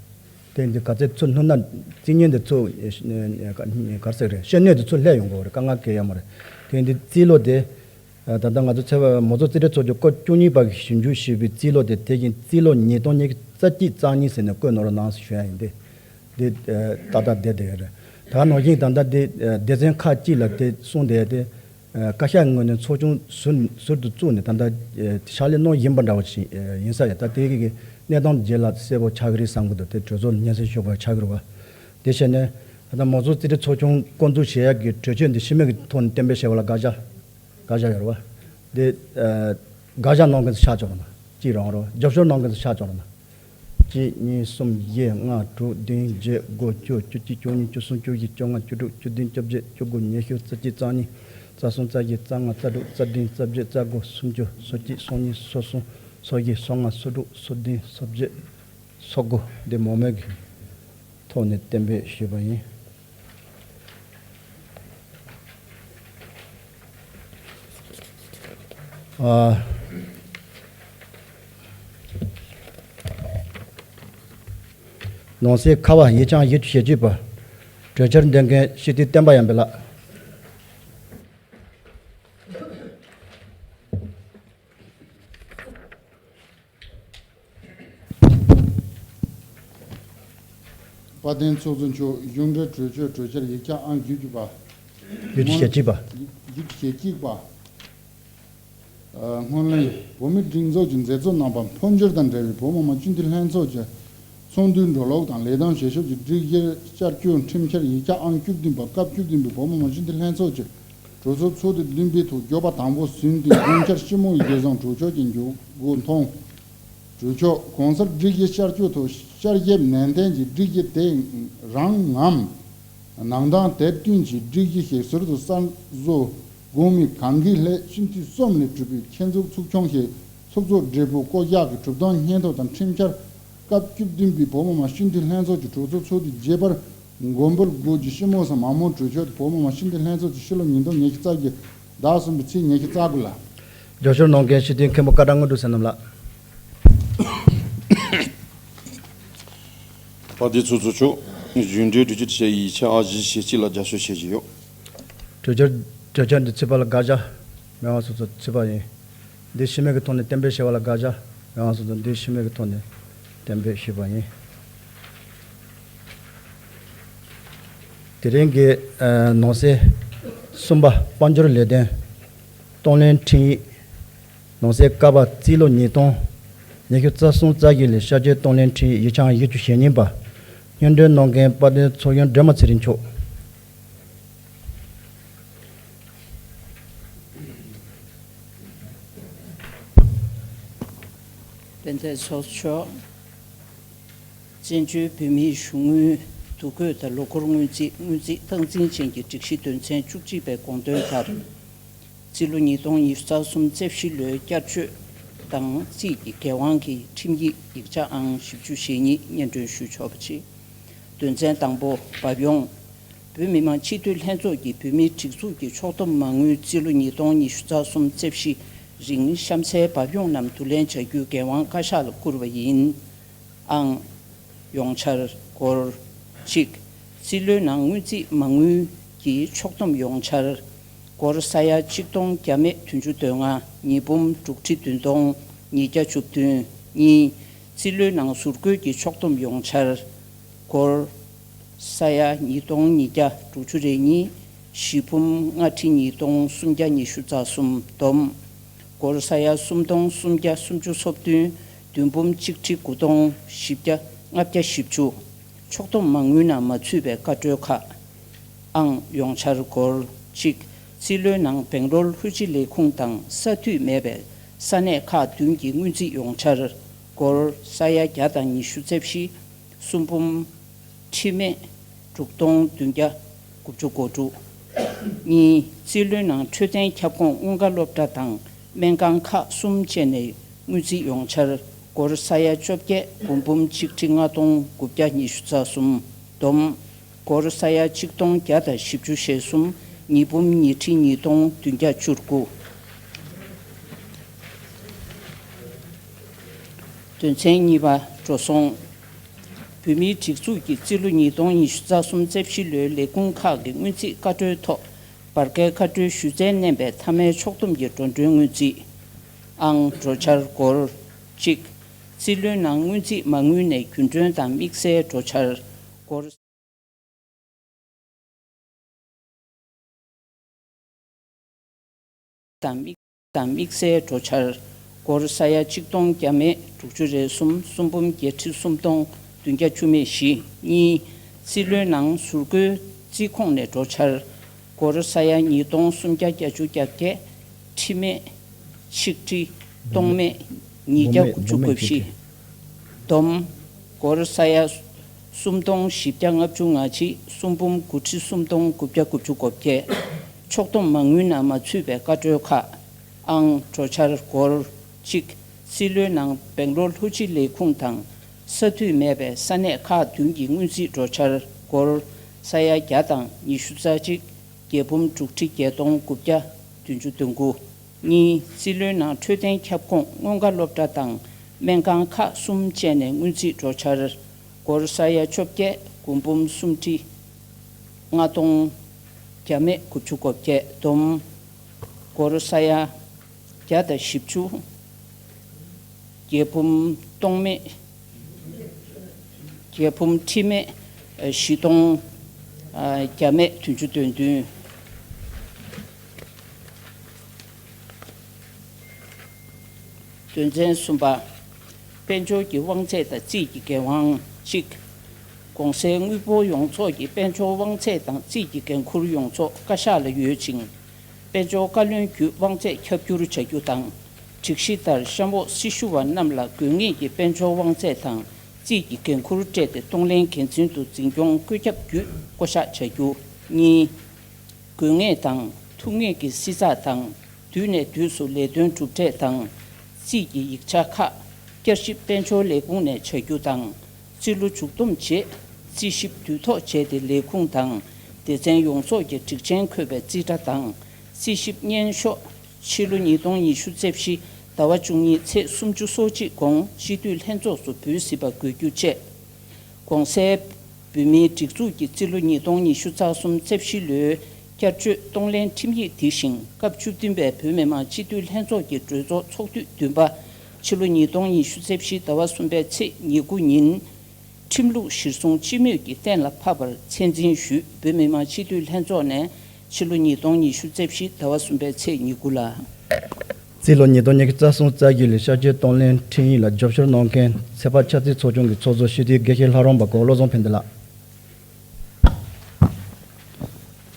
དེ་འདི་ག་ཚོད་ཚུར་སྣུར་ན་རྩིས་ཉིན་འདི་ཚུར་ག་རེ་ཟེར་རེད། ཤེས་ནུས་འདི་ཚུར་སླེབས་ཡོང་གི་རེད། དཀའ་ངལ་གང་ཡང་མ་རེད། དེ་འདི་རྩིས་ལོ་དེ་ད་ལྟ་ང་ཚོ་ཚེས་པ་མང་གཙོ་རྩིས་ཁྲའི་ཚོགས་ཆུང་སྐབས་བཅུ་གཉིས་པ་གིས་ཞིབ་འཇུག་ཞུས་པའི་རྩིས་ལོ་དེ་དེ་བཞིན་རྩིས་ལོ་ཉིས་སྟོང་ཉི་ཤུ་རྩ་གཅིག་རྩ་གཉིས་ཟེར་ནས་བཀོད་ནོར་གནང་ཟེར་ཞུ་ཡ་ཡིན་ཏེ། འདི་ཏག་ཏག་བསྡད་བསྡད་ཡོད་རེད། ད་ནང་བཞིན་ད་ལྟ་འདི་སྡེ་ཚན་ཁག་གཅིག་ལ་དེ་གསུངས་བསྡད་དེ། བཀའ་ཤག་ངོས་ནས་ཚོགས་ཆུང་ཟུར་ཟུར་དུ་བཙུགས་ནས་ད་ལྟ་ཕྱག་ལས་གནང་བཞིན་པ་འདྲ་བ་ཞིག་ཡིན་ས་རེད། ད་དེ་གི་གནས་སྟངས་རྗེས་ལ་གསལ་པོ་ཆགས་ཀྱི་རེད་བསམ་གྱི་འདུག་དེ་གྲོས་ཚོགས་ལ་སྙན་སེང་ཞུ་དགོས་ཆགས་ཀྱི་རེད་བ། དེ་བྱས་ནས་ད་ལྟ་མང་གཙོ་རྩིས་ཁྲའི་ཚོགས་ཆུང་བསྐོ་འཛུགས་བྱེད་ཡག་གི་གྲོས་ཆོད་འདི་ཕྱི་མིག་གི་ཐོག་ནས་གཏན་འབེབས་བྱས་པ་ལ་དགག་བྱ་དགག་བྱ་ཡོད་རེད་བ། འདི་དགག་བྱ་གནང་མཁན་ཚོ་ཆགས་ཆོག་གི་མ། གཅིག་རང་རོ། རྒྱབ་སྐྱོར་གནང་མཁན་ཚོ་ཕྱག་བྱུང་རོགས་གནང་། གཅིག་གཉིས་གསུམ་བཞི་ལྔ་དྲུག་བདུན་བརྒྱད་དགུ་བཅུ་བཅུ་གཅིག་བཅུ་གཉིས་བཅུ་གསུམ་བཅུ་བཞི་བཅོ་ལྔ་བཅུ་དྲུག་བཅུ་བདུན་བཅོ་བརྒྱད་བཅུ་དགུ་ཉི་ཤུ་རྩ་གཅིག་རྩ་གཉིས་རྩ་གསུམ་རྩ་བཞི་རྩ་ལྔ་རྩ་དྲུག་རྩ་བདུན་རྩ་བརྒྱད་རྩ་དགུ་སུམ་ཅུ་སོ་གཅིག་སོ་གཉིས་སོ་གསུམ་སོ་བཞི་སོ་ལྔ་སོ་དྲུག་སོ་བདུན་སོ་བརྒྱད་སོ་དགུ། འདི་མང་མོས་ཀྱི་ཐོག་ནས་གཏན་འབེབས་ཞུས་པ་ཡིན། ཨ། ནང་སྲིད་ཁ་པ་ཡིག་ཆ་བཞི་བཅུ་ཞེ་གཅིག་པ། གྲོས་འཆར་འདོན་མཁན་སྤྱི་འཐུས་བསྟན་པ་ཡར་འཕེལ་ལགས། དཔལ་ལྡན་ཚོགས་གཙོ་མཆོག་གཞུང་འབྲེལ་གྲོས་ཆོད་གྲོས་འཆར་ཡིག་ཆ་ཨང་བརྒྱད་ཅུ་པ། བརྒྱད་ཅུ་ཞེ་གཅིག་པ། བརྒྱད་ཅུ་ཞེ་གཅིག་པ། ཨ། སྔོན་གླེང་། བོད་མིའི་སྒྲིག་འཛུགས་ཀྱི་མཛད་གཙོ་རྣམ་པ་འཕོ་འགྱུར་དང་འབྲེལ་བའི་བོད་མི་མང་སྤྱི་འཐུས་ལྷན་ཚོགས་ཀྱི་ཚོགས་འདུའི་འགྲོ་ལུགས་དང་ལས་དོན་བྱེད་ཕྱོགས་ཀྱི་སྒྲིག་གཞིར་བསྐྱར་བཅོས་ཁྲིམས་འཆར་ཡིག་ཆ་ཨང་བཅུ་བདུན་པ། སྐབས་བཅུ་བདུན་པའི་བོད་མི་མང་སྤྱི་འཐུས་ལྷན་ཚོགས་ཀྱི་གྲོས་ཚོགས་ཚོགས་དུས་བདུན་པའི་ཐོག་བརྗོད་པ་དང་པོ་ཟིན་ཏེ་དགོངས་འཆར་ཞིབ་མོ་ཡིས་རྒྱལ་བཟང་གྲོས་ཆོད་ཀྱི་འཇུག་སྒོ་མཐོང་། གྲོས་ཆོད། གོང་གསལ་སྒྲིག་གཞི་བསྐྱར་བཅོས་ཐོག་བསྐྱར་ཞིབ་ནན་ཏན་གྱིས་སྒྲིག་གཞི་དེ་རང་ངམ་ནང་དོན་དེབ་བསྟུན་གྱི་སྒྲིག་གཞི་ཞིག་ཟུར་དུ་གསར་བཟོ་དགོས་མིན་གང་གི་སླད་སྤྱི་འཐུས་གསུམ་ལས་གྲུབ་པའི་ཆེད་འཛུགས་ཚོགས་ཆུང་ཞིག་ཚོགས་གཙོ་སྦྲེལ་པོ་བསྐོ་གཞག་གི་གྲུབ་དོན་སྙན་ཐོ་དང་ཁྲིམས་འཆར། སྐབས་བཅུ་བདུན་པའི་བོད་མི་མང་སྤྱི་འཐུས་ལྷན་ཚོགས་ཀྱི་གྲོས་ཚོགས་ཚོགས་དུས་བརྒྱད་པར་མགོན་པོར་སྒོ་རྒྱུ་ཞི་མོ་སམ་མ་མོ་གྲོས་ཆོད་དེ་བོད་མི་མང་སྤྱི་འཐུས་ལྷན་ཚོགས་ཀྱི་ཕྱི་ལོ་ཉིས་སྟོང་ཉི་ཤུ་རྩ་བརྒྱད་ཟླ་གསུམ་པའི་ཚེས་ཉི་ཤུ་རྩ་དགུ་ལ། རྒྱབ་སྐྱོར་གནང་མཁན་སྤྱི་འཐུས་མཁན་པོ་ཀ་ཏ་དངོས་གྲུབ་བསོད་ནམས་ལགས། དཔལ་ལྡན་ཚོགས་གཙོ་མཆོག་གཞུང་འབྲེལ་གྲོས་ཆོད་དེ་བཞིན་ཡིག་ཆ་ཨང་བཞི་བཅུ་ཞེ་གཅིག་ལ་རྒྱབ་སྐྱོར་བྱེད་བཞིན་ཡོད། གྲོས་འཆར་གྲོས་འཆར་འདི་ཚུད་པ་ལ་དགག་བྱ་མེད་པ་སོ་སོ་ཚུད་པ་ཡིན། འདི་ཤུལ་མེད་ཀྱི་ཐོག་ནས་གཏན་འབེབས་བྱས་པ་ལ་དགག་བྱ་མེད་པ་སོ་སོ་འདི་ཤུལ་མེད་ཀྱི་ཐོག་ནས་གཏན་འབེབས་ཞུས་པ་ཡིན། དེ་རིང་གི་ཨ་ནང་གསེས་གསུམ་པ་དཔལ་འབྱོར་ལས་དོན་གཏོང་ལེན་ཁྲིམས་ཡིག་ནང་གསེས་ཀ་པ་རྩིས་ལོ་ཉིས་སྟོང་ཉི་ཤུ་རྩ་གསུམ་རྩ་བཞི་ལས་བསྐྱར་བཅོས་གཏོང་ལེན་ཁྲིམས་ཡིག་ཆ་ཨང་བཞི་བཅུ་ཞེ་གཉིས་པ། སྙན་སྒྲོན་གནང་མཁན་དཔལ་ལྡན་ཚོགས་གཞོན་སྒྲོལ་མ་ཚེ་རིང་མཆོག། དཔལ་ལྡན་ཚོགས་གཙོ་མཆོག། བཙན་བྱོལ་བོད་མིའི་གཞུང་དངུལ་འདུ་འགོད་དང་ལོ་འཁོར་སྔོན་རྩིས། སྔོན་རྩིས་སྟངས་འཛིན་ཅན་གྱི་སྒྲིག་གཞི་དོན་ཚན་བཅུ་གཅིག་པའི་དགོངས་དོན་ལྟར། རྩིས་ལོ་ཉིས་སྟོང་ཉི་ཤུ་རྩ་གསུམ་རྩིས་ཞིབ་ལོའི་བསྐྱར་བཅོས་དང་རྩིས་ཀྱི་འགན་དབང་གི་ཁྲིམས་ཡིག་ཡིག་ཆ་ཨང་བཞི་བཅུ་ཞེ་གཉིས་སྙན་སྒྲོན་ཞུ་ཆོག་པ་བྱས། དོན་ཚན་དང་པོ། འབབ་ཡོང་། བོད་མི་མང་སྤྱི་འཐུས་ལྷན་ཚོགས་ཀྱིས་བོད་མིའི་སྒྲིག་འཛུགས་ཀྱི་ཕྱོགས་བསྡོམས་མ་དངུལ་རྩིས་ལོ་ཉིས་སྟོང་ཉི་ཤུ་རྩ་གསུམ་རྩིས་ཞིབ་རིང་གཤམ་གསལ་འབབ་ཡོང་རྣམས་བསྡུ་ལེན་བྱ་རྒྱུའི་འགན་དབང་བཀའ་ཤག་ལ་བསྐུར་བ་ཡིན། ཨང་། ཡོངས་འཆར་སྒོར་གཅིག་རྩིས་ལོའི་ནང་སྔོན་རྩིས་མ་དངུལ་གྱི་ཕྱོགས་བསྡོམས་ཡོངས་འཆར་སྒོར་ས་ཡ་གཅིག་སྟོང་བརྒྱ་མེད་བདུན་ཅུ་དོན་ལྔ། ཉིས་འབུམ་དྲུག་ཁྲི་བདུན་སྟོང་ཉིས་བརྒྱ་བཅུ་བདུན། གཉིས། རྩིས་ལོའི་ནང་ཟུར་བཀོལ་གྱི་ཕྱོགས་བསྡོམས་ཡོངས་འཆར་སྒོར་ས་ཡ་ཉིས་སྟོང་ཉིས་བརྒྱ་དྲུག་ཅུ་རེ་གཉིས། བཞི་འབུམ་ལྔ་ཁྲི་ཉིས་སྟོང་སུམ་བརྒྱ་ཉི་ཤུ་རྩ་གསུམ། བསྡོམས་སྒོར་ས་ཡ་སུམ་སྟོང་སུམ་བརྒྱ་སུམ་ཅུ་སོ་བདུན། བདུན་འབུམ་གཅིག་ཁྲི་དགུ་སྟོང་བཞི་བརྒྱ་ལྔ་བརྒྱ་བཞི་བཅུ། ཕྱོགས་བསྡོམས་མ་དངུལ་ནང་མ་ཚུད་པའི་བཀའ་འཁྲོལ་ཁག་ཨང་། ཡོངས་འཆར་སྒོར་གཅིག་རྩིས་ལོའི་ནང་སྦེང་ལོར་ལྷུ་ཅི་ལས་ཁུངས་དང་ས་འཐུས་མེད་པའི་ས་གནས་ཁག་བདུན་གྱི་སྔོན་རྩིས་ཡོངས་འཆར་སྒོར་ས་ཡ་བརྒྱ་དང་ཉི་ཤུ་རྩ་བཞི། སུམ་འབུམ་ཁྲི་མེད་དྲུག་སྟོང་བདུན་བརྒྱ་དགུ་བཅུ་གོ་དྲུག་གཉིས། རྩིས་ལོའི་ནང་འཕྲོད་བསྟེན་ཁྱབ་ཁོངས་དངུལ་ཁང་སློབ་གྲྭ་དང་སྨན་ཁང་ཁག་གསུམ་བཅས་ནས་སྔོན་རྩིས་ཡོངས་འཆར་སྒོར་ས་ཡ་བཅོ་བརྒྱད། དགུ་འབུམ་གཅིག་ཁྲི་ལྔ་སྟོང་དགུ་བརྒྱ་ཉི་ཤུ་རྩ་གསུམ། བསྡོམས་སྒོར་ས་ཡ་གཅིག་སྟོང་བརྒྱ་དང་བཞི་བཅུ་ཞེ་གསུམ། ཉིས་འབུམ་ཉི་ཁྲི་ཉིས་སྟོང་བདུན་བརྒྱ་བཅུ་དགུ། དོན་ཚན་གཉིས་པ། འགྲོ་སོང་། བོད་མིའི་སྒྲིག་འཛུགས་ཀྱི་རྩིས་ལོ་ཉིས་སྟོང་ཉི་ཤུ་རྩ་གསུམ་རྩིས་ཞིབ་ལོའི་ལས་ཁུངས་ཁག་གི་སྔོན་རྩིས་བཀའ་འཁྲོལ་ཐོག་བར་བརྒལ་བཀའ་འཁྲོལ་ཞུ་སྩལ་མནན་པའི་མཐའ་མའི་ཕྱོགས་བསྡོམས་ཀྱི་འགྲོ་གྲོན་སྔོན་རྩིས་ཨང་། འགྲོ་འཆར་སྒོར་གཅིག་རྩིས་ལོའི་ནང་སྔོན་རྩིས་མ་དངུལ་ནས་རྒྱུན་གྲོན་དང་དམིགས་བསལ་འགྲོ་འཆར་སྒོར། དང་དམིགས་དང་དམིགས་བསལ་འགྲོ་འཆར་སྒོར་ས་ཡ་གཅིག་སྟོང་བརྒྱ་མེད་དྲུག་ཅུ་རེ་གསུམ། སུམ་འབུམ་བརྒྱད་ཁྲི་སུམ་སྟོང་བདུན་བརྒྱ་བཅུ་མེད་བཞི། གཉིས། རྩིས་ལོའི་ནང་ཟུར་བཀོལ་རྩིས་ཁོངས་ནས་འགྲོ་འཆར་སྒོར་ས་ཡ་ཉིས་སྟོང་སུམ་བརྒྱ་བརྒྱད་ཅུ་གྱ་བརྒྱད། ཁྲི་མེད་ཆིག་ཁྲི་སྟོང་མེད་ ཉིས་བརྒྱ་དགུ་བཅུ་གོ་བཞི། བསྡོམས། སྒོར་ས་ཡ་སུམ་སྟོང་བཞི་བརྒྱ་ལྔ་བཅུ་ང་གཅིག། སུམ་འབུམ་དགུ་ཁྲི་སུམ་སྟོང་དགུ་བརྒྱ་དགུ་བཅུ་གོ་བརྒྱད། ཕྱོགས་བསྡོམས་མ་དངུལ་ནང་མ་ཚུད་པའི་བཀའ་འཁྲོལ་ཁག་ཨང་། གྲོས་འཆར་སྒོར་གཅིག། སྲིད་བློན་ནང་སྦེང་ལོར་ལྷོ་སྤྱི་ལས་ཁུངས་དང་ས་འཐུས་མེད་པའི་ས་གནས་ཁག་བདུན་གྱི་སྔོན་རྩིས་གྲོས་འཆར་སྒོར་ས་ཡ་བརྒྱ་དང་ཉི་ཤུ་རྩ་གཅིག། བརྒྱད་འབུམ་དྲུག་ཁྲི་བརྒྱད་སྟོང་དགུ་བརྒྱ་བདུན་ཅུ་དོན་དགུ། གཉིས། སྲིད་བློན་ནང་འཕྲོད་བསྟེན་ཁྱབ་ཁོངས་སྔོན་ཁ་སློབ་གྲྭ་དང་སྨན་ཁང་ཁག་གསུམ་བཅས་ནས་སྔོན་རྩིས་གྲོས་འཆར་སྒོར་ས་ཡ་བཅོ་བརྒྱད། དགུ་འབུམ་གསུམ་ཁྲི་ལྔ་སྟོང་བརྒྱ་མེད་དགུ་བཅུ་གོ་བརྒྱད། བསྡོམས། སྒོར་ས་ཡ་བརྒྱ་དང་བཞི་བཅུ། བརྒྱད་འབུམ་སྟོང་མེད། བརྒྱད་འབུམ་ཁྲི་མེད་བཞི་སྟོང་བརྒྱ་མེད་བདུན་ཅུ་དོན་བདུན། དོན་ཚན་གསུམ་པ། དཔལ་འབྱོར་གྱི་དབང་ཚད་དང་རྩིས་ཀྱི་འགན་དབང་གཅིག། གོང་གསལ་དངུལ་འབོར་ཡོངས་རྫོགས་ཀྱི་དཔལ་འབྱོར་དབང་ཚད་དང་རྩིས་ཀྱི་འགན་འཁུར་ཡོངས་རྫོགས་བཀའ་ཤག་ལ་ཡོད་ཅིང་། དཔལ་འབྱོར་བཀའ་བློན་བརྒྱུད་དབང་ཚད་ཁྱབ་བསྒྱུར་བྱ་རྒྱུ་དང་། སྒྲིག་གཞི་ལྟར་གཤམ་འོག་སྲི་ཞུ་བ་རྣམས་ལ་དགོས་ངེས་ཀྱི་དཔལ་འབྱོར་དབང་ཚད་དང་རྩིས་ཀྱི་འགན་འཁུར་སྤྲད་དེ་གཏོང་ལེན་འགན་འཛིན་དུ་འཛིན་སྐྱོང་བཀོད་ཁྱབ་བརྒྱུད་བསྐོ་གཞག་བྱ་རྒྱུ། གཉིས། དགོས་ངེས་དང་ཐུགས་ངེས་ཀྱི་བསྲི་ཚགས་དང་། དུས་ནས་དུས་སུ་ལས་དོན་གྲུབ་འབྲས་དང་། རྩིས་ཀྱི་ཡིག་ཆ་ཁག་བསྐྱར་ཞིབ་དཔལ་འབྱོར་ལས་ཁུངས་ནས་བྱ་རྒྱུ་དང་། རྩིས་ལོ་མཇུག་བསྡོམས་རྗེས་རྩིས་ཞིབ་དུས་ཐོག་བྱས་ཏེ་ལས་ཁུངས་དང་སྡེ་ཚན་ཡོངས་རྫོགས་ཀྱི་སྒྲིག་ཆེན་འཁོད་པའི་རྩིས་ཁྲ་དང་རྩིས་ཞིབ་སྙན་ཤོག་ཕྱི་ལོ་ཉིས་སྟོང་ཉི་ཤུ་རྩ་བཞི་ཟླ་བ་བཅུ་གཉིས་ཚེས་སུམ་ཅུ་སོ་གཅིག་གོང་སྤྱི་འཐུས་ལྷན་ཚོགས་སུ་འབུལ་སྲིད་པ་དགོས་རྒྱུ་བཅས། གོང་གསལ་བོད་མིའི་སྒྲིག་འཛུགས་ཀྱི་རྩིས་ལོ་ཉིས་སྟོང་ཉི་ཤུ་རྩ་གསུམ་རྩ་བཞི་ལོའི་བསྐྱར་བཅོས་གཏོང་ལེན་ཁྲིམས་ཡིག་འདི་བཞིན་སྐབས་བཅུ་བདུན་པའི་བོད་མི་མང་སྤྱི་འཐུས་ལྷན་ཚོགས་ཀྱི་གྲོས་ཚོགས་ཚོགས་དུས་བདུན་པ་ཕྱི་ལོ་ཉིས་སྟོང་ཉི་ཤུ་རྩ་བཞི་ཟླ་བ་གསུམ་པའི་ཚེས་ཉེར་དགུ་ཉིན། ཁྲིམས་ལུགས་གཞིར་བཟུང་སྤྱི་མོས་ཀྱིས་གཏན་ལ་ཕབ་པར་ཚད་འཛིན་ཞུས། བོད་མི་མང་སྤྱི་འཐུས་ལྷན་ཚོགས་ནས་ཕྱི་ལོ་ཉིས་སྟོང་ཉི་ཤུ་རྩ་བཞི་ཟླ་བ་གསུམ་པའི་ཚེས་ཉེར་དགུ་ལ། རྩིས་ལོ་ཉིས་སྟོང་ཉི་ཤུ་རྩ་གསུམ་རྩ་བརྒྱད་ལོའི་བསྐྱར་བཅོས་གཏོང་ལེན་ཁྲིམས་ཡིག་ལ་རྒྱབ་སྐྱོར་གནང་མཁན་ཚེ་དཔག་ཆབ་སྲིད་ཚོགས་ཆུང་གི་ཚོགས་གཙོ་སྤྱི་འཐུས་དགེ་བཤེས་ལྷ་རམས་པ་གོ་བློ་བཟང་ཕན་བདེ་ལགས།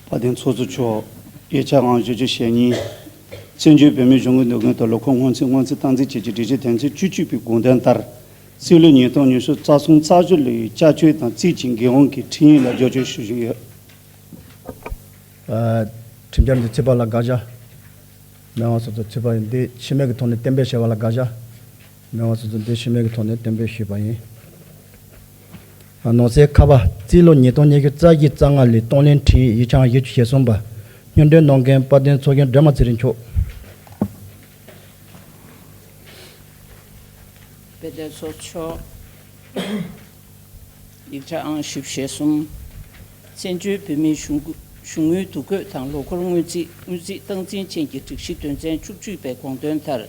དཔལ་ལྡན་ཚོགས་གཙོ་མཆོག་དབྱེ་ཆ་ཨང་བཞི་བཅུ་ཞེ་གཉིས། བཙན་བྱོལ་བོད་མིའི་གཞུང་གི་ནུས་ཀུན་དང་ལོ་འཁོར་སྔོན་རྩིས་སྔོན་རྩིས་སྟངས་འཛིན་བཅས་ཀྱི་སྒྲིག་གཞི་དོན་ཚན་བཅུ་གཅིག་པའི་དགོངས་དོན་ལྟར། རྩིས་ལོ་ཉིས་སྟོང་ཉི་ཤུ་རྩ་གསུམ་རྩ་བཞི་ལོའི་བསྐྱར་བཅོས་དང་རྩིས་ཀྱི་འགན་དབང་གི་ཁྲིམས་ཡིག་ལ་རྒྱབ་སྐྱོར་ཞུ་བཞིན་ཡོད། ཨ། ཁྲིམས་འཆར་འདི་ཚུད་པ་ལ་དགག་བྱ། མི་དབང་ཚོགས་གཙོ་ཚུད་པ་ཡིན། འདི་ཕྱི་མིག་གི་ཐོག་ནས་གཏན་འབེབས་བྱས་པ་ལ་དགག་བྱ། མི་དབང་ཚོགས་གཙོ་འདི་ཕྱི་མིག་གི་ཐོག་ནས་གཏན་འབེབས་ཞུས་པ་ཡིན། ཨ། ནང་གསེས་ཁ་པ་རྩིས་ལོ་ཉིས་སྟོང་ཉི་ཤུ་རྩ་བཞི་རྩ་ལྔ་ལོའི་གཏོང་ལེན་ཁྲིམས་ཡིག་ཡིག་ཆ་ཨང་བཞི་བཅུ་ཞེ་གསུམ་པ། སྙན་སྒྲོན་གནང་མཁན་དཔལ་ལྡན་ཚོགས་གཞོན་སྒྲོལ་མ་ཚེ་རིང་མཆོག་དཔལ་ལྡན་ཚོགས་གཙོ་མཆོག་ཡིག་ཆ་ཨང་བཞི་བཅུ་ཞེ་གསུམ། བཙན་བྱོལ་བོད་མིའི་གཞུང་གཞུང་དངུལ་འདུ་འགོད་དང་ལོ་འཁོར་སྔོན་རྩིས་སྔོན་རྩིས་སྟངས་འཛིན་ཅན་གྱི་སྒྲིག་གཞི་དོན་ཚན་བཅུ་གཅིག་པའི་དགོངས་དོན་ལྟར།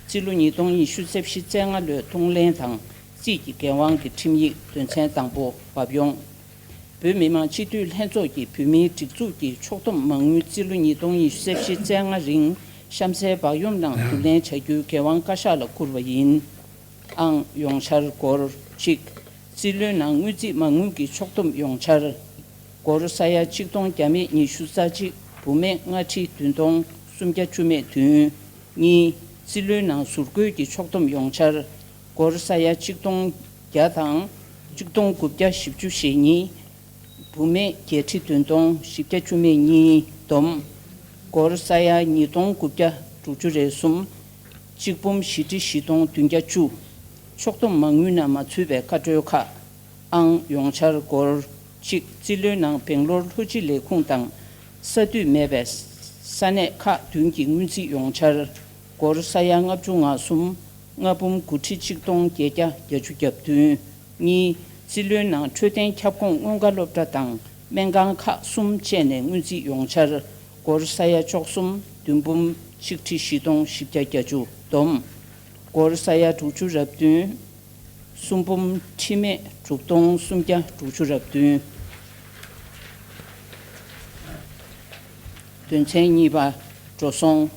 རྩིས་ལོ་ཉིས་སྟོང་ཉི་ཤུ་རྩ་བཞི་རྩ་ལྔ་ལོའི་གཏོང་ལེན་དང་རྩིས་ཀྱི་འགན་དབང་གི་ཁྲིམས་ཡིག་དོན་ཚན་དང་པོ་བབས་ཡོང་། བོད་མི་མང་སྤྱི་འཐུས་ལྷན་ཚོགས་ཀྱིས་བོད་མིའི་སྒྲིག་འཛུགས་ཀྱི་ཕྱོགས་བསྡོམས་མ་དངུལ་རྩིས་ལོ་ཉིས་སྟོང་ཉི་ཤུ་རྩ་བཞི་རྩ་ལྔ་རིང་གཤམ་གསལ་བག་ཡོད་ནང་བསྡུ་ལེན་བྱ་རྒྱུའི་འགན་དབང་བཀའ་ཤག་ལ་བསྐུར་བ་ཡིན། ཨང་། ཡོངས་འཆར་སྒོར་གཅིག། རྩིས་ལོའི་ནང་དངུལ་རྩིས་མ་དངུལ་གྱི་ཕྱོགས་བསྡོམས་ཡོངས་འཆར། སྒོར་ས་ཡ་གཅིག་སྟོང་བརྒྱ་མེད་ཉི་ཤུ་རྩ་གཅིག། འབུམ་མེད་ལྔ་ཁྲི་བདུན་སྟོང་སུམ་བརྒྱ་བཅུ་མེད་བདུན། གཉིས། རྩིས་ལོའི་ནང་ཟུར་བཀོལ་གྱི་ཕྱོགས་བསྡོམས་ཡོངས་འཆར། སྒོར་ས་ཡ་གཅིག་སྟོང་བརྒྱ་དང་། གཅིག་སྟོང་དགུ་བརྒྱ་བཞི་བཅུ་ཞེ་གཉིས། འབུམ་མེད་བརྒྱད་ཁྲི་བདུན་སྟོང་བཞི་བརྒྱ་བཅུ་མེད་གཉིས། བསྡོམས། སྒོར་ས་ཡ་ཉིས་སྟོང་དགུ་བརྒྱ་དྲུག་ཅུ་རེ་གསུམ། གཅིག་འབུམ་བཞི་ཁྲི་བཞི་སྟོང་བདུན་བརྒྱ་བཅུ། ཕྱོགས་བསྡོམས་མ་དངུལ་ནང་མ་ཚུད་པའི་བཀའ་འཁྲོལ་ཁག་ཨང་། ཡོངས་འཆར་སྒོར་གཅིག། རྩིས་ལོའི་ནང་སྦེང་ལོར་ལྷོ་སྤྱི་ལས་ཁུངས་དང་ས་འཐུས་མེད་པའི་ས་གནས་ཁག་བདུན་གྱི་སྔོན་རྩིས་ཡོངས་འཆར། སྒོར་ས་ཡ་ལྔ་བཅུ་ང་གསུམ། ལྔ་འབུམ་དགུ་ཁྲི་གཅིག་སྟོང་བརྒྱད་བརྒྱ་བརྒྱད་ཅུ་གྱ་བདུན། གཉིས། རྩིས་ལོའི་ནང་འཕྲོད་བསྟེན་ཁྱབ་ཁོངས་སྔོན་འགྲོ་སློབ་གྲྭ་དང་སྨན་ཁང་ཁག་གསུམ་བཅས་ནས་སྔོན་རྩིས་ཡོངས་འཆར། སྒོར་ས་ཡ་བཅུ་གསུམ། བདུན་འབུམ་གཅིག་ཁྲི་བཞི་སྟོང་བཞི་བརྒྱ་བརྒྱད་ཅུ། བསྡོམས། སྒོར་ས་ཡ་དྲུག་ཅུ་རེ་བདུན། སུམ་འབུམ་ཁྲི་མེད་དྲུག་སྟོང་སུམ་བརྒྱ་དྲུག་ཅུ་རེ་བདུན། དོན་ཚན་གཉིས་པ། འགྲོ་སོང་།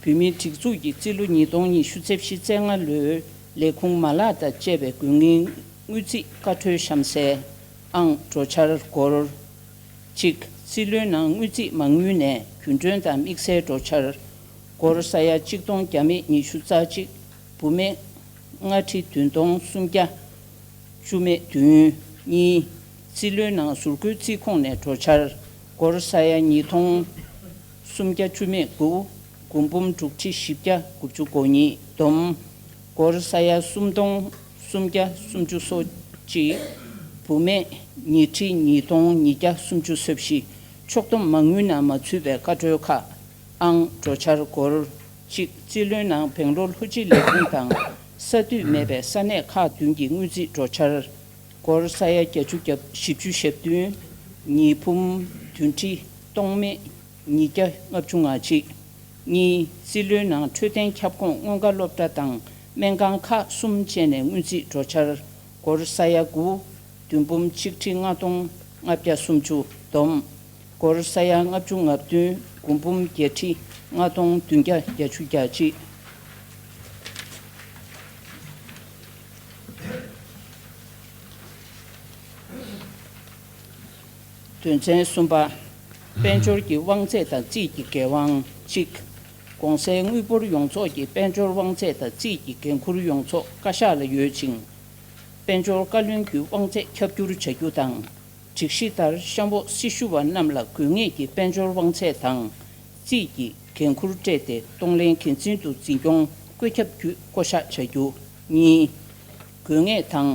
བོད་མིའི་སྒྲིག་འཛུགས་ཀྱི་རྩིས་ལོ་ཉིས་སྟོང་ཉི་ཤུ་རྩ་བཞི་རྩ་ལྔ་ལོའི་ལས་ཁུངས་མ་ལག་དང་བཅས་པའི་དགོས་ངེས་དངུལ་རྩིས་བཀའ་འཁྲོལ་གཤམ་གསལ། ཨང་། འགྲོ་འཆར་སྒོར་གཅིག། རྩིས་ལོའི་ནང་དངུལ་རྩིས་མ་དངུལ་ནས་རྒྱུན་གྲོན་དང་དམིགས་བསལ་འགྲོ་འཆར། སྒོར་ས་ཡ་གཅིག་སྟོང་བརྒྱ་མེད་ཉི་ཤུ་རྩ་གཅིག། བུད་མེད་ལྔ་ཁྲི་བདུན་སྟོང་སུམ་བརྒྱ་བཅུ་མེད་བདུན། གཉིས། རྩིས་ལོའི་ནང་ཟུར་བཀོལ་རྩིས་ཁོངས་ནས་འགྲོ་འཆར་སྒོར་ས་ཡ་ཉིས་སྟོང་སུམ་བརྒྱ་བཅུ་མེད་དགུ། དགུ་འབུམ་དྲུག་ཁྲི་བཞི་བརྒྱ་དགུ་བཅུ་གོ་གཉིས་བསྡོམས། སྒོར་ས་ཡ་སུམ་སྟོང་སུམ་བརྒྱ་སུམ་ཅུ་སོ་གཅིག། བུད་མེད་ཉིས་ཁྲི་ཉིས་སྟོང་ཉིས་བརྒྱ་སུམ་ཅུ་སོ་བཞི། ཕྱོགས་བསྡོམས་མ་དངུལ་ནང་མ་ཚུད་པའི་བཀའ་འཁྲོལ་ཁག་ཨང་། འགྲོ་འཆར་སྒོར་གཅིག། རྩིས་ལོའི་ནང་བེང་ལོར་ལྷོ་སྤྱི་ལས་ཁུངས་དང་ས་དུས་མེད་པའི་ས་གནས་ཁག་བདུན་གྱི་དངུལ་རྩིས་འགྲོ་འཆར་སྒོར་ས་ཡ་བརྒྱད་ཅུ་བཞི་བཅུ་ཞེ་བདུན། ཉི་འབུམ་བདུན་ཁྲི་སྟོང་མེད་ཉིས་བརྒྱ་ལྔ་བཅུ་ང་གཅིག། གཉིས། རྩིས་ལོའི་ནང་འཕྲོད་བསྟེན་ཁྱབ་ཁོངས་སྔོན་ཁ་སློབ་གྲྭ་དང་སྨན་ཁང་ཁག་གསུམ་བཅས་ནས་དངུལ་རྩིས་འགྲོ་འཆར་སྒོར་ས་ཡ་དགུ། བདུན་འབུམ་གཅིག་ཁྲི་ལྔ་སྟོང་ལྔ་བརྒྱ་སུམ་ཅུ་བསྡོམས། སྒོར་ས་ཡ་ལྔ་བཅུ་ང་བདུན། དགུ་འབུམ་བརྒྱད་ཁྲི་ལྔ་སྟོང་བདུན་བརྒྱ་བརྒྱད་ཅུ་གྱ་གཅིག། དོན་ཚན་གསུམ་པ། དཔལ་འབྱོར་གྱི་དབང་ཚད་དང་རྩིས་ཀྱི་འགན་དབང་གཅིག། གོང་གསལ་དངུལ་འབོར་ཡོངས་རྫོགས་ཀྱི་དཔལ་འབྱོར་དབང་ཚད་དང་རྩིས་ཀྱི་འགན་འཁུར་ཡོངས་རྫོགས་བཀའ་ཤག་ལ་ཡོད་ཅིང་། དཔལ་འབྱོར་བཀའ་བློན་གྱི་དབང་ཚད་ཁྱབ་བསྒྱུར་བྱ་རྒྱུ་དང་། སྒྲིག་གཞི་ལྟར་གཤམ་འོག་སྲི་ཞུ་བ་རྣམས་ལ་དགོས་ངེས་ཀྱི་དཔལ་འབྱོར་དབང་ཚད་དང་རྩིས་ཀྱི་འགན་འཁུར་སྤྲད་དེ་གཏོང་ལེན་འགན་འཛིན་དུ་འཛིན་སྐྱོང་བཀོད་ཁྱབ་བརྒྱུད་བསྐོ་གཞག་བྱ་རྒྱུ། གཉིས། དགོས་ངེས་དང་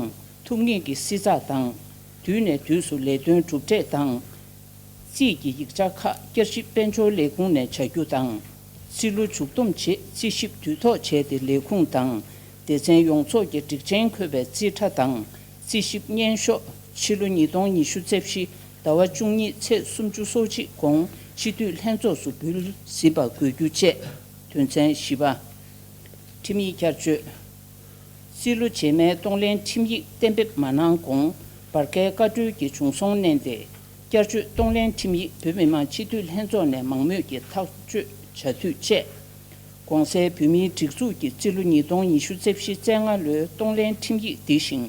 ཐུབ་ངེས་ཀྱི་བསྲི་ཚགས་དང་། དུས་ནས་དུས་སུ་ལས་དོན་གྲུབ་འབྲས་དང་། རྩིས་ཀྱི་ཡིག་ཆ་ཁག་བསྐྱར་ཞིབ་དཔལ་འབྱོར་ལས་ཁུངས་ནས་བྱ་རྒྱུ་དང་། རྩིས་ལོ་མཇུག་བསྡོམས་རྗེས་རྩིས་ཞིབ་དུས་ཐོག་བྱས་ཏེ་ལས་ཁུངས་དང་སྡེ་ཚན་ཡོངས་རྫོགས་ཀྱི་སྒྲིག་ཆེན་འཁོད་པའི་རྩིས་ཁྲ་དང་རྩིས་ཞིབ་སྙན་ཤོག་ཕྱི་ལོ་ཉིས་སྟོང་ཉི་ཤུ་རྩ་བཞི་ཟླ་བ་བཅུ་གཉིས་ཚེས་སུམ་ཅུ་སོ་གཅིག་གོང་སྤྱི་འཐུས་ལྷན་ཚོགས་སུ་འབུལ་ཟིན་པ་དགོས་རྒྱུ་བཅས། དོན་ཚན་བཞི་པ། ཁྲིམས་ཡིག་བསྐྱར་བཅོས། རྩིས་ལོ་རྗེས་མའི་གཏོང་ལེན་ཁྲིམས་ཡིག་གཏན་འབེབས་མ་གནང་གོང་བར་བརྒལ་བཀའ་འཁྲོལ་གྱི་བྱུང་སོང་བསྣན་ཏེ། བསྐྱར་བཅོས་གཏོང་ལེན་ཁྲིམས་ཡིག་བོད་མི་མང་སྤྱི་འཐུས་ལྷན་ཚོགས་ནས་མང་མོས་ཀྱིས་ཐག་གཅོད་བྱ་འཐུས་བཅས། གོང་གསལ་བོད་མིའི་སྒྲིག་འཛུགས་ཀྱི་རྩིས་ལོ་ཉིས་སྟོང་ཉི་ཤུ་རྩ་བཞི་རྩ་ལྔ་ལོའི་གཏོང་ལེན་ཁྲིམས་ཡིག་འདི་བཞིན་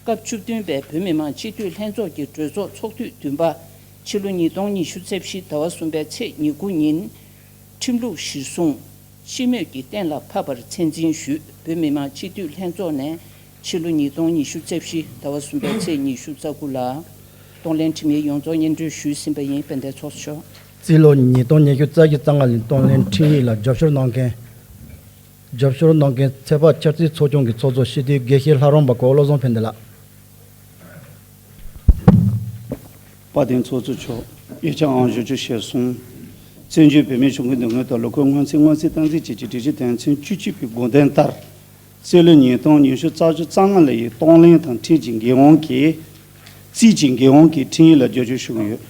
སྐབས་བཅུ་བདུན་པའི་བོད་མི་མང་སྤྱི་འཐུས་ལྷན་ཚོགས་ཀྱི་གྲོས་ཚོགས་ཚོགས་དུས་བདུན་པ་ཕྱི་ལོ་ཉིས་སྟོང་ཉི་ཤུ་རྩ་བཞི་ཟླ་བ་གསུམ་པའི་ཚེས་ཉེར་དགུ་ཉིན། ཁྲིམས་ལུགས་གཞིར་བཟུང་སྤྱི་མོས་ཀྱིས་གཏན་ལ་ཕབ་པར་ཚད་འཛིན་ཞུས། བོད་མི་མང་སྤྱི་འཐུས་ལྷན་ཚོགས་ནས་ཕྱི་ལོ་ཉིས་སྟོང་ཉི་ཤུ་རྩ་བཞི་ཟླ་བ་གསུམ་པའི་ཚེས་ཉི་ཤུ་རྩ་དགུ་ལ་གཏོང་ལེན་ཁྲིམས་ཡིག་ཡོངས་རྫོགས་སྙན་སྒྲོན་ཞུས་ཟིན་པ་ཡིན། དཔལ་ལྡན་ཚོགས་གཙོ་མཆོག་རྩིས་ལོ་ཉིས་སྟོང་ཉི་ཤུ་རྩ་བཞི་རྩ་ལྔ་ལོའི་གཏོང་ལེན་ཁྲིམས་ཡིག་ལ་རྒྱབ་སྐྱོར་གནང་མཁན། རྒྱབ་སྐྱོར་གནང་མཁན་ཚད་དཔག་འཆར་རྩིས་ཚོགས་ཆུང་གི་ཚོགས་གཙོ་སྤྱི་འཐུས་དགེ་བཤེས་ལྷ་རམས་པ་གོ་བློ་བཟང་ཕན་བདེ་ལགས། དཔལ་ལྡན་ཚོགས་གཙོ་མཆོག་དབུས་གཙང་ཨང་བཞི་བཅུ་ཞེ་གསུམ། བཙན་བྱོལ་བོད་མིའི་གཞུང་གི་འདེམས་ངོ་དང་ལོ་འཁོར་སྔོན་རྩིས་སྔོན་རྩིས་སྟངས་འཛིན་བཅས་ཀྱི་སྒྲིག་གཞི་དོན་ཚན་བཅུ་གཅིག་པའི་དགོངས་དོན་ལྟར། རྩིས་ལོ་ཉིས་སྟོང་ཉི་ཤུ་རྩ་བཞི་རྩ་ལྔ་ལོའི་གཏོང་ལེན་དང་ཁྲིམས་ཀྱི་འགན་དབང་གི། རྩིས་ཀྱི་འགན་དབང་གི་ཁྲིམས་ཡིག་ལ་རྒྱབ་སྐྱོར་ཞུ་གི་ཡོད།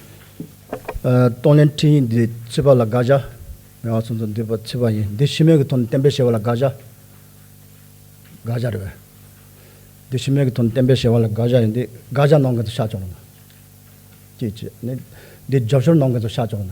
ཨ། གཏོང་ལེན་ཁྲིམས་ཡིག་འདི་ཚུད་པ་ལ་དགག་བྱ། ང་ཚོ་ཚོ་འདི་པ་ཚུད་པ་ཡིན། འདི་ཕྱི་མོལ་གྱི་ཐོག་ནས་གཏན་འབེབས་བྱས་པ་ལ་དགག་བྱ། དགག་བྱ་རེད་པས། འདི་ཕྱི་མོལ་གྱི་ཐོག་ནས་གཏན་འབེབས་བྱས་པ་ལ་དགག་བྱ་ཡིན། འདི་དགག་བྱ་གནང་མཁན་ཚོ་ཤག་ཆོག་ན། གཅིག་བྱས་ནས་འདི་རྒྱབ་སྐྱོར་གནང་མཁན་ཚོ་ཤག་ཆོག་ན།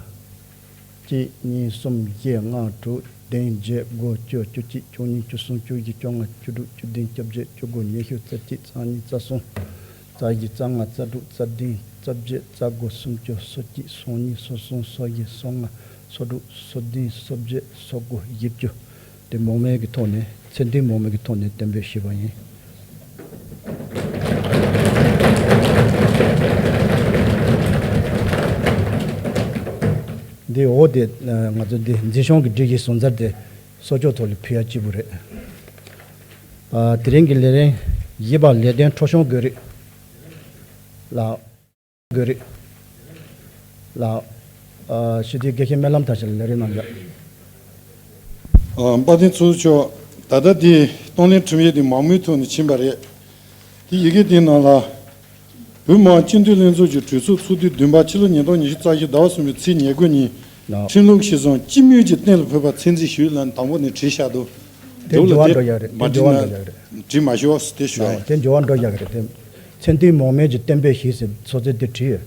གཅིག་གཉིས་གསུམ་བཞི་ལྔ་དྲུག་བདུན་བརྒྱད་དགུ་བཅུ་བཅུ་གཅིག་བཅུ་གཉིས་བཅུ་གསུམ་བཅུ་བཞི་བཅོ་ལྔ་བཅུ་དྲུག་བཅུ་བདུན་བཅོ་བརྒྱད་བཅུ་དགུ་ཉི་ཤུ་རྩ་གཅིག་རྩ་གཉིས་རྩ་གསུམ་རྩ་བཞི་རྩ་ལྔ་རྩ་དྲུག་རྩ་བདུན་རྩ་བརྒྱད་རྩ་དགུ་སུམ་ཅུ་སོ་གཅིག་སོ་གཉིས་སོ་གསུམ་སོ་བཞི་སོ་ལྔ་སོ་དྲུག་སོ་བདུན་སོ་བརྒྱད་སོ་དགུ་བཞི་བཅུ། དེ་མང་མོས་ཀྱི་ཐོག་ནས་ཚད་ལྡན་མང་མོས་ཀྱི་ཐོག་ནས་གཏན་འབེབས་ཞུས་པ་ཡིན། འདི་འོ་དེ་ང་ཚོ་འདི་འཛིན་སྐྱོང་གི་སྒྲིག་གཞི་བཟོ་འཆར་དེ་གསོལ་ཇོ་ཐོག་ལ་ཕུལ་ཡ་གཅིག་པུ་རེད། ཨ། དེ་རིང་གི་ལས་རིམ་བཞི་པ་ལས་དོན་འཕྲོ་སྐྱོང་དགོས་རིགས་ལ། དགོས་རིགས་ལ། ཨ། སྤྱི་འཐུས་དགེ་བཤེས་སྨོན་ལམ་མཐར་ཕྱིན་ལ་ལས་རིམ་གནང་རྒྱུ། ཨ། དཔལ་ལྡན་ཚོགས་གཙོ་མཆོག་ད་ལྟ་འདི་གཏོང་ལེན་ཁྲིམས་ཡིག་འདི་མང་མོས་ཐོག་ནས་ཕྱིན་པ་རེད། དེ་ཡི་གེ་འདིའི་ནང་ལ། བོད་མི་མང་སྤྱི་འཐུས་ལྷན་ཚོགས་ཀྱི་གྲོས་ཚོགས་ཚོགས་དུས་བདུན་པ་ཕྱི་ལོ་ཉིས་སྟོང་ཉི་ཤུ་རྩ་བཞི་ཟླ་བ་གསུམ་པའི་ཚེས་ཉེར་དགུ་ཉིན། ལགས། ཁྲིམས་ལུགས་གཞིར་བཟུང་སྤྱི་མོས་ཀྱིས་གཏན་ལ་ཕབ་པ་ཚད་འཛིན་ཞུས་ལ་དང་པོ་ནས་བྲིས་བཞག་འདུག། དེ་འགྲོ་བ་འགྲོ་ཡག་རེད། མ་དེ་འགྲོ་བ་བྲིས་ན་འགྲོ་ཡག་རེད། བྲིས་མ་ཞུ་བ་དེ་ཞུ་ཡ་ཡིན། དེ་འགྲོ་བ་འགྲོ་ཡག་རེད་དེ། ཚད་ལྡན་མང་མོས་ཀྱིས་གཏན་འབེབས་ཞུས་ཟེར་ཚོགས་གཙོས་དེ་བྲིས་ཡོད།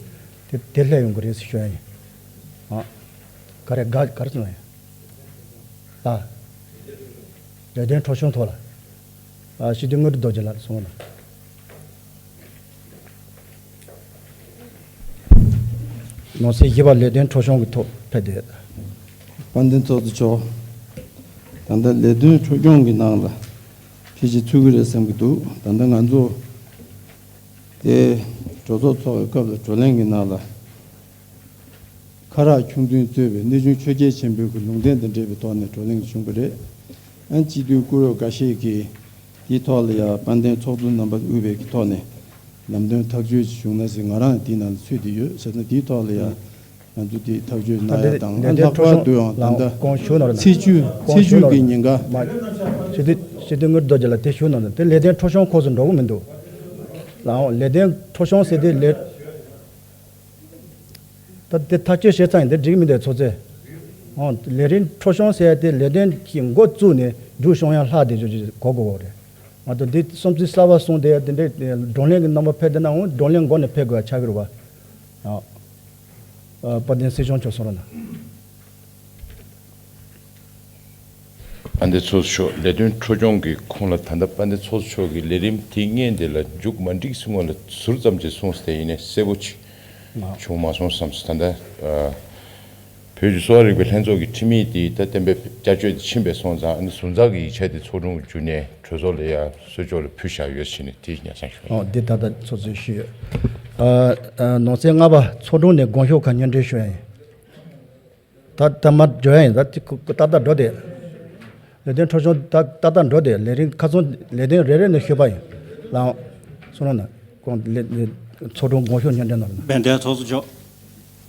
དེ་དེ་སླེབས་ཡོང་གི་རེད་ཟེར་ཞུ་ཡ་ཡིན། ཨ། ག་རེ་ག་ག་རེ་གསུངས་ཡིན། ད། ལས་དོན་འཕྲོ་སྐྱོང་ཐོག་ལ། ཨ། སྤྱི་འཐུས་དངོས་གྲུབ་རྡོ་རྗེ་ལགས་གསུངས་ན། ནང་གསེས་བཞི་པ་ལས་དོན་འཕྲོ་སྐྱོང་གི་ཐོག་ཕེབས་ཏེ། དཔལ་ལྡན་ཚོགས་གཙོ་མཆོག་ད་ལྟ་ལས་དོན་འཕྲོ་སྐྱོང་གི་ནང་ལ། ཕལ་ཆེར་ཚུད་ཀྱི་རེད་བསམ་གྱི་འདུག་ད་ལྟ་ང་ཚོ་དེ་གྲོས་ཚོགས་ཚོགས་པའི་སྐབས་ལ་བགྲོ་གླེང་གི་ནང་ལ། ཁ་རག་ཁྱུང་བདུན་གཙོས་པའི་གནས་ཆུང་ཆོས་རྒྱལ་ཆེན་པོའི་གི་ལུང་བསྟན་དང་འབྲེལ་བའི་ཐོག་ནས་བགྲོ་གླེང་བྱུང་བ་རེད། ཨ་སྤྱི་འཐུས་བཀུར་འོས་འགའ་ཤས་ཀྱིས་དེའི་ཐོག་ལ་ཡང་དཔལ་ལྡན་ཚོགས་གཙོ་རྣམ་པ་དབུས་པའི་གི་ཐོག་ནས་ལམ་སྟོན་ཐག་གཅོད་ཅིག་བྱུང་ན་ཟེར་ང་རང་དེའི་ནང་ལ་ཚུད་དེ་ཡོད་ཟེར་ན། དེའི་ཐོག་ལ་ཡང་ང་ཚོ་དེ་ཐག་གཅོད་གནང་ཡ་དང་། ཨ་ལྷག་པར་དུ་ཡང་ད་ལྟ་ཚེས་བཅུ་ཚེས་བཅུ་གི་ཉིན་ཀ། སྤྱི་འཐུས་སྤྱི་འཐུས་དངུལ་རྡོ་རྗེ་ལགས་དེ་ཞུ་གནང་དང་། དེ་ལས་དོན་འཕྲོ་སྐྱོད་ཁོངས་སུ་འགྲོ་གི་མི་འདུག་ལའང་ལས་དོན་འཕྲོ་སྐྱོད་ཟེར་དེ་ལས། ད་དེ་ཐག་གཅོད་བྱས་ཚར་ཡིན། དེ་འགྲིག་མི་འདུག་ཚོགས་གཙོས། ཨོ་ལས་རིམ་འཕྲོ་སྐྱོད་ཟེར་ཡ་དེ་ལས་དོན་གྱི་འགོ་བཙུགས་ནས་མཇུག་སྐྱོང་ཡ་ལྷག་བསྡད་ཆོག་ཅིག་གོ་དགོས་པ་རེད། ང་ཚོ་འདི་བསམ་ཚུལ་གསར་པ་གསུངས་ཏེ་དེ་འདྲའི་བགྲོ་གླེང་གི་རྣམ་པ་ཕེབས་བསྡད་ན། འོང་བགྲོ་གླེང་འགོ་ནས་ཕེབས་དགོས་པ་ཆགས་ཀྱི་རེད་པ། ཨ་ཨ་དཔལ་ལྡན་སྲིད་སྐྱོང་མཆོག་གསུང་རོགས་གནང་། ཨ་འདི་ཚོགས་གཙོ་མཆོག་ལས་དོན་འཕྲོ་སྐྱོད་ཀྱི་ཁོངས་ལ་ད་ལྟ་དཔལ་ལྡན་ཚོགས་གཙོ་མཆོག་གིས་ལས་རིམ་དེ་སྔོན་དེ་ལ་མཇུག་མ་སྒྲིལ་སྔོན་ལ་ཟུར་ཙམ་ཅིག་གསུངས་ཏེ་ཡིན་ནའི་གསལ་པོ་ཅིག་བྱུང་མ་སོང་བསམ་སོང་། ད་ལྟ་ཨ་བོད་ཀྱི་གསོ་བ་རིག་པའི་ལྷན་ཚོགས་ཀྱི་ཁྲིམས་ཡིག་དེ་ད་གཏན་འབེབས་བསྐྱར་བཅོས་དེ་ཕྱིན་པ་སོང་ཙང་། ཨ་ནི་ཟུར་འཛུགས་ཀྱི་ཡིག་ཆ་དེ་ཚོགས་དྲུང་བརྒྱུད་ནས་གྲོས་ཚོགས་ལ་ཡར་གསོལ་ལྕོག་ལ་ཕུལ་བཞག་ཡོད་ཟེར་ནས་དེ་ཉར་ཚགས་ཞུ། ཨོ་འདི་ད་ལྟ་ཚོགས་གཙོས་ཞུས་ཡོད། ཨ་ཨ་ནང་གསེས་ལྔ་པ་ཚོགས་དྲུང་ནས་དགོངས་ཞུ་ཁག་སྙན་སྒྲོན་ཞུ་ཡ་ཡིན། ད་ད་མར་འགྲོ་ཡ་ཡིན། ད་ཅིག་ཏག་ཏག་འགྲོ་དེ། ལས་དོན་འཕྲོ་སྐྱོད་ད་ཏག་ཏག་འགྲོ་དེ། ལས་རིམ་ཁ་སང་ལས་དོན་རེ་རེ་ནས་ཞུས་པ་ཡིན། ལའང་གསུང་རོགས་གནང་། ཁོང་ལས་ཚོགས་དྲུང་དགོངས་ཞུ་སྙན་སྒྲོན་གནང་རོགས་གནང་། དཔལ་ལྡན་ཚོགས་གཙོ་མཆོག་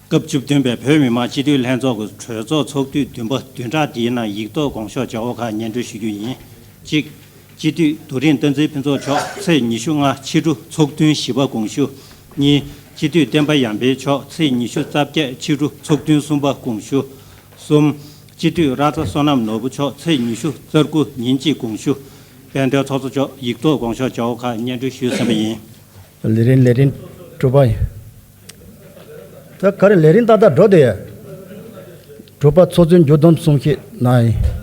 སྐབས་བཅུ་བདུན་པའི་བོད་མི་མང་སྤྱི་འཐུས་ལྷན་ཚོགས་ཀྱི་གྲོས་ཚོགས་ཚོགས་དུས་བདུན་པ་བདུན་ཕྲག་འདིའི་ནང་ཡིག་ཐོག་དགོངས་ཞུ་བྱ་བ་ཁག་སྙན་སྒྲོན་ཞུ་རྒྱུ་ཡིན། གཅིག་སྤྱི་འཐུས་རྡོ་རིང་བསྟན་འཛིན་ཕུན་ཚོགས་མཆོག་ཚེས་ཉི་ཤུ་ལྔ་ཕྱི་དྲོ་ཚོགས་ཐུན་བཞི་པ་དགོངས་ཞུ། གཉིས། སྤྱི་འཐུས་བསྟན་པ་ཡར་འཕེལ་མཆོག་ཚེས་ཉི་ཤུ་རྩ་བརྒྱད་ཕྱི་དྲོ་ཚོགས་ཐུན་གསུམ་པ་དགོངས་ཞུ། གསུམ། སྤྱི་འཐུས་ར་ཙ་བསོད་ནམས་ནོར་བུ་མཆོག་ཚེས་ཉི་ཤུ་རྩ་དགུ་ཉིན་གཅིག་དགོངས་ཞུ། དཔལ་ལྡན་ཚོགས་གཙོ་མཆོག་ཡིག་ཐོག་དགོངས་ཞུ་བྱ་བ་ཁག་སྙན་སྒྲོན་ཞུས་ཟིན་པ་ཡིན། ལས་རིམ་ལས་རིམ་དྲུག་པ་ཡིན། ད་ག་རེ་ལས་རིམ་ཏག་ཏག་འགྲོ་དེ། དྲུག་པ་ཚོགས་གཙོའི་མཇུག་བསྡོམས་གསུང་བཤད་གནང་ཡིན།